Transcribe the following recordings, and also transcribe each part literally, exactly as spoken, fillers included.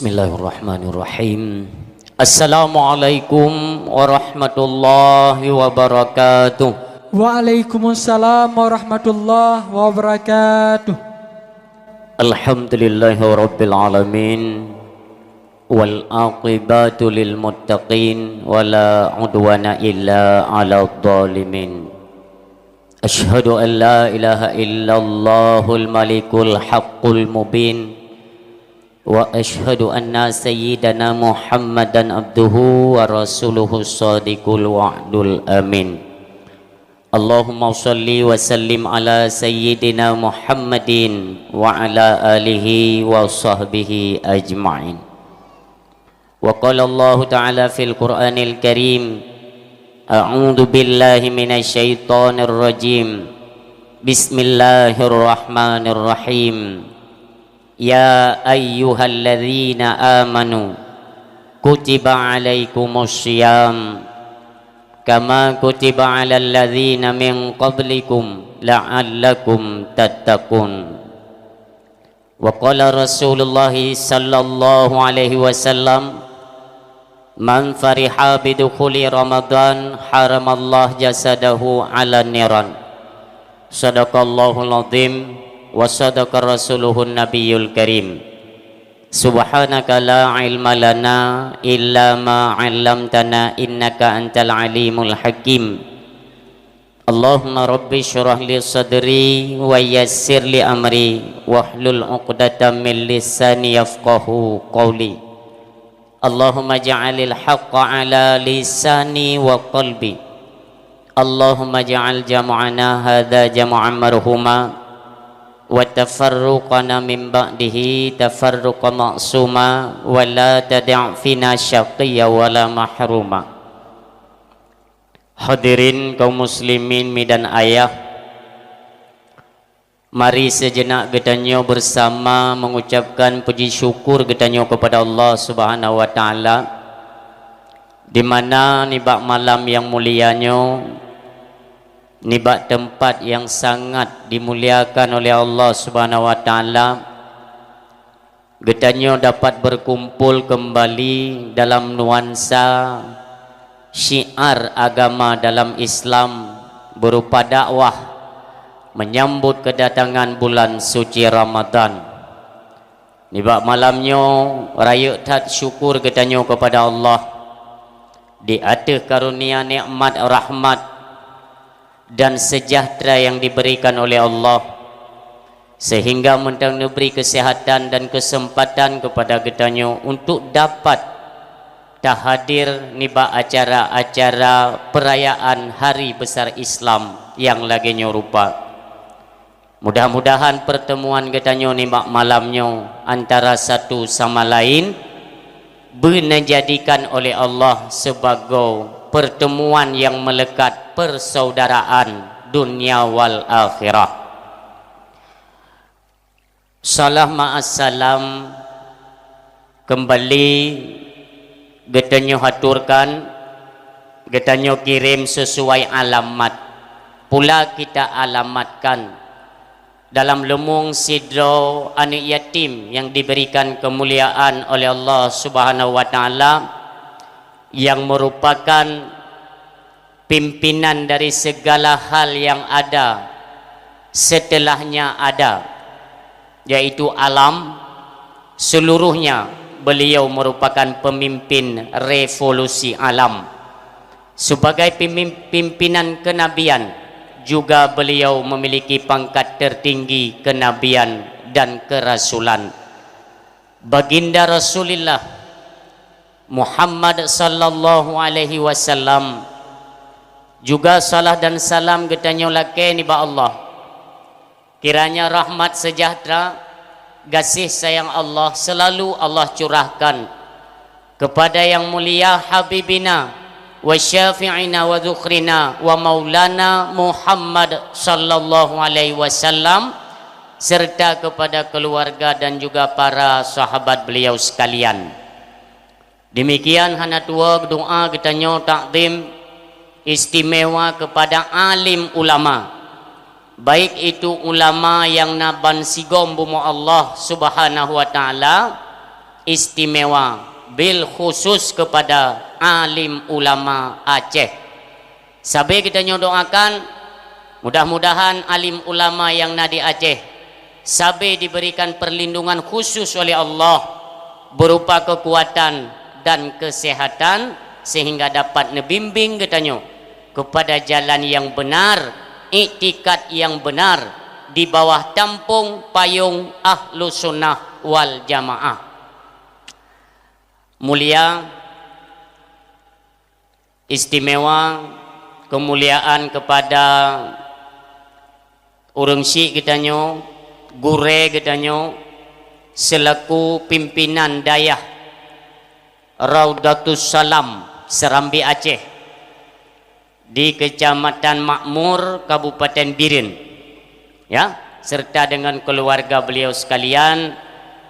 Bismillahirrahmanirrahim. Assalamualaikum warahmatullahi wabarakatuh. Waalaikumsalam warahmatullahi wabarakatuh. Alhamdulillahirabbil alamin. Wal aqibatu lil muttaqin, wala udwana illa 'alal zalimin. Asyhadu an la ilaha illallahul malikul haqqul mubin, wa asyhadu anna sayyidana Muhammadan abduhu wa rasuluhu shadiqul wa'dul amin. Allahumma shalli wa sallim ala sayyidina Muhammadin wa ala alihi wa sahbihi ajma'in. Wa qala Allahu ta'ala fil Qur'anil Karim, a'udzu billahi minasy syaithanir rajim. Bismillahirrahmanirrahim. Ya ayyuhalladzina amanu, kutiba alaikumus shiyam, kama kutiba alal ladzina min qablikum la'allakum tattaqun. Wa qala Rasulullah sallallahu alaihi wasallam, man fariha bidukhuli Ramadan, haramallah jasadahu 'alan niran. Shadaqallahul azim wa shadaqa rasuluhun nabiyul karim. Subhanaka la ilma lana illa ma 'allamtana innaka antal alimul hakim. Allahumma rabbi syrah li sadri wa yassir li amri wahlul 'uqdatam min lisani yafqahu qawli. Allahumma ja'alil haqqa ala lisani wa qalbi. Allahumma ja'al jam'ana hadza jam'an marhuma, wa tafarruqana min ba'dihi tafarruqan ma'suma, wa la tada'fina syaqiyya wa la mahruma. Hadirin kaum muslimin mi dan ayah, mari sejenak geutanyoe bersama mengucapkan puji syukur geutanyoe kepada Allah Subhanahu wa Ta'ala, di mana nibak malam yang mulia nyoe, nibak tempat yang sangat dimuliakan oleh Allah Subhanahu wa Ta'ala, geutanyoe dapat berkumpul kembali dalam nuansa syiar agama dalam Islam berupa dakwah menyambut kedatangan bulan suci Ramadan. Nibak malam nyoe, rayeuk that syukur geutanyoe kepada Allah di ateueh karunia nikmat rahmat dan sejahtera yang diberikan oleh Allah, sehingga mantong neubri kesehatan dan kesempatan kepada geutanyoe untuk dapat tahadir nibak acara-acara perayaan hari besar Islam yang lagée nyoe rupa. Mudah-mudahan pertemuan geutanyoe nibak malam nyoe antara satu sama lain beuneuh jadikan oleh Allah sibagoe pertemuan nyang meulekat persaudaraan dunia wal akhirah. Salam ma'assalam kembali geutanyoe haturkan, geutanyoe kirém sesuai alamat. Pula kita alamatkan dalam leumong sidroe aneuëk yatim yang diberikan kemuliaan oleh Allah Subhanahu wa Ta'ala, yang merupakan pimpinan dari segala hal yang ada setelahnya ada, yaitu alam seluruhnya. Beliau merupakan pemimpin revolusi alam. Sebagai pimim-, pimpinan kenabian, juga beliau memiliki pangkat tertinggi kenabian dan kerasulan. Baginda Rasulullah Muhammad sallallahu alaihi wasallam juga salah dan salam geutanyoe lakée nibak Allah. Kiranya rahmat sejahtera, gaséh sayang Allah selalu Allah curahkan kepada yang mulia Habibina wa Syafi'ina wa Dzukhrina wa Maulana Muhammad sallallahu alaihi wasallam, serta kepada keluarga dan juga para sahabat beliau sekalian. Demikian hana tuwoe doa geutanyoe takzim istimewa kepada alim ulama, baik itu ulama nyang na ban sigom bumoe Allah Subhanahu wa Ta'ala, istimewa, bil khusus kepada alim ulama Aceh. Sabe geutanyoe doakan, mudah-mudahan alim ulama nyang na di Aceh sabe diberikan perlindungan khusus oleh Allah berupa kekuatan dan kesehatan, sehingga dapat neubimbing geutanyoe kepada jalan yang benar, iktikad yang benar, di bawah tampung payung Ahlussunnah wal Jamaah. Mulia, istimewa, kemuliaan kepada ureuëng syik geutanyoe, gurée geutanyoe, selaku pimpinan dayah Raudatus Salam, Serambi Aceh, di Kecamatan Makmur, Kabupaten Bireuen, ya, serta dengan keluarga beliau sekalian.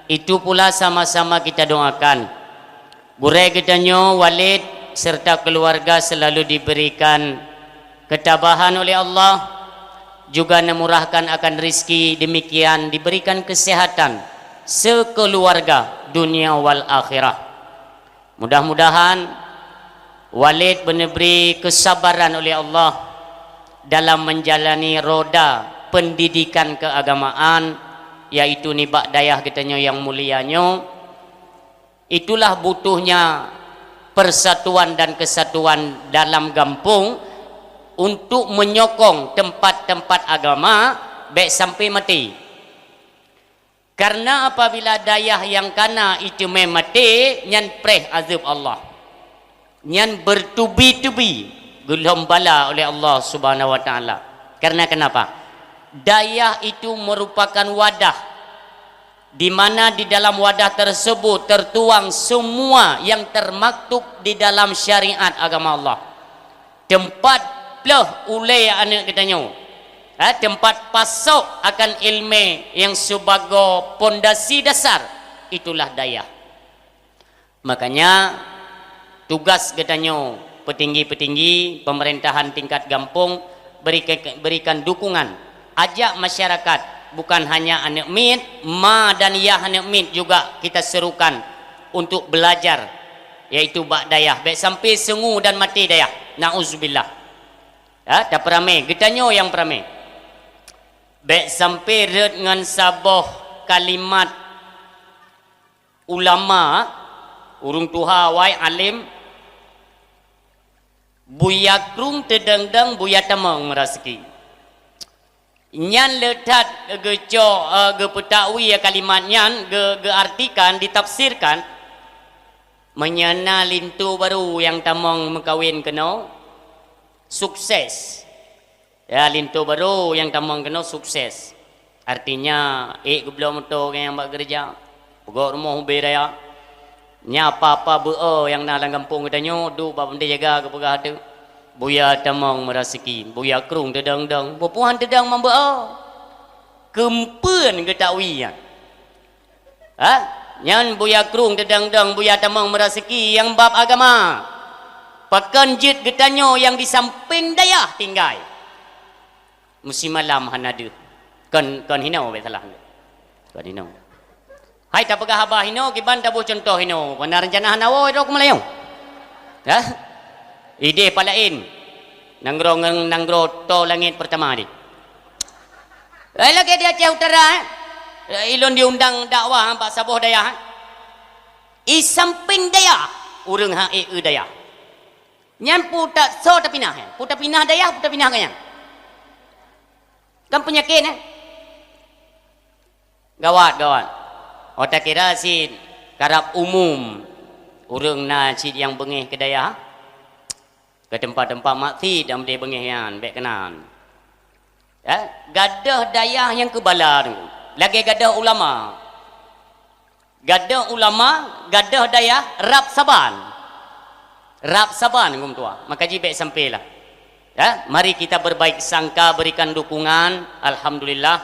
Itu pula sama-sama kita doakan, gurée geutanyoe Walid serta keluarga selalu diberikan ketabahan oleh Allah, juga nemurahkan akan rizki, demikian diberikan kesehatan sekeluarga dunia wal akhirah. Mudah-mudahan Walid beunebri kesabaran oleh Allah dalam menjalani roda pendidikan keagamaan, yaitu nibak dayah geutanyoe nyang mulia nyoe. Itulah butuhnya persatuan dan kesatuan dalam gampông untuk menyokong tempat-tempat agama bék sampai maté. Karena apabila dayah nyang kana iteumé maté, nyan preh azeueb Allah. Nyan bertubi-tubi geulhom bala oleh Allah Subhanahu wa Taala. Karena kenapa? Dayah itu merupakan wadah, di mana di dalam wadah tersebut tertuang semua yang termaktub di dalam syariat agama Allah. Tempat pleuh ulée aneuëk geutanyoe, ha, tempat pasok akan ilmu yang sebagai pondasi dasar, itulah dayah. Makanya, tugas geutanyoe, petinggi-petinggi pemerintahan tingkat gampông, beri-, berikan dukungan, ajak masyarakat, bukan hanya aneuëk miet, ma dan yah aneuëk miet juga kita serukan untuk belajar, yaitu bak dayah. Bék sampai seungu dan maté dayah. Nauzubillah. Ya, tapeuramé, geutanyoe nyang peuramé. Bék sampai rhot ngon saboh kalimat ulama, ureuëng tuha awai, alim, "Buya krueng teudong-dong, buya tamong meuraseuki." Nyan le that geucok, eh, geupeutakwi kalimat nyan, geu-, geuartikan, ditafsirkan, meunyoe na linto barô nyang tamong meukawen keunoe, sukses. Ya, linto barô nyang tamong keunoe sukses. Artinya, ék geubloe moto nyang bak geureuja, peugöt rumoh ubé raya. Nyan apa-apa beuo nyang na lam gampông geutanyoe, duek bak peunteng jaga geupeugah teuk, "Buya tamong meuraseuki, buya krueng teudong-dong." Bupuhan teudong meubeue. Keumpeuen geutakwi nyan. Ha? Nyan buya krueng teudong-dong, buya tamong meuraseuki nyang bab agama. Pakon jeuet geutanyoe nyang di sampéng dayah tinggai? Meusimalam hana deuh. Kon, kon hinoe, bék salah. Kon hinoe. Hai tapeugah haba hinoe, kiban taboh cuntoh hinoe. Pada rencana hana woe droe keu meulayeue. Ha? Idéh palaén. Nanggroe ngon nanggroe toe langét peurtama deh. Eh, lagée di Aceh Utara, eh. Eh, ilôn diundang dakwah bak saboh dayah, eh. I sampéng dayah, ureuëng han ék eu dayah. Nyan peue ta-, soe tapinah, eh? Peue tapinah dayah, peue tapinah gobnyan? Kan peunyakét, eh? Gawat, gawat. Oh, takira cit karab umum ureuëng na cit nyang beungéh keu dayah. Keu teumpat-teumpat maksiet dan meudeh beungéh nyan, bék keunan. Ya, gadôh dayah nyang keubala tu, lagée gadôh ulama. Gadôh ulama, gadôh dayah rab saban. Rab saban, Geuh Meutuah. Maka jih bék sampélah. Ya, mari kita berbaik sangka, berikan dukungan. Alhamdulillah,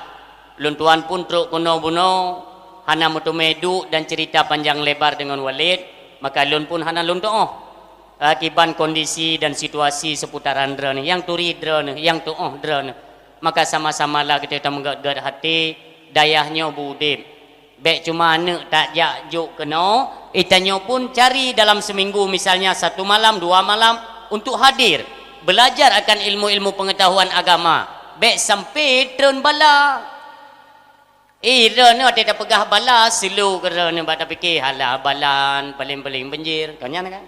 lôn tuan pun trok keunoe bunoe, hana meuteumé duek dan cerita panjang lebar deungon Walid, maka lôn pun hana lôn tuoh. Akiban kondisi dan situasi seputaran droeneuh, nyang turi droeneuh, nyang tuoh droeneuh, maka sama-samalah geutanyoe tameugét-gét até, dayah nyoe beu udeb. Bék cuma aneuk tajak jok keunoe, eh, tanyoe pun cari dalam seminggu misalnya satu malam, dua malam untuk hadir, belajar akan ilmu-ilmu pengetahuan agama. Bék sampai treun bala. Eh, droeneuh watée tapeugah bala, silo keu droeneuh bak tapike, halah balan, paléng-paléng banjir. Kon nyan kan?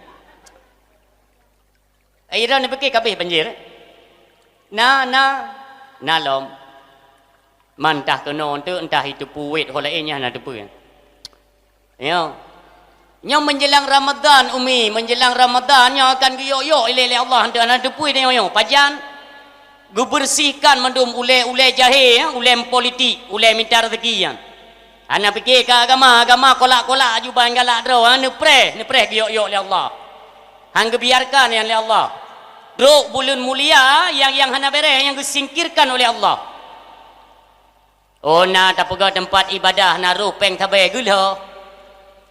Ai droeneuh pike kabeh banjir. Na, na, na lom. Man entah keunoe teuk, entah iteupeue wét ho laén nyan hana teupeue. Nyoe. Nyoe menjelang Ramadan, Umi, menjelang Ramadan nyoe akan geuyok-yok ilée lé Allah, hana teupeue nyoe, nyoe. Pajan? Geubersihkan mandum ulée-ulée jahé, ya, ulée politik, ulée mita rezeki nyan. Hana pike keu agama, agama kolak-kolak aju ban galak droe, ha, neupreh, neupreh geuyok-yok lé Allah. Han geubiarkan nyan lé Allah. Trok buleuen mulia nyang, nyang hana beureh, nyang geusingkirkan oleh Allah. Oh, na tapeugah teumpat ibadah, na roh péng sabe geulho.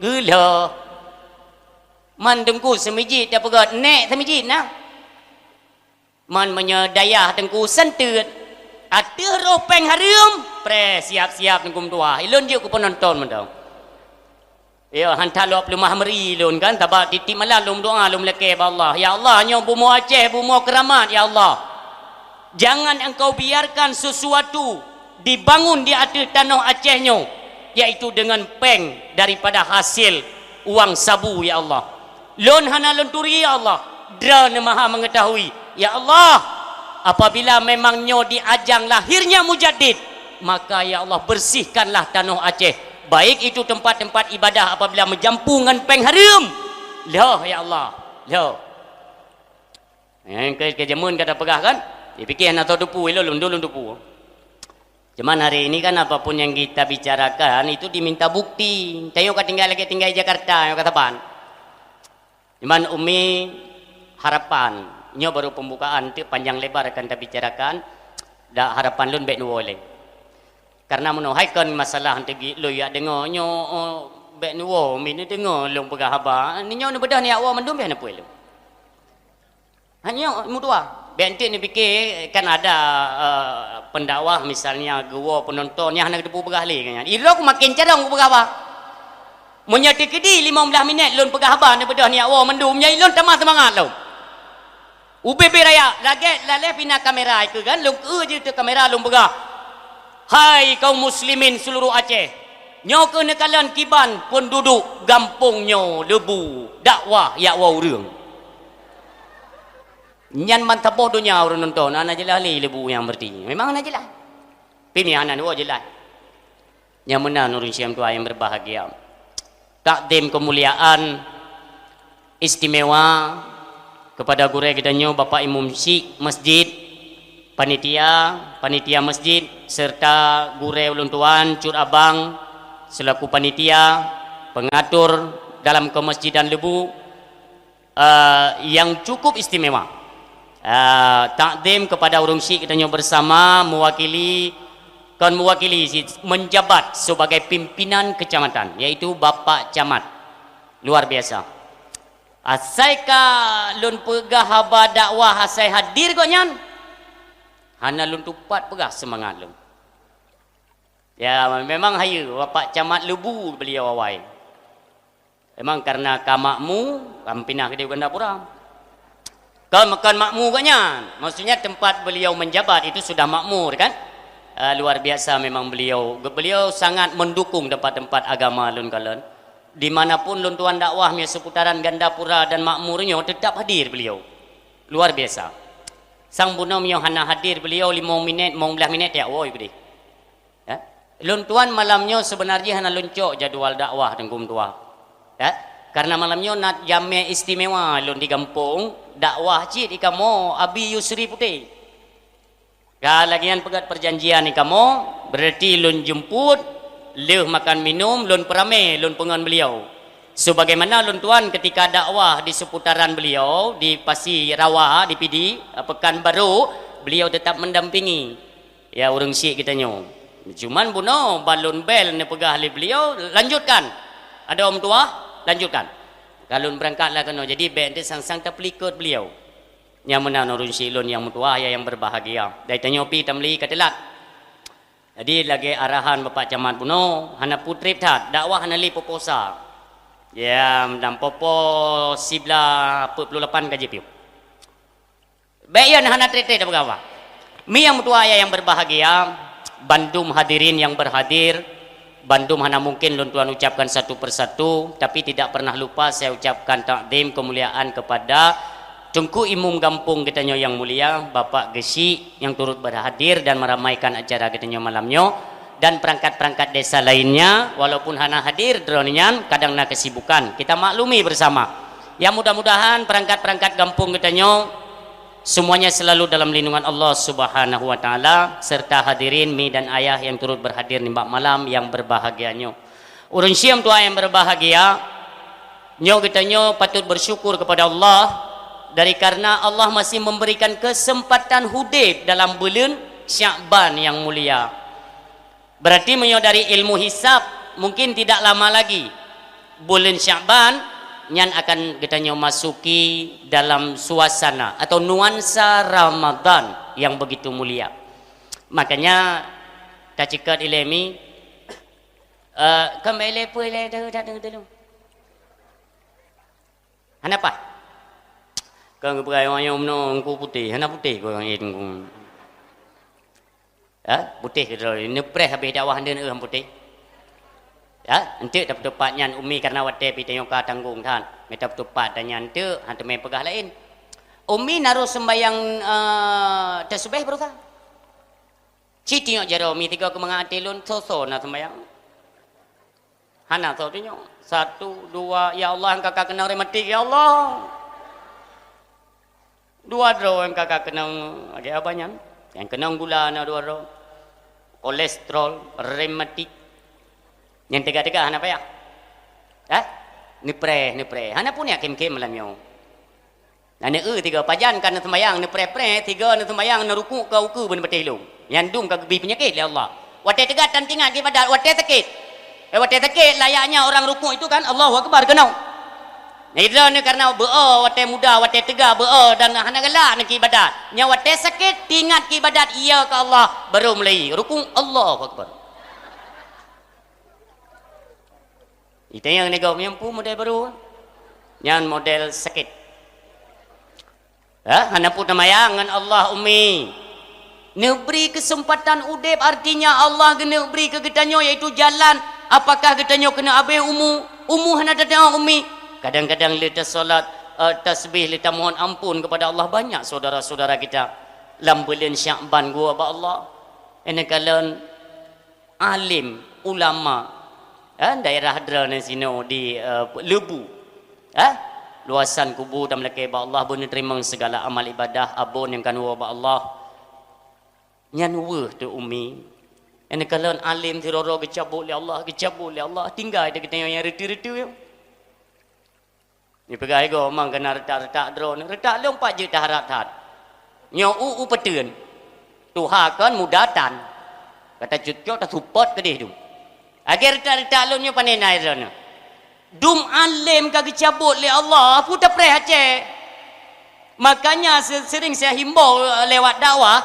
Geulho. Man teungku seumijit tapeugah, nék seumijit na. Man meunyoe dayah teungku seunteuet, ateueh roh péng hareuem, preh siap-siap teungku meutuah. Ilôn jeuet keu peunonton mantong. Yo, han that lôn peuleumah meuri lôn kan, sabab tiep-tiep malam lôn meudoa, lôn meulakée bak Allah, "Ya Allah, nyoe bumoe Aceh, bumoe keuramat, ya Allah. Jangan Engkau biarkan sesuatu dibangun di ateueh tanoh Aceh nyoe, yaitu dengan péng daripada hasil uang sabu, ya Allah." Lôn hana lôn turi, ya Allah. Droeneuh Maha Mengetahui. Ya Allah, apabila memang nyoe di ajang lahirnya mujaddid, maka, ya Allah, bersihkanlah tanoh Aceh, baik itu tempat-tempat ibadah apabila meujampu ngon péng hareuem. Lhoh, ya Allah. Lhoh. Eh, ke, ke jameun ka tapeugah kan? Dipike hana soe teupeue, ilôn lôn, lôn teupeue. Cuman hari ini kan apapun yang kita bicarakan itu diminta bukti. Tanyoe ka tinggai lagée tinggai Jakarta, nyoe ka saban. Cuman Umi, harapan, nyoe baru pembukaan, teuk panjang lebar akan tabicarakan, dak harapan lôn bék neuwoe lé. Karena meunoe hai kon masalah teugi lôn jak deungoe nyoe, oh, bék neuwoe, Umi neudeungoe lôn peugah haba. Nyoe neubeudôh neujak woe mandum, bék neupeue lôn. Hanya meutuah. Bék enteuk neupike kan ada, eh, pendakwah misalnya geuwoe penonton nyang hana geuteupeue peugah lé kan. Ilôn ku maken carông kupeugah haba. Meunyoe teukeudi limong blaih minét lôn peugah haba neubeudôh neujak woe mandum, nyan ilôn tamah seumangat lom. Ubé-bé raya, lagée lalée pina kamera ikeu kan, lôn keu jeuet kamera lôn peugah. Hai kaum muslimin seluruh Aceh, nyoe keuh neukalon kiban penduduk gampông nyoe Lebu dakwah jak woe ureuëng. Nyan ban saboh donya ureuëng nonton, hana jeulaih lé Lebu nyang berarti. Memang hana jeulaih. Pih meunan woe jeulaih. Nyang meunan ureuëng syedara yang berbahagia. Takdim kemuliaan istimewa kepada gurée geutanyoe Bapak Imum Syik Masjid, panitia, panitia masjid, serta gurée ulôn tuan, cut abang, selaku panitia, pengatur dalam kemasjidan Lebu, eh, yang cukup istimewa. Eh, takdim kepada ureuëng syik geutanyoe bersama mewakili, kon mewakili sih, menjabat sebagai pimpinan kecamatan, yaitu Bapak Camat. Luar biasa. Asai ka lôn peugah haba dakwah asai hadir gobnyan, hana lôn tupat peugah seumangat lôn. Ya, memang hayeue Bapak Camat Lebu beliau awai. Memang karena ka makmu, ka meupinah keudéh u Gandapura. Kon, kon makmu gobnyan. Maksudnya tempat beliau menjabat itu sudah makmur kan? Eh, luar biasa memang beliau. Beliau sangat mendukung tempat-tempat agama lôn kalon. Di mana pun lôn tuan dakwah mia seputaran Gandapura dan makmur nyoe tetap hadir beliau. Luar biasa. Sang bunoe mia hana hadir beliau limong minét, limong blaih minét jak woe keudéh. Ya. Lôn tuan malam nyoe sebenar jih hana lôn cok jadwal dakwah Teungku Meutuah. Ya. Karena malam nyoe na jamé istimewa lôn di gampông, dakwah cit di kamoe Abi Yusri Putéh. Ka lagée nyan peugét perjanjian di kamoe, berarti lôn jemput, lheueh makan minum, lôn peuramé, lôn peungon beliau. Sebagaimana lôn tuan ketika dakwah di seputaran beliau, di Pasi Rawa, di Pidie, Pekanbaru, beliau tetap mendampingi. Ya, ureuëng syik geutanyoe. Cuman bunoe ban lôn bel neupeugah lé beliau, "Lanjutkan. Adoe meutuah, lanjutkan." Ka lôn beurangkat lah keunoe. Jadi, bék teuh sang-sang tapeulikot beliau. Nyang meunan ureuëng syik lôn nyang meutuah, ya, yang berbahagia. Dari tanyoe pih tameuli ka teulat. Jadi lagée arahan Bapak Camat bunoe, hana putreb that, dakwah hana lé poposa. Ya, dan popo sibla peuet puluh lapan ka jipiôh. Bék yon hana treb-treb tapeugah. Mi nyang meutuah ayah nyang berbahagia, bandum hadirin nyang berhadir, bandum hana mungkin lôn tuan ucapkan satu persatu, tapi tidak pernah lupa saya ucapkan takzim kemuliaan kepada Teungku Imum Gampông geutanyoe nyang mulia, Bapak Geuchik nyang turut berhadir dan meramaikan acara geutanyoe malam nyoe, dan perangkat-perangkat desa lainnya, walaupun hana hadir droeneuh nyan kadang na kesibukan. Kita maklumi bersama. Ya, mudah-mudahan perangkat-perangkat gampông geutanyoe semuanya selalu dalam lindungan Allah Subhanahu wa Taala, serta hadirin mi dan ayah yang turut berhadir nibak malam yang berbahagia nyoe. Ureuëng syiem tuha yang berbahagia, nyoe geutanyoe patut bersyukur kepada Allah dari karena Allah masih memberikan kesempatan hudeb dalam buleuen Syakban yang mulia. Berarti meunyoe dari ilmu hisab, mungkin tidak lama lagi buleuen Syakban nyan akan geutanyoe masuki dalam suasana atau nuansa Ramadan yang begitu mulia. Makanya taceukat ilée mi, eh, keumbali peue ilée dah, dah, dah, dah. Hana paih. Kon geupeugah ayong-ayong bunoe Teungku putéh, hana putéh keu ureuëng Teungku. Ha? Putéh keudroe, neupreh habéh dakwah ndeun eu putéh. Ha? Enteuk tapeutupat nyan Umi karena watée pih tanyoe ka tanggong that. Mita peutupat dan nyan enteuk, han teumé peugah laén. Umi naroh sembayang, eh, tasbih baroesa. Ci tinyok jaroe Umi tiga keumangat até lôn, soe-soe na sembayang. Hana soe tunyok. Satu, dua, ya Allah, nyang ka ka keunong rematik, ya Allah. Dua droe nyang ka ka keunong, lagée abah nyan. Nyang keunong gula na dua droe. Kolesterol, rematik. Nyang teuga-teuga hana payah. Hah? Neupreh, neupreh. Hana pun yakin khem malam nyoe. Na neu-eu tiga, pajan ka neuseumayang, neupreh-preh, tiga neuseumayang, neurukuk ka ukeue beuneupeutéh lôn. Nyan dum ka geubri peunyakét lé Allah. Watée teuga tan tingat ibadat, watée sakét. Eh, watée sakét, layaknya orang rukuk itu kan, Allahu Akbar, keunoe. Nah, idroe ni karena beu-o watée muda, watée teuga beu-o dan hana galak neu keu ibadat. Nya watée sakét, tingat keu ibadat, iya keu Allah, baru mulai rukuk, Allahu Akbar. Itanyong nigom nyang peue model baru? Nyan model sakét. Ha, hana peue teumayang ngon Allah, Umi. Neubri keuseumpatan udeb, artinya Allah geuneuk bri keu geutanyoe, yaitu jalan. Apakah geutanyoe keuneuk abéh umu? Umu hana tateu'oh, Umi. Kadang-kadang lé tasalat, eh, tasbih, lé tamohon amphon kepada Allah. Banyak saudara-saudara kita lam buleuen Syakban geuwoe bak Allah. Ini kalon alim, ulama, eh, daerah droeneuh sinoe di, eh, Leubue, eh, luasan kubu dan meulakée bak Allah beuneuteurimong segala amal ibadah abon nyang ka neuwoe bak Allah. Nyan weueh teuh, Umi. Nyang kalon alim sidroe-droe geucabot lé Allah, geucabot lé Allah, tinggai teuh geutanyoe nyang reuteu-reuteu. Nyoe peugah igoe mang keunan reutak-reutak droeneuh. Reutak lôn pat jeuet taharap that. Nyoe u, u peuteun. Tuha kon muda tan. Ka tacut cok tasupot keudeh dum. Lagée reutak-reutak lôn nyoe pane na droeneuh. Dum além ka geucabot lé Allah, peue tapreh Aceh. Makanya se-, sering saya himbau lewat dakwah,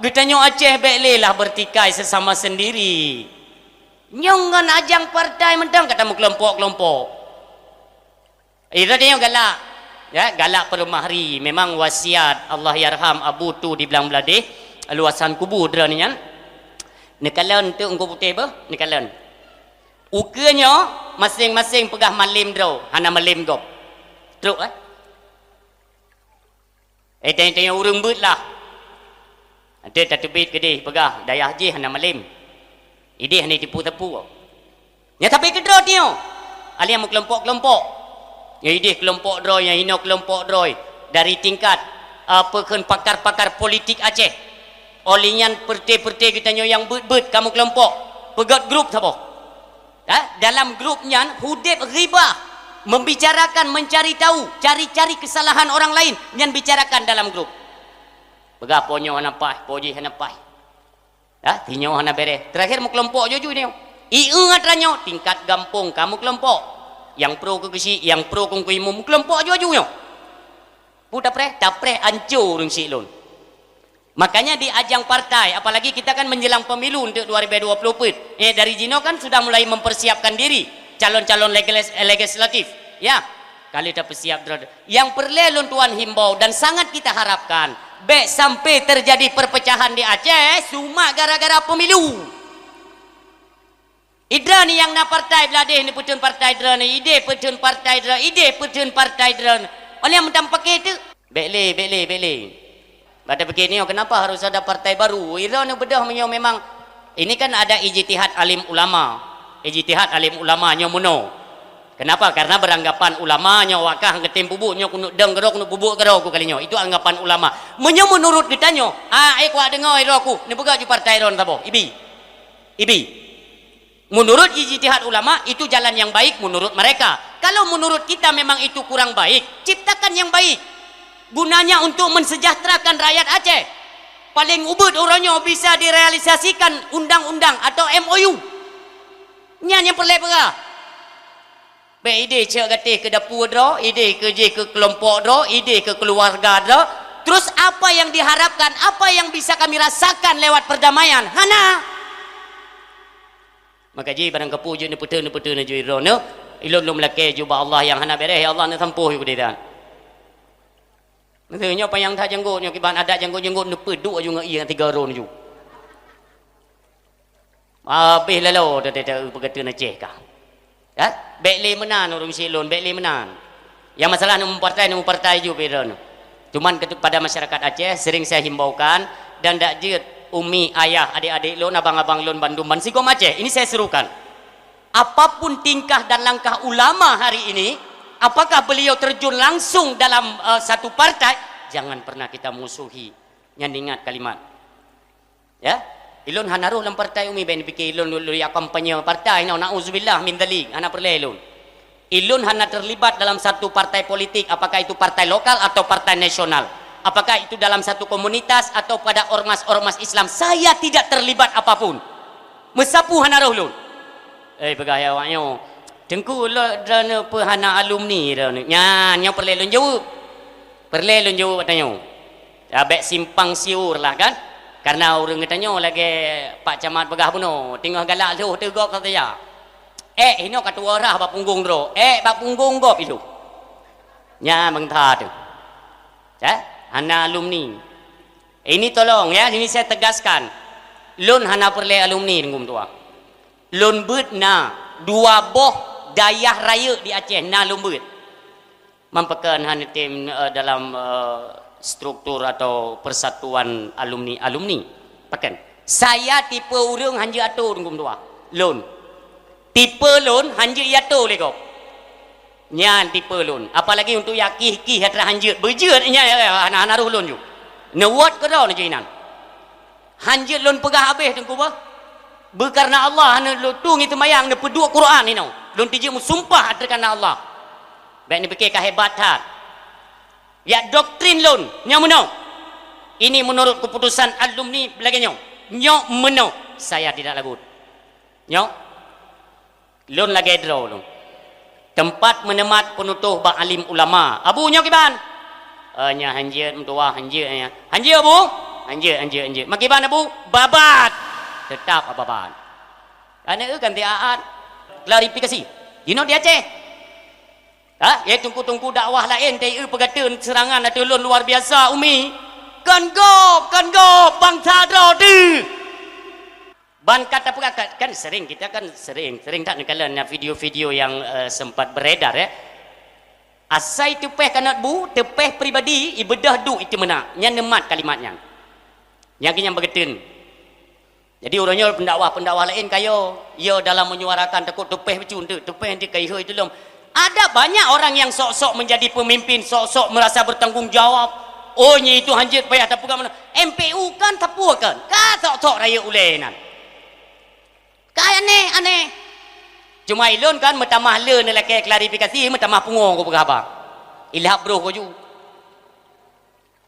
geutanyoe Aceh bék lé lah bertikai sesama sendiri. Nyoe ngon ajang partai mantong ka tameukelompok-kelompok. Eh, tadi nyoe galak. Ya, galak peureumah ri. Memang wasiat Allahyarham Abu Tu di Blang Bladeh, luasan kubu droeneuh nyan. Neukalon teuk Teungku Putéh beuh, neukalon. Ukeue nyoe maséng-maséng peugah malem droe, hana malem gob. Trok, eh? Eh, tanyong-tanyong ureuëng beuet lah. Enteuk tateubiet keudeh peugah dayah jih hana malem. Ideh hana tipu sapeue. Nyan sabe keudroe tio. Alèh nyang meukelompok-kelompok. Nyang ideh kelompok droe, nyang inoe kelompok droe. Dari tingkat, apa kheun, pakar-pakar politik Aceh. Oleh nyan peureuté-peureuté geutanyoe nyang beuet-beuet ka meukelompok. Peugét grup saboh. Ha? Dalam grup nyan hudeb ghibah, membicarakan, mencari tahu, cari-cari kesalahan orang lain, nyan bicarakan dalam grup. Peugah po nyoe hana paih, po jih hana paih. Ha? Si nyoe hana bereh. Terakhir meukelompok juju nyoe. Ieu atra nyoe tingkat gampông ka meukelompok. Nyang pro keu geuchik, nyang pro keu imum, meukelompok juju nyoe. Peue tapreh? Tapreh anco ureuëng chik lôn. Makanya di ajang partai, apalagi kita kan menjelang pemilu untuk dua ribu dua puluh empat. Eh, dari jinoe kan sudah mulai mempersiapkan diri calon-calon legis-, legislatif. Ya, kali tapersiap droe. Yang perlu lôn tuan himbau dan sangat kita harapkan, bèk sampai terjadi perpecahan di Aceh cuma gara-gara pemilu. Idroeneuh nyang na partai blah deh neupeutheun partai droeneuh, ideh peutheun partai droeneuh, ideh peutheun partai droeneuh. Oleh meutam paké teuk. Bèk lé, bèk lé, bèk lé. Bak tapikir nyoe, kenapa harus ada partai baru? Idroeneuh beudôh meunyoe memang, ini kan ada ijtihad alim ulama. Ijtihad alim ulama nyoe meunoe. Kenapa? Karena beranggapan ulama nyoe wakah geutem peubuet nyoe keuneuk dong keudroe, keuneuk peubuet keudroe ku kali nyoe. Itu anggapan ulama. Meunyoe menurut geutanyoe, ah, eh, kuat deungoe droe ku, neupeugah ju partai droeneuh saboh. Ibi. Ibi. Menurut ijtihad ulama, itu jalan yang baik menurut mereka. Kalau menurut kita memang itu kurang baik, ciptakan yang baik. Gunanya untuk mensejahterakan rakyat Aceh. Paling ubit uroe nyoe bisa direalisasikan undang-undang atau M O U. Nyan nyang peureulèe peugah. Bèk ideh cok gatéh keu dapur droe, ideh keu jih keu kelompok droe, ideh keu keluarga droe. Terus apa yang diharapkan, apa yang bisa kami rasakan lewat perdamaian? Hana. Maka jih barang kapeue jeuet neupeutheun-neupeutheun ju droeneuh, ilôn lôn meulakèe ju bak Allah nyang hana bèrèh, ya Allah, neusampôh ju keudeh that. Meuseu nyoe panyang that janggot nyoe kiban adat janggot-janggot neupeuduek ju ngon ie nyang tiga ron ju. Habéh laloe teuh-teuh peugah teun Aceh kah. Ya? Bèk lé meunan ureueng si lôn, bèk lé meunan. Yang masalah neumupartai, neumupartai ju pih droeneuh. Cuman kepada masyarakat Aceh sering saya himbaukan dan dak jeuet umi, ayah, adik-adik lôn, abang-abang lôn bandum bansigom Aceh. Ini saya serukan. Apapun tingkah dan langkah ulama hari ini, apakah beliau terjun langsung dalam, eh, satu partai, jangan pernah kita musuhi. Nyan ingat kalimat. Ya? Ilôn hana roh lam partai umi, bèk neupikir ilôn lôn, lôn jak kampanye partai, no, nauzubillah min dzalik, hana peureulèe ilôn. Ilôn hana terlibat dalam satu partai politik, apakah itu partai lokal atau partai nasional. Apakah itu dalam satu komunitas atau pada ormas-ormas Islam, saya tidak terlibat apapun. Meusapeue hana roh lôn. Eh, peugah ya awak nyoe, "Teungku, lôn droeneuh peue hana alumni droeneuh?" Nyan, nyoe peureulèe lôn jaweueb. Peureulèe lôn jaweueb ata nyoe. Ya, bèk simpang siur lah kan. Karena ureueng geutanyoe lagèe Pak Camat peugah bunoe, teungoh galak lhôh teuh gob saja. Eh, hinoe ka tuwoe rhah bak punggong droe. Eh, bak punggong gob ilhôh. Nyan beungtha teuh. Ya, hana alumni. Ini tolong ya, ini saya tegaskan. Lôn hana peureulèe alumni, Teungku Meutuah. Lôn beuet na dua boh dayah rayeuk di Aceh, na lôn beuet. Man pakon hana tem, eh, dalam, eh, struktur atau persatuan alumni-alumni. Pakon? Saya tipe ureueng hanjeuet atô, Teungku Meutuah. Lôn. Tipe lôn hanjeuet iato lé gob. Nyan tipe lôn. Apalagi untuk yak kih-kih atra hanjeuet. Beujeuet nyan, eh, hana, hana roh lôn ju. Neuwot keudroe neujui nan. Hanjeuet lôn peugah habéh Teungku bah. Beukareuna Allah hana lôn tueng itu mayang neupeuduek Quran inoe. Lôn tijeuet meusumpah ateueh kareuna Allah. Bèk neupike ka hebat that. Ya doktrin lôn, nyoe meunoe. Ini menurut keputusan alumni lagèe nyoe. Nyoe meunoe, saya tidak lagut. Nyoe. Lôn lagèe droe lôn. Teumpat meuneumat peunutoh bak alim ulama. Abu nyoe kiban? Eh, nyan hanjeuet meutuah, hanjeuet nyan. Hanjeuet, Abu? Hanjeuet, hanjeuet, hanjeuet. Makiban, Abu? Babat. Teutap babat. Aneuk eu kan tiaat. Klarifikasi. Jinoe di Aceh. Ha? Ya, teungku-teungku dakwah laén, teu eu peugateun seurangan ateueh lôn luar biasa, Umi. Kon gob, kon gob, bansa droe teuh. Ban ka tapeugah, kan sering, kita kan sering, sering that neukalon na video-video yang, eh, sempat beredar, ya. Asai teupeh kanot bu, teupeh pribadi, ibeudôh duek itu meunan. Nyan neumat kalimat nyan. Nyang keu nyang beugeuteueng. Jadi, uroe nyoe pendakwah-pendakwah laén kayo, yo dalam menyuarakan takot teupeh bacut, teupeh nanti keu ihôi tulông. Ada banyak orang yang sok-sok menjadi pemimpin, sok-sok merasa bertanggung jawab. Oh, nyan itu hanjeuet payah tapeugah meunan. M P U kan tapeue kan? Ka sok-sok rayeuk ulèe nan. Ka aneh, aneh. Cuma ilôn kan meutamah le neulakèe klarifikasi, meutamah pungo kupeugah haba. Ilhab broh kuju.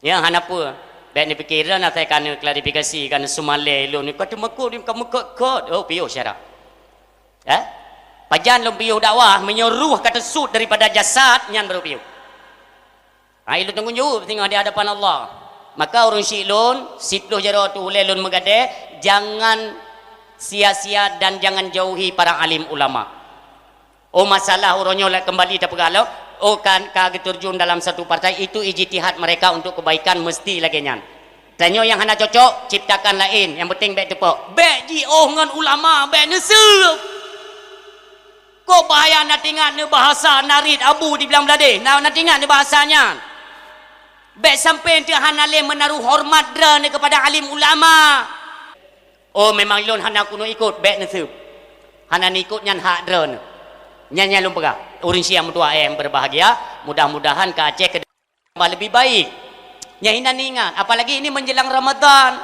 Ya, hana peue. Bèk neupike droe na asai ka neuklarifikasi, ka neusumalèe ilôn. Ka teumakot, ka meukot-kot. Oh, piôh syedara. Eh? Pajan lôn piôh dakwah, meunyoe ruh ka teusut daripada jasad, nyan baru piôh. Ha, ilôn tanggung jaweueb singoh di hadapan Allah. Maka ureuëng syiek lôn, siplôh jaroe teuh ulée lôn meugadée, jangan sia-sia dan jangan jauhi para alim ulama. Oh, masalah uroe nyoe lé kembali tapeugah lom, oh, kan ka geuterjun dalam satu partai, itu ijtihad mereka untuk kebaikan, mesti lagée nyan. Tanyoe nyang hana cocok, ciptakan laén, nyang penting bék teupok. Bék jiôh ngon ulama, bék neuseup. Kok bahaya na teuingat neubahasa narit abu di bilang bladeh, na, na teuingat neubahasa nyan. Bék sampai teuh hana lé meunaruh hormat droeneuh kepada alim ulama. Oh, memang lôn hana keuneuk ikot, bék neuseup. Hana neuikot nyan hak droeneuh. Nyan nyang lôn peugah. Ureuëng syiek meutuah nyang berbahagia, mudah-mudahan ka Aceh ke depan lebih baik. Nyang hina neuingat, apalagi ini menjelang Ramadan.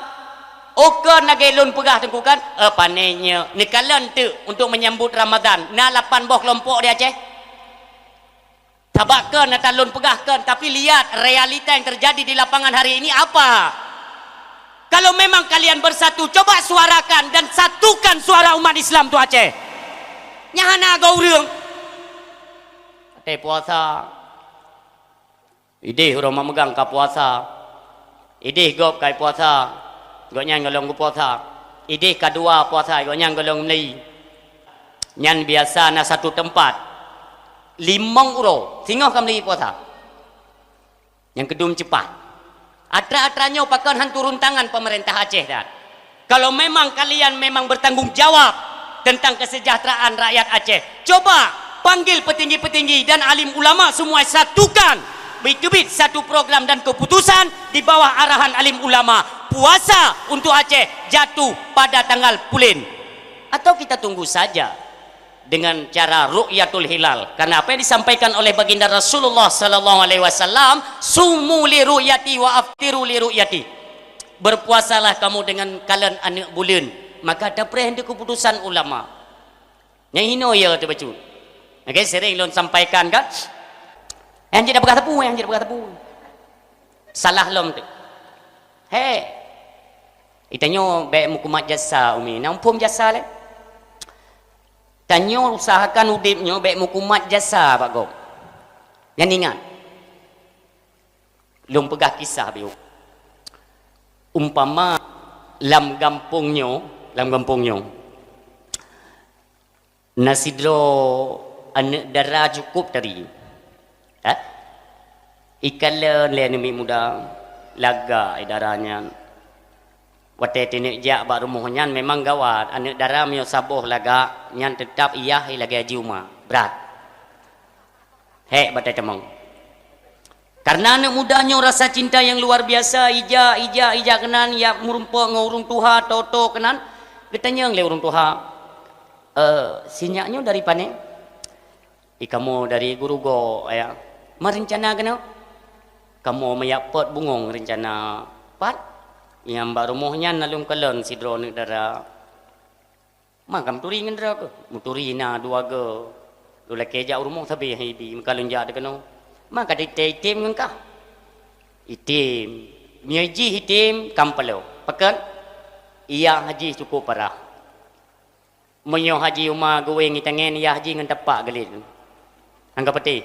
Oh, kon lagée lôn peugah teungku kan, eh, pané nyoe, neukalon teuk untuk menyambut Ramadan. Na lapan boh kelompok di Aceh. Sabab kon ata lôn peugah kon, tapi lihat realita yang terjadi di lapangan hari ini apa. Kalau memang kalian bersatu, coba suarakan dan satukan suara umat Islam tu Aceh. Nyang hana agak ureuëng. Até puasa. Idéh uroe meumeugang ka puasa. Idéh gob kai puasa, gobnyan gohlom geupuasa. Idéh ka dua puasa, gobnyan gohlom meuli. Nyan biasa na satu teumpat. Limong uroe, singoh ka meuli puasa. Nyang keudum cepat. Atra-atra nyoe pakon han turun tangan pemerintah Aceh dan. Kalau memang kalian memang bertanggung jawab tentang kesejahteraan rakyat Aceh, coba panggil petinggi-petinggi dan alim ulama semua satukan, teubiet satu program dan keputusan di bawah arahan alim ulama. Puasa untuk Aceh jatuh pada tanggal pulen. Atau kita tunggu saja dengan cara ru'yatul hilal. Karena apa yang disampaikan oleh Baginda Rasulullah sallallahu alaihi wasallam, "Sumu li ru'yati wa aftiru li ru'yati." Berpuasalah kamu dengan kalon aneuk buleuen, maka tapreh di keputusan ulama. Nyang hinoe ya teuh bacut. Oke, sering lôn sampaikan kan. Nyang jeuet peugah teupeu, nyang jeuet peugah teupeu. Salah lom teuh. He. Itanyoe bék meukumat jasa umi. Na muphom jasa lé. Tanyoe usahakan udeb nyoe bék meukumat jasa bak gob. Nyan ingat. Lôn peugah kisah biôh. Umpama lam gampông nyoe, lam gampông nyoe, na sidroe aneuk dara cukôp tari. Eh? Ikalon lé aneuk miet muda, lagak i dara nyan. Watée teuneuk jak bak rumoh nyan memang gawat, aneuk dara meunyoe saboh lagak, nyan teutab iyah lagée aji uma, brat. Hék batée tamong. Karena aneuk muda nyoe rasa cinta yang luar biasa, ijak, ijak, ijak keunan, ijak meurumpok ngon ureuëng tuha, toto keunan, geutanyong lé ureuëng tuha, "Eh, si nyak nyoe dari pané?" "I kamoe dari Geurugoe, Ayah." "Ma reuncana keunoe?" "Kamoe meuyak pot bungong reuncana." "Pat?" "Nyang bak rumoh nyan na lôn kalon sidroe aneuk dara." "Ma ka meuturi ngon droe keuh?" "Meuturi na dua goe. Lôn lakée jak u rumoh sabe han ibi, meuka lôn jak teuh keunoe." "Ma ka teuitem-item ngon kah?" "Item. Meunyoe jih item, ka meupaloe." "Pakon?" "Iyah jih cukôp parah. Meunyoe aji uma geuwéng i tangen, iyah jih ngon tapak geulet." Nyang ka peuté,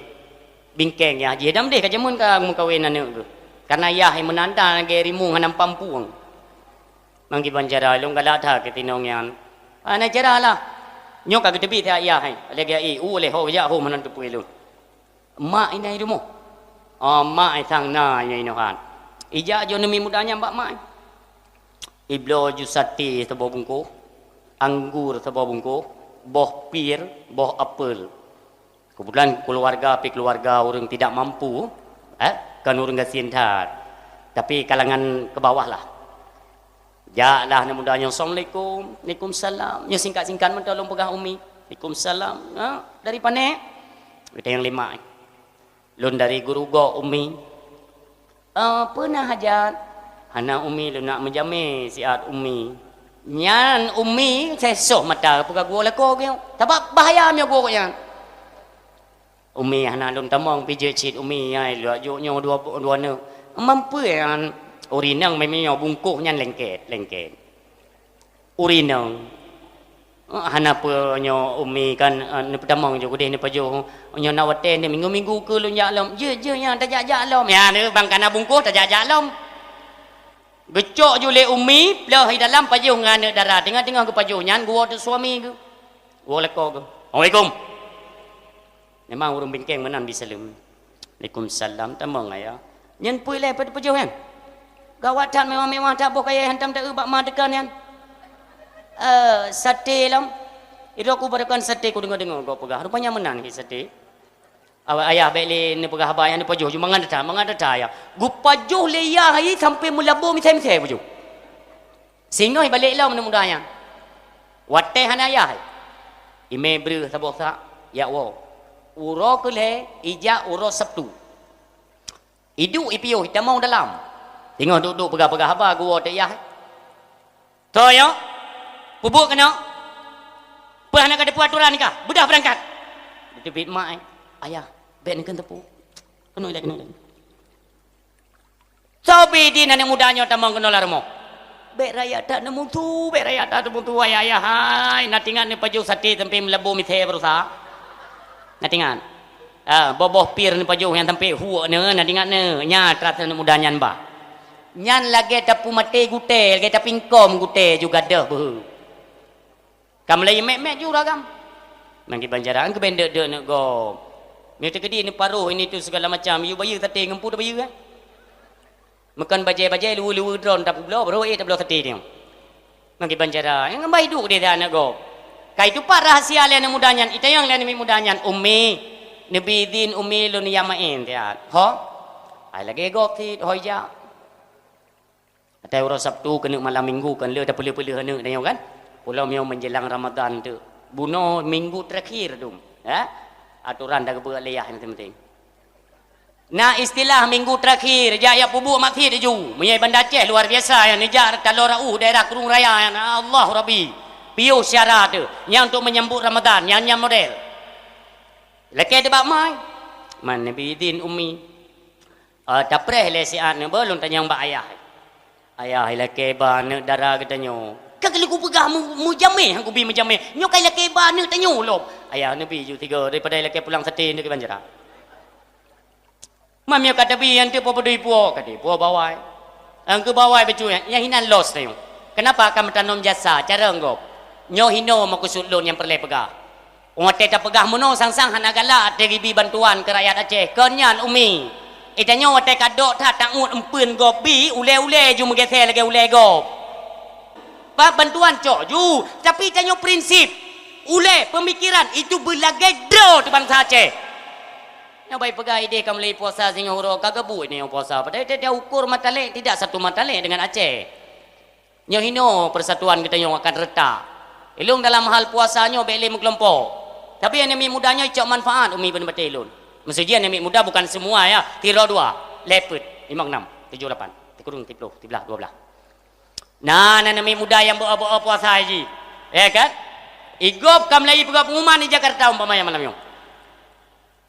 bingkeng yah jih dam deh ka jameun ka meukawen aneuk geuh. Karena yah meunan that lagée rimueng hana muphom-phom. Ngon kiban cara lôn galak that keu inong nyan. Hana cara lah. Nyoe ka geuteubiet that yah, lagée, "Eh, u lé ho jak ho meunan teupeue lôn." "Mak inai rumoh?" "Oh, mak sang na inai inoe han." Ijak jo aneuk miet muda nyan bak mak. Ibloe ju saté saboh bungkôh, anggur saboh bungkôh, boh pir, boh apel. Keubeutulan keuluwarga pih keuluwarga ureuëng tidak mampu, eh, kon ureuëng gasien that, tapi kalangan keu bawah lah. Jaklah aneuk muda nyoe, "Assalamualaikum." "Waalaikumsalam." Nyoe singkat-singkat mantong lôn peugah Umi. "Waalaikumsalam." "Ha, dari pané?" Geutanyong lé mak. "Lôn dari Geurugoe, Umi." "Eh, peue na hajat?" "Hana, Umi, lôn nak meujamé siat, Umi." Nyan Umi seusoh mata peugah geuwoe lakoe geuh. Sabab bahaya meunyoe geuwoe nyan. "Umi, hana lôn tamong pih jeuet cit, Umi, ai, lôn jak jok nyoe dua, dua aneuk." "Mampu nyan, ureueng inong meunyoe bungkôh nyan lengket, lengket." Ureueng inong. "Eh, hana peue nyoe Umi kan, eh, neupeutamong ju keudeh neupajoh. Nyoe na watée neuminggu-minggu keu lôn jak lom." "Jeuet, jeuet nyan tajak-jak lom." Ya, nyoe bang kana bungkôh tajak-jak lom. Geucok ju lé Umi, ploh i dalam pajoh ngon aneuk dara. Teungoh-teungoh geupajoh nyan, geuwoe teuk suami geuh. Woe lakoe geuh. "Assalamualaikum." Memang ureuëng bingkeng meunan bisaleuem. "Waalaikumsalam, tamong ayah." "Nyan peue lé, peue teupajoh nyan?" "Gawat that, mewah-mewah that, boh kayèe hantom ta-eu bak ma teuka nyan." "Eh, saté lom." "Idroe ku baroekon saté, kudeungoe-deungoe gob peugah. Rupanya meunan hi saté." "Awak ayah, bèk lé neupeugah haba nyan, neupajoh ju mangat that, mangat that ayah." Geupajoh lé yah hai sampai meulabô misai-misai pajoh. Singoh ibalek lom aneuk muda nyan. Watèe hana yah hai. Imè breuh saboh sak, jak woe. Uroe keu lhèe, ijak uroe Sabtu. Iduek ipiôh, itamong dalam. Teungoh duek-duek peugah-peugah haba, geuwoe teuk yah hai. "Toh nyoe, peubuet keunoe. Peue hana ka teupeue atoran nikah? Beudah beurangkat!" Teubiet mak, eh, "Ayah, bèk neukheun teupeu. Keunoe ilèe, keunoe ilèe." Sabe idin aneuk muda nyoe tamong keunoe lam rumoh. "Bèk rayeuk that neumusu, bèk rayeuk that neumusu, ayah-ayah hai. Na teuingat neupajoh saté sampai meulabô misai baroesa? Na teuingat? Ah, boh-boh pir neupajoh nyang sampai huek nyoe, na teuingat nyoe." Nya that aneuk muda nyan bah. Nyan lagèe tapeumaté gutèe, lagèe tapingkom gutèe ju gadôh beuhe. Ka meulayeue mèk-mèk ju ureueng agam. Nang kiban jarak, keuben deuek-deuek aneuk gob. Meunyoe teukeudi neuparoh ini itu segala macam, yue bayeue saté ngon peue tabayeue, eh? Meukon bajèe-bajèe, luweue-luweue droe tapeubloe, baroe éh tabloe saté nyoe. Nang kiban jarak, eh, ngon bah iduek deh aneuk gob. Ka itupat rahasia lé aneuk muda nyan, itanyong lé aneuk muda nyan, "Umi, neubi idhin Umi lôn jak maén siat." "Ho?" "Hai lagèe gob cit, ho ijak." Atai uroe Sabtu keuneuk malam Minggu kan le tapeuleuh-peuleuh aneuk tanyoe kan. Ulôn nyoe menjelang Ramadan tu. Bunoe minggu terakhir tu. Ha? Atoran dah geupeugah lé yah nyang penting. Na istilah minggu terakhir, jak yak peubuet maksiat laju. Meunyoe Banda Aceh luar biasa nyan, neujak Taloe Raôh daerah Krueng Raya nyan. Allah Rabbi. Piôh syara tu. Nyan untuk menyambut Ramadan, nyan, nyan model. Lakèe teuh bak mai. Man neubi idhin Umi. Ah, tapreh lé siat nyoe, beu lôn tanyong bak ayah. Ayah, ilakèe bak aneuk dara geutanyoe. Ka keuneuk kupeugah mu-, meujaméh, han kubi meujaméh. Nyoe ka ilakèe bak aneuk tanyoe lom. Ayah neubi ju tiga, daripada ilakèe pulang saté aneuk kiban jarak. Mam nyoe ka tabi, han teupeue padum ipuwoe, ka dipuwoe bak awai. Nyang keu bak awai bacut nyan, nyan hinan los tanyoe. Keunapa ka meutanom jasa, cara gob? Nyoe hinoe meukeusut lôn nyang peureulèe peugah. Watèe tapeugah meunoe sang-sang hana galak, watèe geubi bantuan keu rakyat Aceh. Kon nyan, Umi. Eh, tanyoe watèe ka dok that, tangut eumpeuen gob bi, ulèe-ulèe ju meugeusé lagèe ulèe gob. Ba-, bantuan cok ju, tapi tanyoe prinsip, ulèe, peumikiran, itu beulagèe droe teuh bansa Aceh. Nyoe bai peugah idéh ka mulai puasa singoh uroe, ka geubuet nyoe puasa. Padahai tiep-tiep ukur Matalek tidak satu Matalek dengan Aceh. Nyoe hinoe persatuan geutanyoe akan retak. Ilôn dalam hal puasa nyoe bèk lé meukelompok. Tapi aneuk miet muda nyoe icok manfaat Umi beuneubati ilôn. Maksud jih aneuk miet muda bukan semua ya, sidroe dua, lhèe peuet, limong enam, tujoh lapan, sikureueng siploh, siblaih, dua blaih. Na, na aneuk miet muda nyang beu-, beu-, puasa jih. Ya kan? Igob ka mulai peugah pengumuman di Jakarta umpamanya malam nyoe.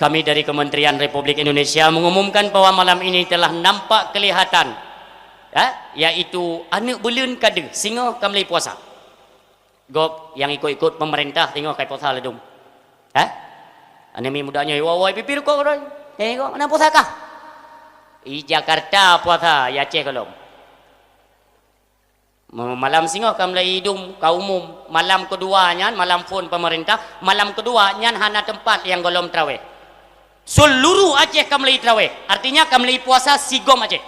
Kami dari Kementerian Republik Indonesia mengumumkan bahwa malam ini telah nampak kelihatan, ya, yaitu aneuk buleuen ka deuh, singoh ka mulai puasa. Gob nyang ikot-ikot pemerintah singoh ka puasa ladôm. Ha? Aneuk miet muda nyoe, "Woi, woi, pipi rukok, Roy." "Eh, gob, na puasa kah?" "Di Jakarta puasa, di Aceh gohlom." Ma-, malam singoh ka mulai idum, ka umum. Malam keudua nyan, malam phon pemerintah, malam keudua nyan hana teumpat nyang gohlom traweh. Seuluruh Aceh ka mulai traweh, artinya ka mulai puasa sigom Aceh.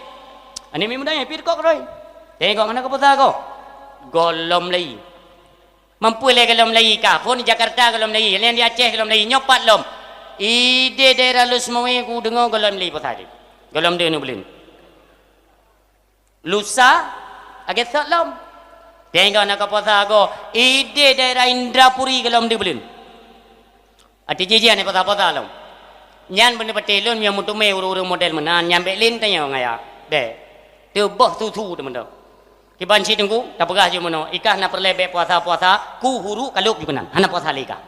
Aneuk miet muda nyan, "Pi rukok, Roy." "Tengok, hana ka puasa kah?" "Gohlom lé." "Mampu lé gohlom lé kah? Phon di Jakarta gohlom lé, laén di Aceh gohlom lé, nyoe pat lom." "Idéh daerah Lhokseumawe kudeungoe gohlom lé puasa deh. Gohlom deuh aneuk buleuen." Lusa, lagèe sot lom. Tengok na ka puasa gob, idéh daerah Indrapuri gohlom deuh buleuen. Até jih-jih aneuk puasa-puasa lom. Nyan beuneubati lôn nyang meuteumé ureueng-ureueng model meunan, nyan bèk lé tanyong ayah. Bèk. Teuboh susu teumantong. Kiban cit teungku, tapeugah jih meunoe, i kah na peureulèe bèk puasa-puasa, ku huru kalôb ju keunan. Hana puasa lé kah.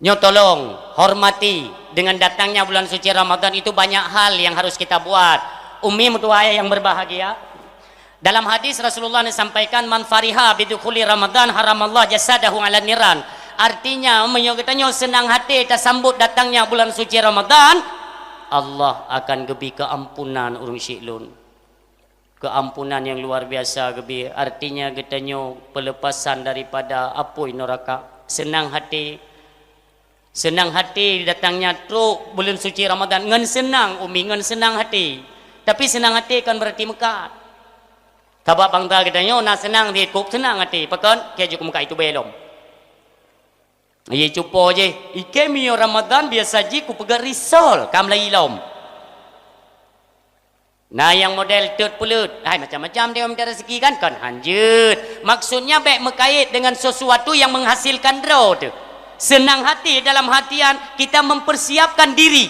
Nyoe tolong, hormati, dengan datangnya bulan suci Ramadan itu banyak hal yang harus kita buat. Umi meutuah ayah yang berbahagia, dalam hadis Rasulullah disampaikan, "Man fariha bidukhuli Ramadan, haramallah jasadahu 'alan niran." Artinya, meunyoe geutanyoe seunang haté tasambot datangnya bulan suci Ramadan, Allah akan geubri keuampunan ureueng syik lôn. Keuampunan nyang luar biasa geubri, artinya geutanyoe peulepasan daripada apui neuraka. Seunang hati, seunang hati datangnya trok buleuen suci Ramadhan ngon seunang, Umi, ngon seunang hati. Tapi seunang hati kon beurati meukat. Sabab bansa geutanyoe na seunang, sikôb seunang hati. Pakon? Keu jeuet keu meukat itu bèe lom. Ye cupo jih, ikei meunyoe Ramadhan biasa jih kupeugah risol, ka meulayi lom. Na nyang model teut peuleut, hai macam-macam dia minta rezeki kan, kon hanjeuet. Maksudnya bèk meukait dengan sesuatu yang menghasilkan droe teuh. Senang hati dalam artian kita mempersiapkan diri.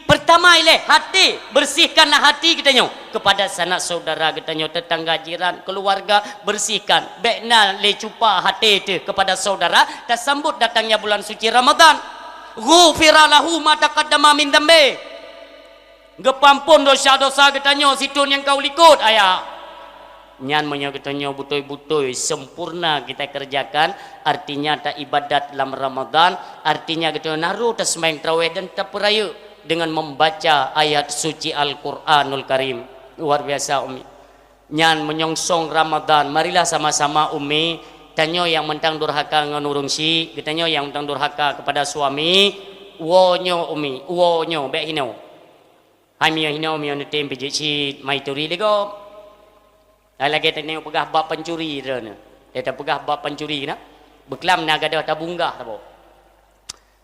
Pertama ilèe hati, bersihkanlah hati geutanyoe kepada sanak saudara geutanyoe, tetangga, jiran, keluarga, bersihkan. Bèk na lé cupa hati teuh kepada saudara, tasambot datangnya bulan suci Ramadhan. Ghufira lahu ma taqaddama min dzambi. Geupeuampon desya-desya geutanyoe sithôn nyang ka u likôt, ayah. Nyan meunyoe geutanyoe beutôi-beutôi sempurna kita kerjakan, artinya ta ibadat lam Ramadhan, artinya geutanyoe na rôh taseumayang tarawèh dan tapeurayeuk dengan membaca ayat suci Al-Quranul Karim. Luar biasa, Umi. Nyan meunyongsong Ramadhan, marilah sama-sama, Umi, tanyoe nyang mantong durhaka ngon ureueng syik, geutanyoe nyang mantong durhaka kepada suami, woe nyoe, Umi, woe nyoe, bèk hinoe. Hai meunyoe hinoe, meunyoe neutem pih jeuet cit, mai turi lé gob. Hai lagèe tanyoe peugah bab pancuri droeneuh. Eh, tapeugah bab pancuri keunan. Beuklam na gadôh tabunggah saboh.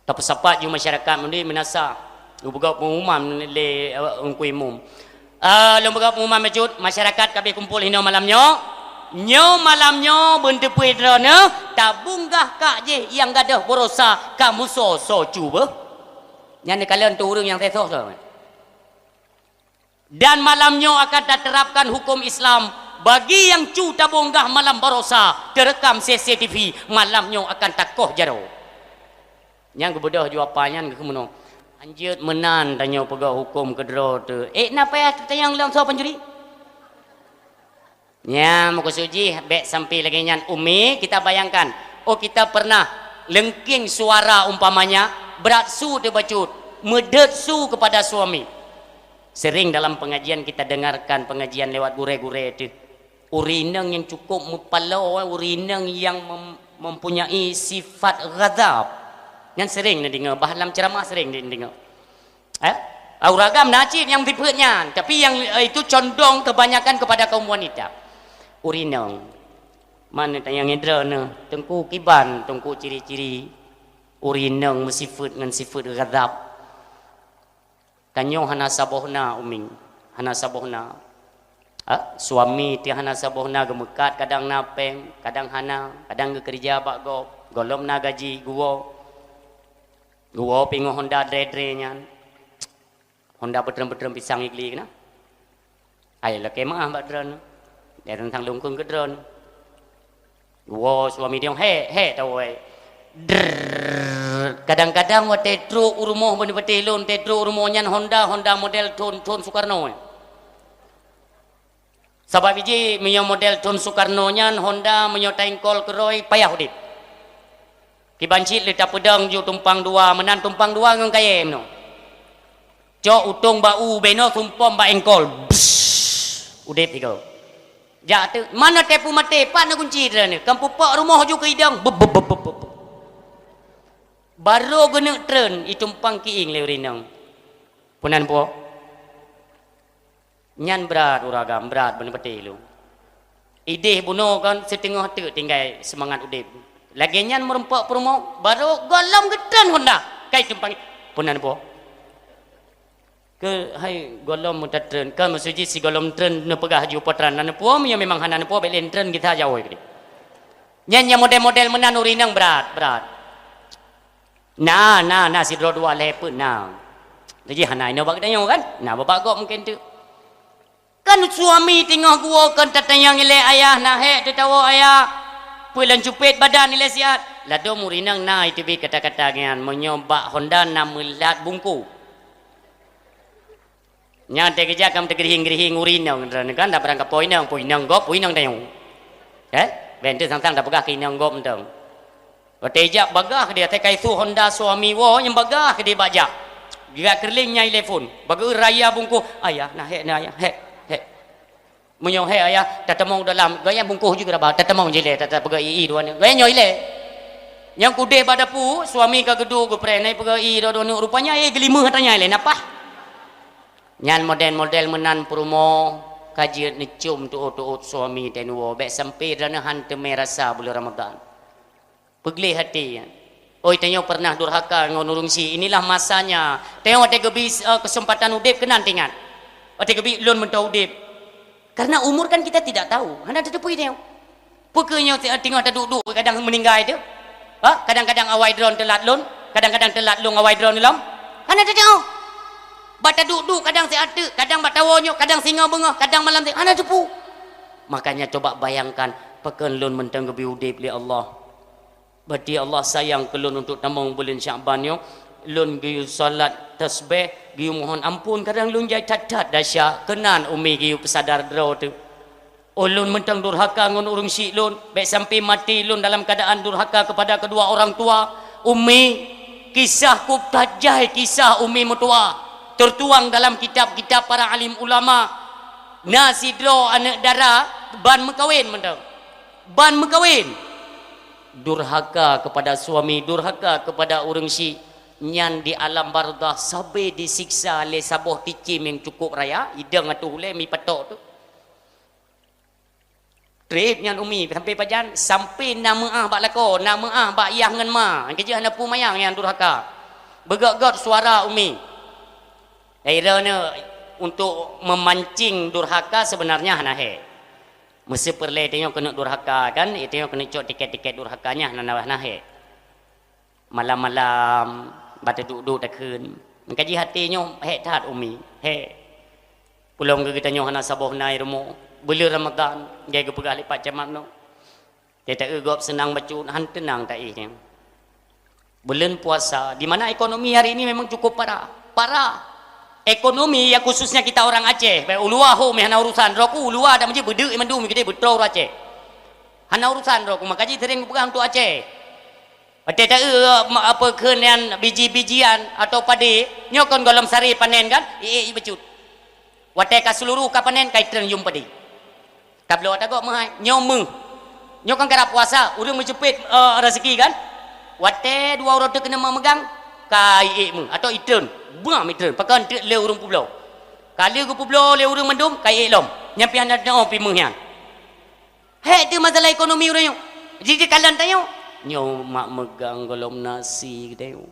Tapeusapat ju masyarakat meunuri meunasah. Geupeugah pengumuman lé, eh, Teungku Imum. Ah, lôn peugah pengumuman bacut, masyarakat ka abéh kumpul hinoe malam nyoe. Nyoe malam nyoe beuneuteupeu droeneuh tabunggah kak jih nyang gadôh baroesa ka meusoe-soe cu beuh. Nyan neukalon teuh ureueng nyang seusoe-soe. Dan malam nyoe akan taterapkan hukum Islam bagi nyang cu tabunggah malam baroesa, teurekam C C T V, malam nyoe akan takoh jaroe. Nyang geubeudôh ju apa nyan geukheun meunoe, "Hanjeuet meunan tanyoe peugah huköm keudroe teuh." Eh, na payah tatanyong lom soe pancuri? Nyan meukeusud jih bèk sampai lagèe nyan, Umi, kita bayangkan. Oh, kita pernah leungkeng suara umpamanya, brat su teuh bacut, meudeuet su kepada suami. Sering dalam pengajian kita dengarkan pengajian lewat gurèe-gurèe teuh. Ureueng inong nyang cukup meupaloe, ureueng inong nyang mem-, mempunyai sifat ghadab. Nyan sering neudeungoe, bah lam ceramah sering neudeungoe. Eh? Ureueng agam na cit nyang sifeuet nyan, tapi yang, eh, itu condong kebanyakan kepada kaum wanita. Ureueng inong. Man tanyong droeneuh, Teungku, kiban Teungku ciri-ciri ureueng inong meusifeuet ngon sifeuet ghadab. Tanyoe hana saboh na, Umi, hana saboh na. Ha? Suami teuh hana saboh na, geumeukat kadang na pèng, kadang hana, kadang geukeureuja bak gob, gohlom na gaji, geuwoe. Geuwoe pih ngon honda dre-dre nyan. Honda peutreun-peutreun pisang igli keunan. Ai lakèe meu'ah bak droeneuh. Dia teuntang lungkon keu droeneuh. Woe suami dia, "Hek, hek," tawoe. Drrrr. Kadang-kadang watèe trok u rumoh, bak patéh lôn, watèe trok u rumoh nyan Honda, Honda model thon, thon Soekarno. Sabab iji meunyoe model thon Soekarno nyan Honda, meunyoe taengkol keudroe payah udép. Kiban cit lé tapeudong ju tumpang dua, meunan tumpang dua ngon kayèe meunoe. Cok utông bak u, bèe nyoe sumpom bak engkol. Bsss. Udép sigoe. Jak teuk, manoe teupeu maté, pat na kunci droeneuh. Kan pupok rumoh ju keu idong. Bup, bup, bup, bup, bup. Barô geuneuk treun, itumpang kieng lé ureueng inong. Peunan po. Nyan brat ureueng agam, brat beuneupeuté lôn. Idéh bunoe kan siteungoh teuk tinggai seumangat udép. Lagèe nyan meurumpok peurumoh, barô gohlom geutreun Honda. Kai tumpang, peunan po. Keu hai gohlom meutatreun, kan meusuji sigohlom treun neupeugah ju po treun, na neupuo, meunyoe memang hana neupuo, bèk lé treun gisa jaweueb keudéh. Nyan nyang model-model meunan ureueng inong brat, brat. Na, na, na sidroe dua lhèe peuet na. Lagèe hana inoe bak geutanyoe kan? Na bak gob mungken teuk. Kan suami teungoh geuwoe kon tatanyong ilèe ayah, na hèk teutawoe ayah. Peue lôn cupet badan ilèe siat. Ladôm ureueng inong na iteubiet kata-kata nyan, meunyoe bak Honda na meulat bungkôh. Nyan teukeujak kan teugeurihing-geurihing ureueng inong droeneuh kan, dak barang kapo inong, po inong gob, po inong tanyoe. Eh? Bèk teuh sang-sang tapeugah keu inong gob mantong. Watèe jak bagah keudéh, watèe ka isuh Honda suami woe nyang bagah keudéh bak jak. Geujak keulieng nyang ilèe phôn. Bak geu raya bungkôh, "Ayah, na hèk, na ayah, hèk, hèk." Meunyoe hai ayah, tatamong dalam, gaya bungkôh jih geuraba, tatamong jilée, tata peugah i-i dua aneuk. Gaya nyoe ilée. Nyang kudeh bak dapu, suami ka geuduek geupreh, nai peugah i dua aneuk, rupanya eh geulimeuh ata nyan ilée, napah. Nyan model-model meunan peurumoh, ka jeuet neucom tuôt-tuôt suami teuh nyoe, bék sampai droeneuh han teumé rasa buleuen Ramadhan. Peugleh até. Oi, tanyoe pernah durhaka ngon ureuëng syiek, inilah masanya. Tanyoe watée geubri, eh, keuseumpatan udeb keunan teuingat. Watée geubri lôn mantong udeb. Karena umur kan kita tidak tahu. Hana tateupeue tanyoe. Peu kheueh nyoe teungoh taduek-duek kadang meuninggai teuh? Ha? Kadang-kadang awai droen teulat lôn, kadang-kadang teulat lôn awai droen lom. Hana tateupeue. Bak taduek-duek kadang siat teuk, kadang bak tawoe nyoe, kadang singoh beungoh, kadang malam teuh. Hana tateupeue. Makanya coba bayangkan, pakon lôn mantong geubri udeb lé Allah. Berarti Allah sayang keu lôn untuk tamong buleuen Syakban nyoe. Lôn geuyue salat tasbih, geuyue mohon ampôn, kadang lôn jai that-that desya, keunan umi geuyue peusadar droe teuh. Oh, lôn mantong durhaka ngon ureuëng syiek lôn, bék sampai maté lôn dalam keadaan durhaka kepada kedua orang tua. Umi, kisah kub that jai kisah umi meutuwah, tertuang dalam kitab-kitab para alim ulama. Na sidroe aneuk dara ban meukawen mantong. Ban meukawen. Durhaka kepada suami, durhaka kepada ureuëng syiek, nyan di alam barzakh sabe disiksa lé saboh cicém nyang cukup raya, idong ateueh ulée mi patok teuh. Treb nyan umi, sampai pajan, sampai na meuáh bak lakoe, na meuáh bak yah ngon ma, nyang keujeuet hana peue manyang nyang durhaka. Beugét-gét suara umi. Hai droeneuh, untuk memancing durhaka sebenarnya hana hék. Meuseu peureulée tanyoe keuneuk durhaka kan, tanyoe keuneuk cok tiket-tiket durhaka nyan hana, hana hék. Malam-malam, bak taduek-duek takheun. Meukaji até nyoe hék that umi, hék. Peulom geutanyoe hana saboh na i rumoh, buleuen Ramadhan, jai geupeugah lé Pak Camat nyoe. Teuta eu gob seunang bacut, han teunang taéh nyan. Buleuen puasa, di mana ekonomi hari ini memang cukup parah. Parah. Ekonomi ya khususnya kita orang Aceh. Baik uluwa ho meuhana urusan, droku uluwa ada meuji beudeuk mandum gede beutôi ureuëng Aceh. Hana urusan droku, maka ji sering peugah untuk Aceh. Watée ta eu apa kheun nyan biji-bijian atau padi, nyoe kon golom sari panen kan? Iék bacut. Watée ka seuluruh ka panen, ka itreun yum padi. Ka bloe tagoe meuhai, nyoe meuh. Nyoe kan karab puasa, ureuëng meuceupet, eh, rezeki kan? Watée dua uroe teuk keuneuk memegang, ka iék meuh atau itreun. Buam itreun, pakon teuk lé ureuëng peubloe. Ka lheueh geupeubloe lé ureuëng mandum, ka iék lom. Nyan pih hana teunoe pih meuh nyan. Hék teuh masalah ekonomi ureuëng nyoe. Jih kalon tanyoe. Nyoe mak meugang golom nasi geutanyoe.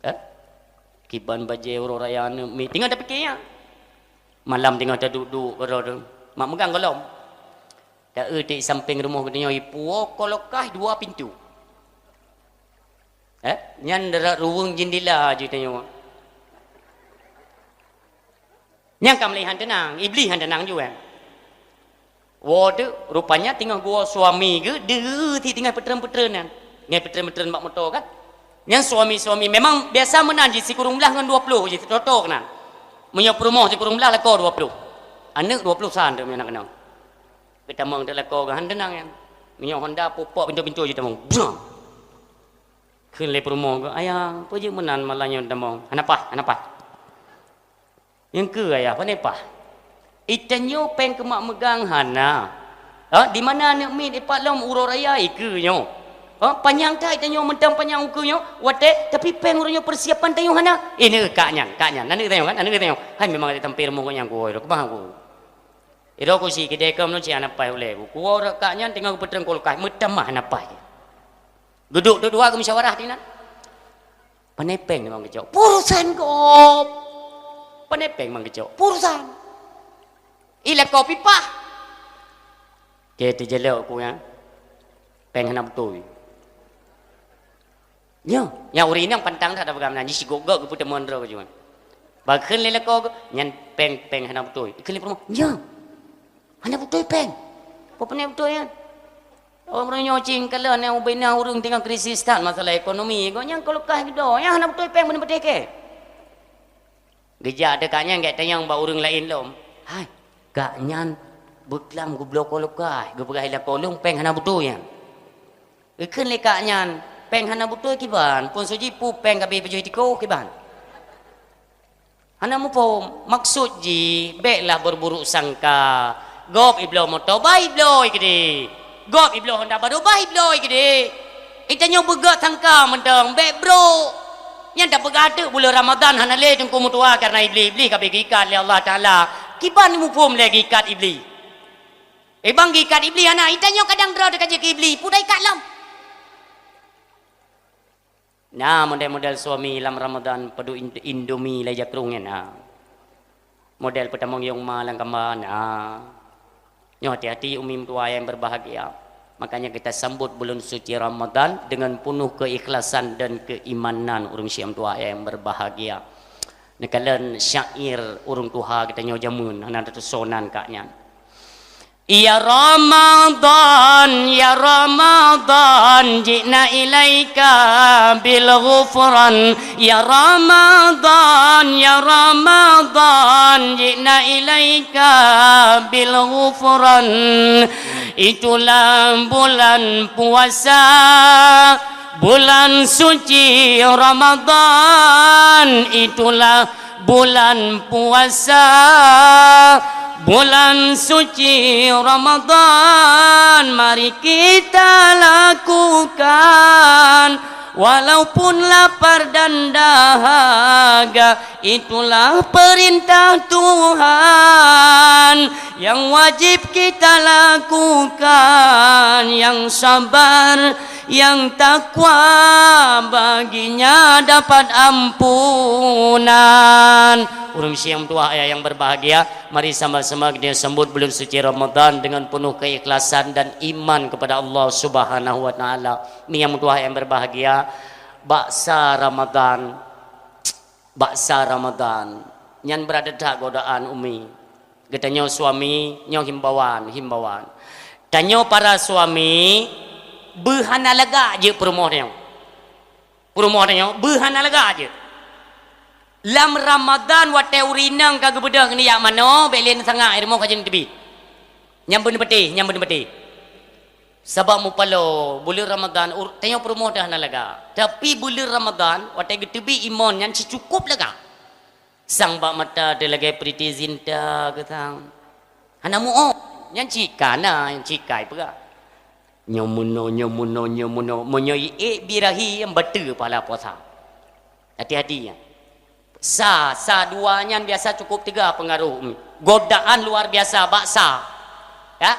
Eh? Kiban bajée uroe raya aneuk miet. Teungoh tapike nyan. Malam teungoh taduek-duek keudroe teuh. Mak meugang golom. Ta eu tiek sampéng rumoh geutanyoe ipuwoe kolokaih dua pintoe. Eh? Nyan darat ruweueng jendela jih tanyoe. Nyang ka mulai han teunang, Iblih han teunang juai. Woe teuh, rupanya teungoh geuwoe suami geuh, deuh si teungoh peutreun-peutreun nyan. Nyan peutreun-peutreun bak moto kan. Nyang suami-suami memang biasa meunan jih sikureueng blaih ngon dua ploh jih, toto keunan. Meunyoe peurumoh sikureueng blaih lakoe dua ploh. Aneuk dua ploh san teuh meunan keunong. Geutamong teuh lakoe geuh han teunang nyan. Meunyoe Honda pupok pintoe-pintoe jih tamong. Brang! Kheun lé peurumoh geuh, "Ayah, peue jeuet meunan malam nyoe tamong?" "Hana paih, hana paih." "Nyang keu ayah, pane paih?" "Itanyoe péng keu mak meugang hana. Ha, di mana aneuk miet ipat lom uroe raya ikeue nyoe. Ha, panyang that itanyoe mantong panyang ukeue nyoe, watée, tapi péng uroe nyoe persiapan tanyoe hana." "Eh, neu kak nyan, kak nyan, aneuk tanyoe kan, aneuk tanyoe." Hai memang ada tampil rumoh nyan kuwoe, keubah ku. Iroe ku si kidée keu meunyoe hana paih ulée ku. Kuwoe kak nyan teungoh geupeutreun kulkas, meutamah hana paih. Geuduek dua-dua geumusyawarah dinan. Pane péng memang geucok. Urusan gob. Pane péng memang geucok. Urusan. Ilée kopi pah. Oke, teujelok ku nyan. Péng hana beutôi. Nyoe, nyang ureuëng inong pantang that peugah meunan, jisigok-gok geupeuteumon droe keujeuet. Bakheun lé lakoe geuh, nyan péng, péng hana beutôi. Kheun lé peurumoh, nyoe. Hana beutôi péng. Peue peunan beutôi nyan? Ureuëng nyoe cing kalon nyang ubena ureuëng teungoh krisis that masalah ekonomi. Gobnyan keu leukah geudoe, nyang hana beutôi péng beuneuh peudeh keu. Geujak teuka nyan gét tanyong bak ureuëng laén lom. Hai, kak nyan beuklam geubloe keu leukah, geupeugah ilée kolong péng hana beutôi nyan. Geukheun lé kak nyan, péng hana beutôi kiban, phon soe jipu péng ka abéh pajoh tiko kiban. Hana muphom, maksud jih béklah berburuk sangka. Gob ibloe moto, bah ibloe keudeh. Gob ibloe honda barô, bah ibloe keudeh. Itanyoe beugöt sangka mantong, bèk brôk. Nyan tapeugah teuk buleuen Ramadhan hana lé teungku meutuha kareuna Iblih. Iblih ka bèk geuikat lé Allah Taala. Kiban muphom lé geuikat Iblih. Eh, bang geuikat Iblih hana, itanyoe kadang droe teuka jeuet keu Iblih, peue ikat lom. Na model-model suami lam Ramadhan peuduek Ind-, Indomie lé jakrong nyan, na. Model peutamong yong ma lam kamba, na. Nyoe hati-hati umi meutuah yang berbahagia. Makanya kita sambut bulan suci Ramadhan dengan penuh keikhlasan dan keimanan, ureueng syik meutuah yang berbahagia. Neukalon syair ureueng tuha geutanyoe jameun, hana teusonan kak nyan. Ya Ramadhan, ya Ramadhan, ji'na ilaika bil ghufran. Ya Ramadhan, ya Ramadhan, ji'na ilaika bil ghufran. Itulah bulan puasa, bulan suci Ramadhan. Itulah bulan puasa, bulan suci Ramadhan, mari kita lakukan, walaupun lapar dan dahaga, itulah perintah Tuhan yang wajib kita lakukan, yang sabar yang takwa baginya dapat ampunan. Ureueng syik meutuah ayah yang berbahagia, mari sama-sama kita sambut bulan suci Ramadan dengan penuh keikhlasan dan iman kepada Allah Subhanahu wa Taala. Umi yang meutuah yang berbahagia, bak sa Ramadan, bak sa Ramadan, nyan brat that godaan umi. Geutanyoe suami, nyoe himbauan, himbauan. Tanyoe para suami, beuhana lagak jeuet peurumoh tanyoe. Peurumoh tanyoe, beuhana lagak jeuet. Lam Ramadan watèe ureueng inong ka geubeudôh keuneuk jak manoe, bèk lé neusangak, rumoh ka jeuet teubiet. Nyang beuneupatéh, nyang beuneupatéh. Sabab mupaloe, buleuen Ramadan, ur-, tanyoe peurumoh teuh hana lagak. Tapi buleuen Ramadan, watèe geuteubiet imon nyan sicukôp lagak. Sang bak mata teuh lagèe Preity Zinta keu sang. Hana muôh, nyan cit ka na, nyan cit ka ipeugah. Nyoe meunoe, nyoe meunoe, nyoe meunoe. Meunyoe iék birahi, nyan bateue pahala puasa. Hati-hati nyan. Sa, sa dua nyan biasa cukup teuga peungaroh. Godaan luar biasa bak sa. Ya?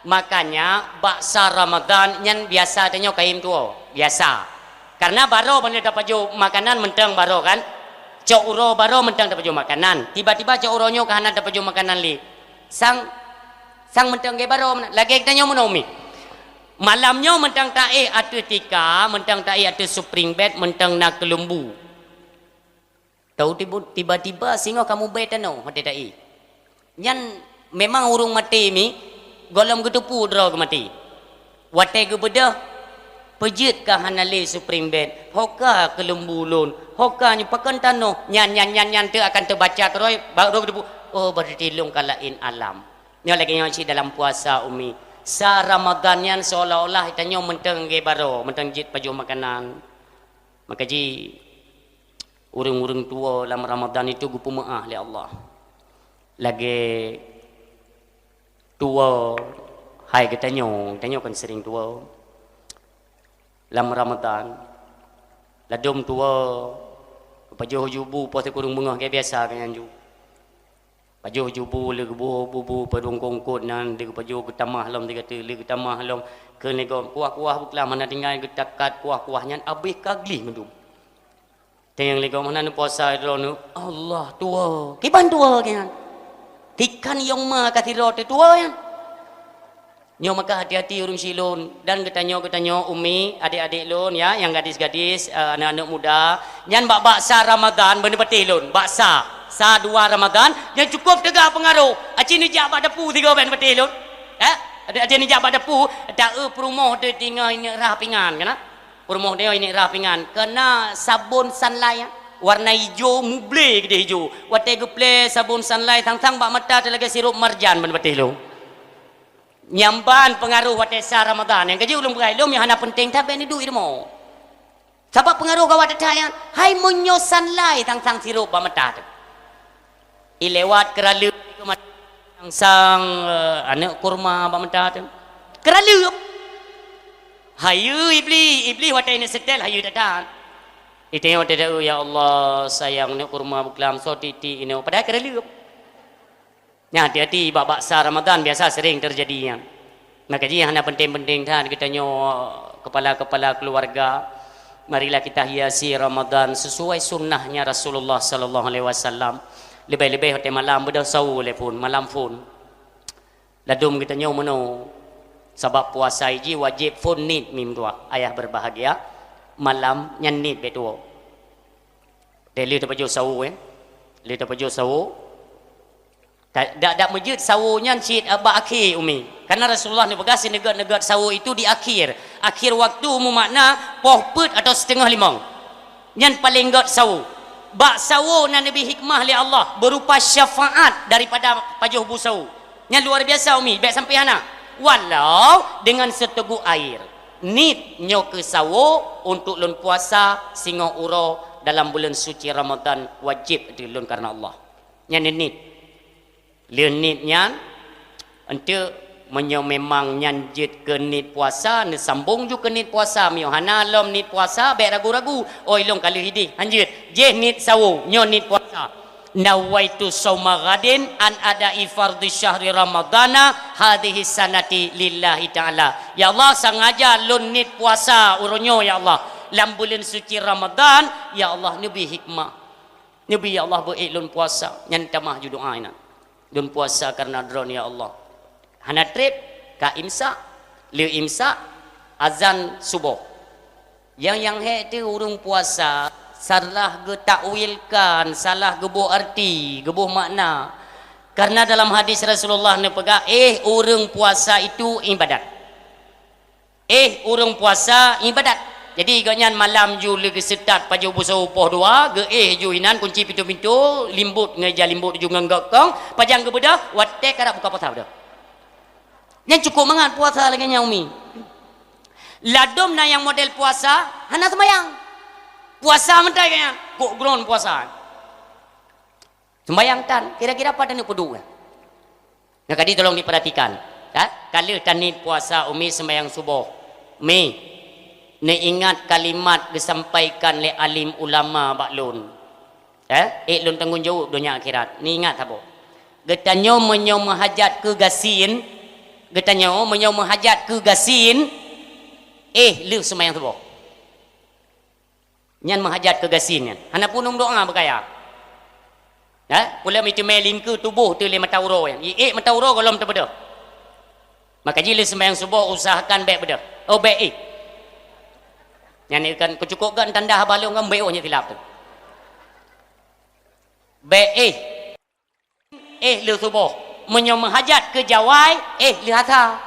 Makanya bak sa Ramadan nyan biasa tanyoe kayém tuwoe. Biasa. Karena baroe ban tapajoh makanan mantong baroe kan. Cok uroe baroe mantong tapajoh makanan. Tiba-tiba cok uroe nyoe ka hana tapajoh makanan lé. Sang, sang mantong lagèe baroe meunan. Lagèe tanyoe meunoe umi. Malam nyoe mantong taéh ateueh tika, mantong taéh ateueh spring bed, mantong na keuleumbu. Tau tibu-, tiba-tiba singoh kamoe bèe tanoh watèe taéh. Nyan memang ureueng maté mi, gohlom geuteupeue droe geuh maté. Watèe geubeudôh, peujeuet ka hana lé spring bed, ho ka keuleumbu lôn, ho ka nyoe pakon tanoh, nyan, nyan, nyan, nyan teuh akan teubaca keudroe, baru geuteupeue, oh, berarti lôn ka laén alam. Nyoe lagèe nyoe cit dalam puasa, umi. Sa Ramadan nyan seolah-olah tanyoe mantong lagèe baroe, mantong jeuet pajoh makanan. Maka jih, ureueng-ureueng tuwoe lam Ramadan itu geupeumeu'ah lé Allah. Lagèe tuwoe, hai geutanyoe, geutanyoe kan sering tuwoe lam Ramadan. Ladôm tuwoe, geupajoh ju bu poh sikureueng beungoh lagèe biasa keu nyan ju. Pajoh ju bu lé geuboh bu-bu padum kongkot nyan, lé geupajoh geutamah lom sigoe teuk, lé geutamah lom. Kheun lé gob, kuah-kuah beuklam hana tinggai geutakat kuah-kuah nyan abéh ka gleh mandum. Teunyang lé gob hana neupuasa droeneuh, Allah tuwoe. Kiban tuwoe nyan. Tikan yong ma ka sidroe teuh tuwoe nyan. Nyoe maka hati-hati ureueng syik lôn dan geutanyoe, geutanyoe umi, adék-adék lôn ya, nyang gadis-gadis, eh, aneuk-aneuk muda, nyan bak-bak sa Ramadan beuneupatéh lôn, bak sa, sa dua Ramadan, nyan cukôp teuga peungaroh. Aci neujak bak dapu sigoe bèk neupatéh lôn. Eh? Aci neujak bak dapu, taeu peurumoh teuh tinggai ineuk rhah pingan, kana? Peurumoh teuh ineuk rhah pingan, kana sabon Sunlight, warna ijo, muble keudéh ijo. Watèe geuplè sabon Sunlight, sang-sang bak mata teuh lagèe sirop marjan beuneupatéh lôn. Nyang ban peungaroh watèe sa Ramadan. Nyang keujeuet ulôn peugah ilôn nyang hana peunteng that bèk neuduek i rumoh. Sabab peungaroh gawat that nyan. Hai meunyoe Sunlight sang-sang sirop bak mata teuh. I lewat keuraleueng Sang, eh, aneuk kurma bak mata teuh. Keuraleueb. Hayeue Iblih, Iblih watée ineuk seutôt hayeue that-that. Iteunyok teuh, "Ya Allah, sayang aneuk kurma beuklam, soe tiek-tiek inoe." Padahai keuraleueb. Nyan hati-hati bak, bak sa Ramadan biasa sering teujadi nyan. Maka jih hana penting-penting that geutanyoe kepala-kepala keluarga. Marilah kita hiasi Ramadan sesuai sunnahnya Rasulullah sallallahu alaihi wasallam. Leubeh-leubeh watée malam beudôh sawo lé phon, malam phon. Ladôm geutanyoe meunoe, sabab puasa jih wajéb phon niet mim dua. Ayah berbahagia, malam nyan niet bék tuwoe. Teuh lheueh tapajoh sawo, eh. Lheueh tapajoh sawo. Ta-, dak, dak meujeuet sawo nyan cit bak akhé, Umi. Karena Rasulullah neupeugah sineugét-neugét sawo itu di akhir. Akhir waktu meumakna poh peuet atau siteungoh limong. Nyan paleng gét sawo. Bak sawo na neubi hikmah lé Allah berupa syafaat daripada pajoh bu sawo. Nyan luar biasa, Umi, bék sampai hana. Walau dengan seteguk air. Niet nyoe keu sawo untuk lôn puasa singoh uroe dalam buleuen suci Ramadan wajéb lôn karena Allah. Nyan niet. Lheueh niet nyan, enteuk meunyoe memang nyan jeuet keu niet puasa, neusambong ju keu niet puasa. Meunyoe hana lom niet puasa, bék ragu-ragu, "Oh, ilôn ka lheueh idéh." Hanjeuet, jéh niet sawo, nyoe niet puasa. "Nawaitu shauma ghadin an ada'i fardhi syahri ramadhana hadhihi sanati lillahi ta'ala." Ya Allah, sengaja lôn niet puasa uroe nyoe, ya Allah. Lam buleuen suci Ramadan, ya Allah, neubi hikmah. Neubi, "Ya Allah, beu ék lôn puasa." Nyan tamah ju doa inan. "Lôn puasa karena Droeneuh, ya Allah." Hana treb, ka imsak, lheueh imsak, azan suboh. Nyang, nyang hék teuh ureuëng puasa salah geutakwilkan, salah geuboh arti, geuboh makna. Karena dalam hadis Rasulullah neupeugah, "Éh ureuëng puasa itu ibadat." Éh ureuëng puasa ibadat. Jadi, gobnyan malam ju lheueh geuseutat pajoh bu sawo poh dua, geuéh ju inan kunci pintoe-pintoe, limbot ngon ija limbot ju ngon gok kong, pajan geubeudôh, watée karab buka puasa beudôh. Nyan cukup mangat puasa lagée nyan, Umi. Ladôm na nyang model puasa, hana seumayang. Puasa meutai gobnyan, kok gron puasa. Sembayang tan, kira-kira pat aneuk peuduek nyan. Nyang tadi tolong diperhatikan, kan? Ka lheueh taniet puasa, Umi sembayang suboh. Mi, neuingat kalimat geusampaikan lé alim ulama bak lôn. Eh, ék lôn tanggong jaweueb donya akhirat. Neuingat saboh. Geutanyoe meunyoe meuhajat keu gasien, geutanyoe meunyoe meuhajat keu gasien, éh lheueh sembayang suboh. Nyan meuhajat keu gasien nyan. Hana punong doa beukaya. Ha? Pula meuteumé lingkeu tuboh teuh lé mata uroe nyan. Iék mata uroe gohlom teubeudôh. Maka jih lheueh sembahyang suboh usahakan bék beudôh. Oh, bék éh. Nyan kan keucukôp gét tanda haba lôn kan bék oh nyan silap teuh. Bék éh. Éh lheueh suboh. Meunyoe meuhajat keu jawai, éh lheueh asa.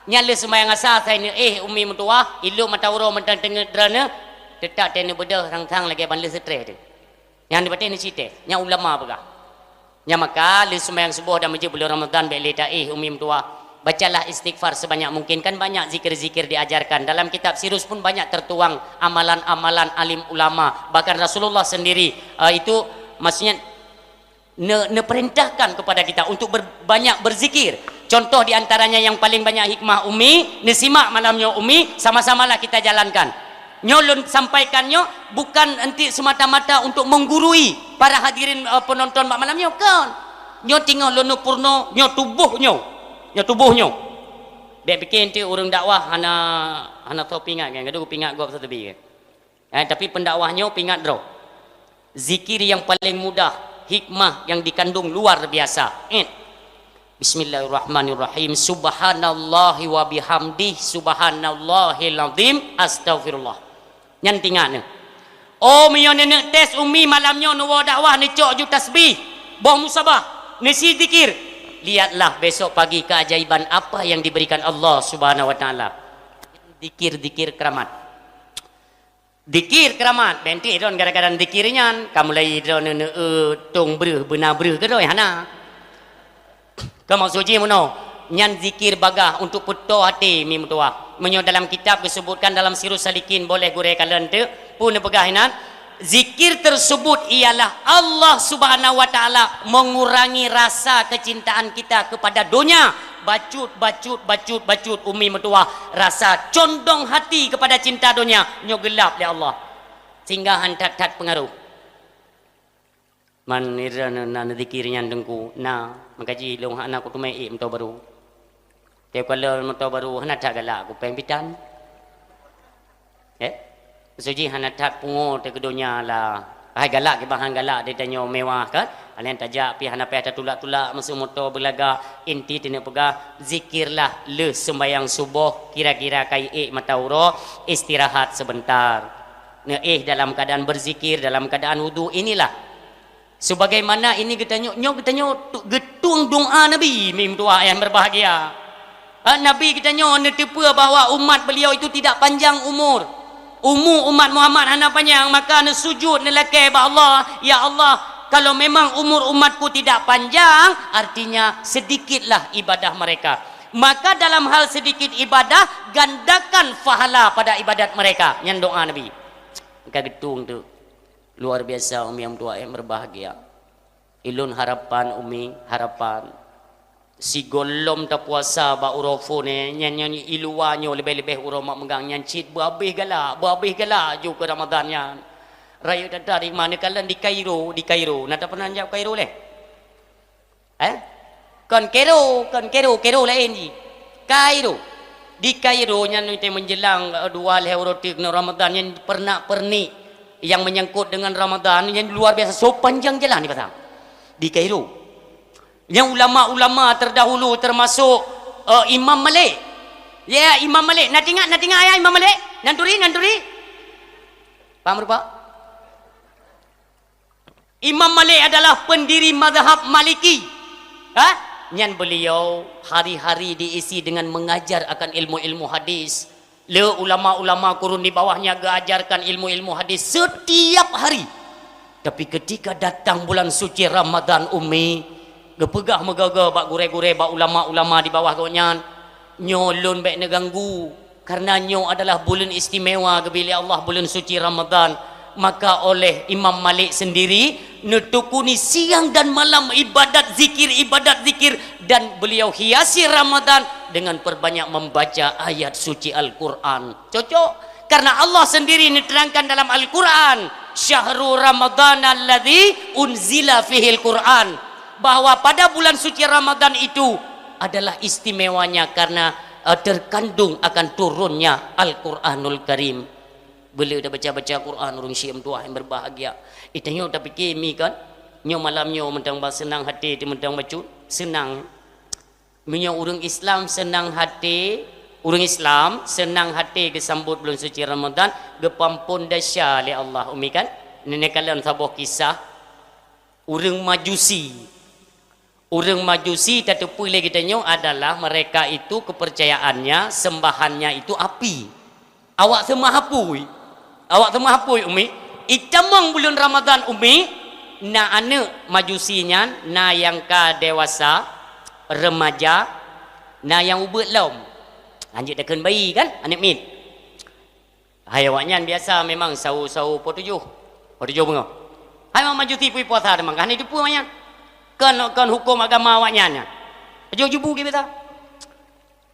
Nyan lheueh seumayang asa, asai neuéh umi meutuwah, ilop mata uroe mantong teungeut droeneuh, teutap teuh neubeudôh sang-sang lagée ban lheueh seutreh teuh. Nyan dipatéh neucit teuh, nyan ulama peugah. Nyan maka lheueh seumayang suboh dan meujeuet buleuen Ramadhan bék lé taéh umi meutuwah. Bacalah istighfar sebanyak mungkin. Kan banyak zikir-zikir diajarkan. Dalam kitab Sirus pun banyak tertuang amalan-amalan alim ulama. Bahkan Rasulullah sendiri, eh, itu maksudnya ne-, neuperintahkan kepada kita untuk ber-, banyak berzikir. Contoh di antaranya yang paling banyak hikmah umi, neusimak malam nyoe umi, sama-samalah kita jalankan. Nyoe lôn sampaikan nyoe bukan entik semata-mata untuk menggurui para hadirin, eh, penonton bak malam nyoe, kon. Nyoe teungoh lôn neupurno, nyoe tuboh nyoe. Nyoe tuboh nyoe. Bék pike entik ureuëng dakwah hana, hana soe pingat kan, gadoh pingat gob seuteubie kan. Eh, tapi pendakwah nyoe pingat droe. Zikir yang paling mudah, hikmah yang dikandung luar biasa. Eh. Bismillahirrahmanirrahim. Subhanallahi wa bihamdih, subhanallahil azim, astaghfirullah. Nyan tingat nyoe. Oh, meunyoe neuneuk tes umi malam nyoe neuwoe dakwah neucok ju tasbih, boh musabah, neusi zikir. Lihatlah besok pagi keajaiban apa yang diberikan Allah Subhanahu wa taala. Zikir-zikir keramat. Dikir keuramat, bék entik droen gara-gara dikir nyan, ka mulai droen neueu tong breuh, beuna breuh keudroe hana. Keu maksud jih meunoe, nyan zikir bagah untuk peutoe até mi meutuwah. Meunyoe dalam kitab geusebutkan dalam Sirus Salikin, boleh gurée kalon teuk, peue neupeugah inan, Zikir tersebut ialah Allah Subhanahu wa Ta'ala mengurangi rasa kecintaan kita kepada donya. Bacut, bacut, bacut, bacut, umi meutuah, rasa condong hati kepada cinta donya nyoe geulab lé Allah, sehingga han that-that peungaruh. Man ira na, na zikir nyan teungku, na, maka jih lôn hana kuteumé ék moto barô. Tiep kali moto barô hana that galak kupéng bitan. Eh? Seuji hana that pungo teuh keu donya lah. Hai galak kiban han galak di tanyoe mewah kan? Alèh tajak pih hana payah tatulak-tulak meuseu moto beulaga. Inti teuneuk peugah, zikirlah lheueh seumbahyang suboh, kira-kira ka ék mata uroe, istirahat sebentar. Neuéh dalam keadaan berzikir, dalam keadaan wudu, inilah. Sebagaimana ini geutanyoe, nyoe geutanyoe tu-, geutueng doa Nabi, mi meutuah nyang berbahagia. Ha, Nabi geutanyoe neuteupeue bahwa umat beliau itu tidak panjang umur. Umu umat Muhammad hana panjang, maka neusujud neulakée bak Allah, "Ya Allah, kalau memang umur umatku tidak panjang, artinya sedikitlah ibadah mereka. Maka dalam hal sedikit ibadah, gandakan pahala pada ibadat mereka." Nyan doa Nabi. Ka geutueng tu. Luar biasa, umi nyang meutuah nyang berbahagia. Ilôn harapan, umi, harapan. Sigohlom tapuasa bak uroe phon nyan, nyan i luwa nyoe leubeh-leubeh uroe mak meugang nyan cit beuhabéh galak, beuhabéh galak ju keu Ramadan nyan. Rayeuk that-that di ma neukalon di Kairo, di Kairo. Na tapeunan jak Kairo lé? Eh? Kon Kairo, kon Kairo, Kairo laén jih. Kairo. Di Kairo nyan, nyan menjelang, eh, dua lhèe uroe teuk keunoe Ramadan nyan, peurenak-peurenik nyang menyangkut dengan Ramadan nyan luar biasa, so panjang jalan dipasang. Di Kairo. Nyan ulama-ulama terdahulu termasuk, eh, Imam Malik. Ya, Imam Malik. Na teuingat, na teuingat ayat Imam Malik? Nan turi, nan turi? Paham, Pak? Imam Malik adalah pendiri mazhab Maliki. Ha? Nyan beliau hari-hari diisi dengan mengajar akan ilmu-ilmu hadis. Le ulama-ulama kurun di bawahnya geuajarkan ilmu-ilmu hadis setiap hari. Tapi ketika datang bulan suci Ramadan, umi, geupeugah meugaga bak gurée-gurée, bak ulama-ulama di bawah gobnyan, "Nyoe lôn bék neuganggu." Karena nyoe adalah buleuen istimewa geubri lé Allah, buleuen suci Ramadan. Maka oleh Imam Malik sendiri neutekuni siang dan malam ibadat zikir, ibadat zikir, dan beliau hiasi Ramadan dengan perbanyak membaca ayat suci Al-Quran. Cocok? Karena Allah sendiri neuterangkan dalam Al-Quran, "Syahru Ramadan alladzi unzila fihil Quran," bahwa pada bulan suci Ramadan itu adalah istimewanya karena eh, terkandung akan turunnya Al-Quranul Karim. Bila dah baca-baca Quran, ureuëng syik meutuah nyang berbahagia. Ita nyoe tapike mi kan, nyoe malam nyoe mantong ba seunang hati, mantong bacut, seunang. Meunyoe ureuëng Islam seunang hati, ureuëng Islam seunang hati geusambot bulan suci Ramadan, geupampon desya lé Allah, umi kan? Nenek kalian saboh kisah, ureuëng Majusi. Ureuëng Majusi tateupeue lé geutanyoe adalah mereka itu kepercayaannya, sembahannya itu api. Awak seumah apui. Awak seumah apui, umi. Itamong buleuen Ramadan, umi, na aneuëk Majusi nyan, na nyang ka dewasa, remaja, na nyang ubeut lom. Lanjut takheun bayi kan, aneuëk miet. Hai awaknyan biasa memang sawo-sawo po tujoh. Po tujoh beungoh. Hai mak Majusi pui puasa teuma, hana jiteupeue awaknyan. Kon, kon huköm agama awaknyan nyan. Pajoh jubu geuh biasa.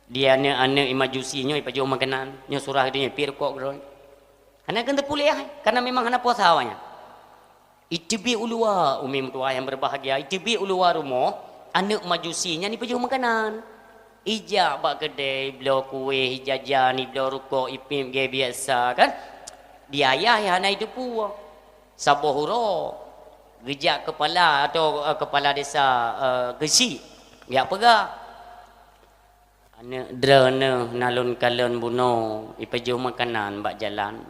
Di aneuëk-aneuëk i Majusi nyoe ipajoh makanan, nyoe surah geutanyoe, pih rukok keudroe. Hana keuneuk teupuléh, karena memang hana puasa awaknyan. Iteubiet u luwa, umi meutuah nyang berbahagia, iteubiet u luwa rumoh, aneuëk Majusi nyan ipajoh makanan. Ijak bak keudè, ibloe kueh, ijajan, ibloe rukok, ipiep geuh biasa kan. Di ayah hana iteupeue. Saboh uroe, geujak kepala atau, eh, kepala desa, eh, keuchik, jak peugah, "Aneuëk droeneuh na lôn kalon bunoe, ipajoh makanan bak jalan."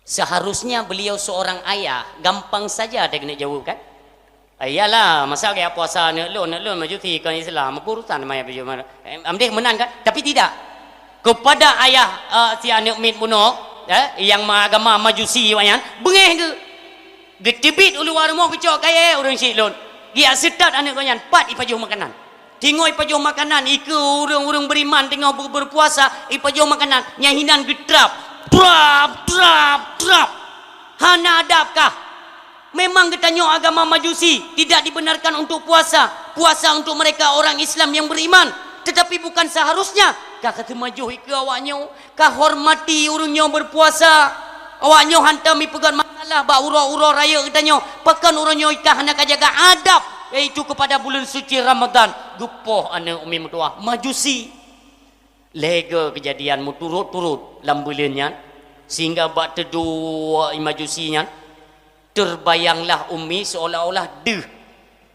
Seharusnya beliau seorang ayah, gampang saja dia keuneuk jaweueb kan? Iyalah, masa gaya puasa aneuëk lôn, aneuëk lôn Majusi kon Islam, apa urusan maya beliau mana? Eh, amdeh meunan kan? Tapi tidak. Kepada ayah, eh, si aneuëk miet bunoe, eh, nyang ma-, agama Majusi awaknyan, beungéh geuh. Geuteubiet u luwa rumoh geucok kayèe ureuëng syik lôn. Geujak seutat aneuëk gobnyan, pat ipajoh makanan. Teungoh ipajoh makanan, ikeue ureuëng-ureuëng beriman teungoh beu-, berpuasa, ipajoh makanan, nyang hinan geutrap. Trap, trap, trap. Hana adab kah? Memang geutanyoe agama Majusi, tidak dibenarkan untuk puasa. Puasa untuk mereka orang Islam yang beriman. Tetapi bukan seharusnya kah ka teumajoh ikeue awaknyoe, ka hormati ureuëng nyoe berpuasa. Awaknyoe hantom ipeugét masalah bak uroe-uroe rayeuk geutanyoe. Pakon uroe nyoe ka hana ka jaga adab, yaitu kepada buleuen suci Ramadan. Geupoh aneuëk umi meutuwah Majusi. Lhée go keujadian meuturot-turot lam buleuen nyan, sehingga bak teuduek Majusi nyan, terbayanglah umi seolah-olah deuh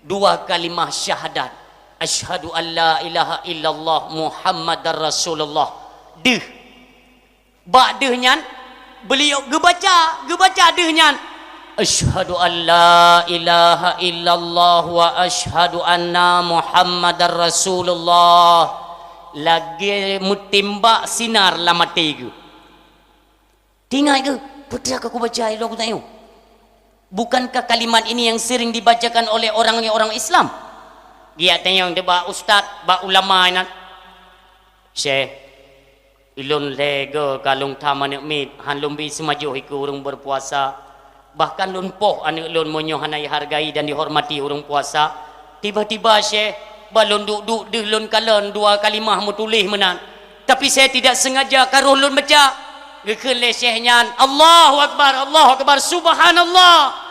dua kalimah syahadat, "Asyhadu an la ilaha illallah Muhammadar Rasulullah." Deuh. Bak deuh nyan, beliau geubaca, geubaca deuh nyan, "Asyhadu an la ilaha illallah wa asyhadu anna Muhammadar Rasulullah." Lagée meutimbak sinar lam até geuh. Tingai geuh, "Peue ka kubaca ilong tanyoe? Bukankah kalimat ini yang sering dibacakan oleh orang-orang Islam?" Geutanyong teuh bak ustaz, bak ulama inan, "Syekh, ilôn lhée go ka lôn tham aneuëk miet, han lôn bi seumajoh ikeue ureuëng berpuasa. Bahkan lôn poh aneuëk lôn meunyoe hana ihargai dan dihormati ureuëng puasa. Tiba-tiba, Syekh, bak lôn duek-duek deuh lôn kalon dua kalimah meutuléh meunan. Tapi saya tidak sengaja ka roh lôn baca." Geukheun lé syekh nyan, "Allahu Akbar, Allahu Akbar, Subhanallah.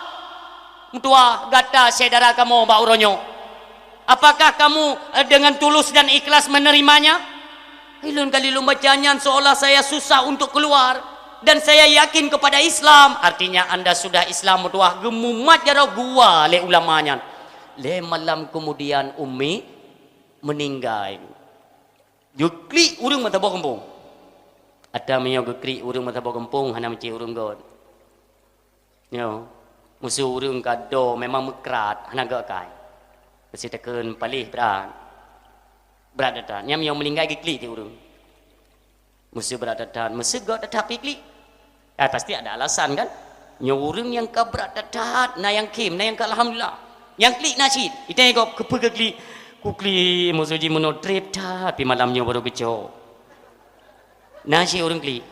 Meutuwah, gata syedara kamoe bak uroe nyoe. Apakah kamu, eh, dengan tulus dan ikhlas menerimanya?" "Ilôn kali lôn baca nyan seolah saya susah untuk keluar dan saya yakin kepada Islam." "Artinya anda sudah Islam, meutuwah," geumumat jaroe gua lé ulama nyan. Lhée malam kemudian umi meuninggai. Geuklik ureuëng meusaboh gampông. Ata meunyoe geuklik ureuëng meusaboh gampông hana meucit ureuëng göt. Nyoe, meuseu ureuëng ka do memang meukrat, hana göt kai. Meuseu takheun paléh brat. Brat that-that. Nyan meunyoe meuninggai geuklik teuh ureuëng. Meuseu brat that-that, meuseu göt that-that pih klik. Ah, pasti ada alasan kan? Nyoe ureuëng nyang ka brat that-that, na nyang khém, na nyang ka alhamdulillah. Nyang klik na cit, itée gob keupeue geuklik. Kuklik, meuseu jimeunoe treb that, pih malam nyoe barô geucok. Na cit ureuëng klik.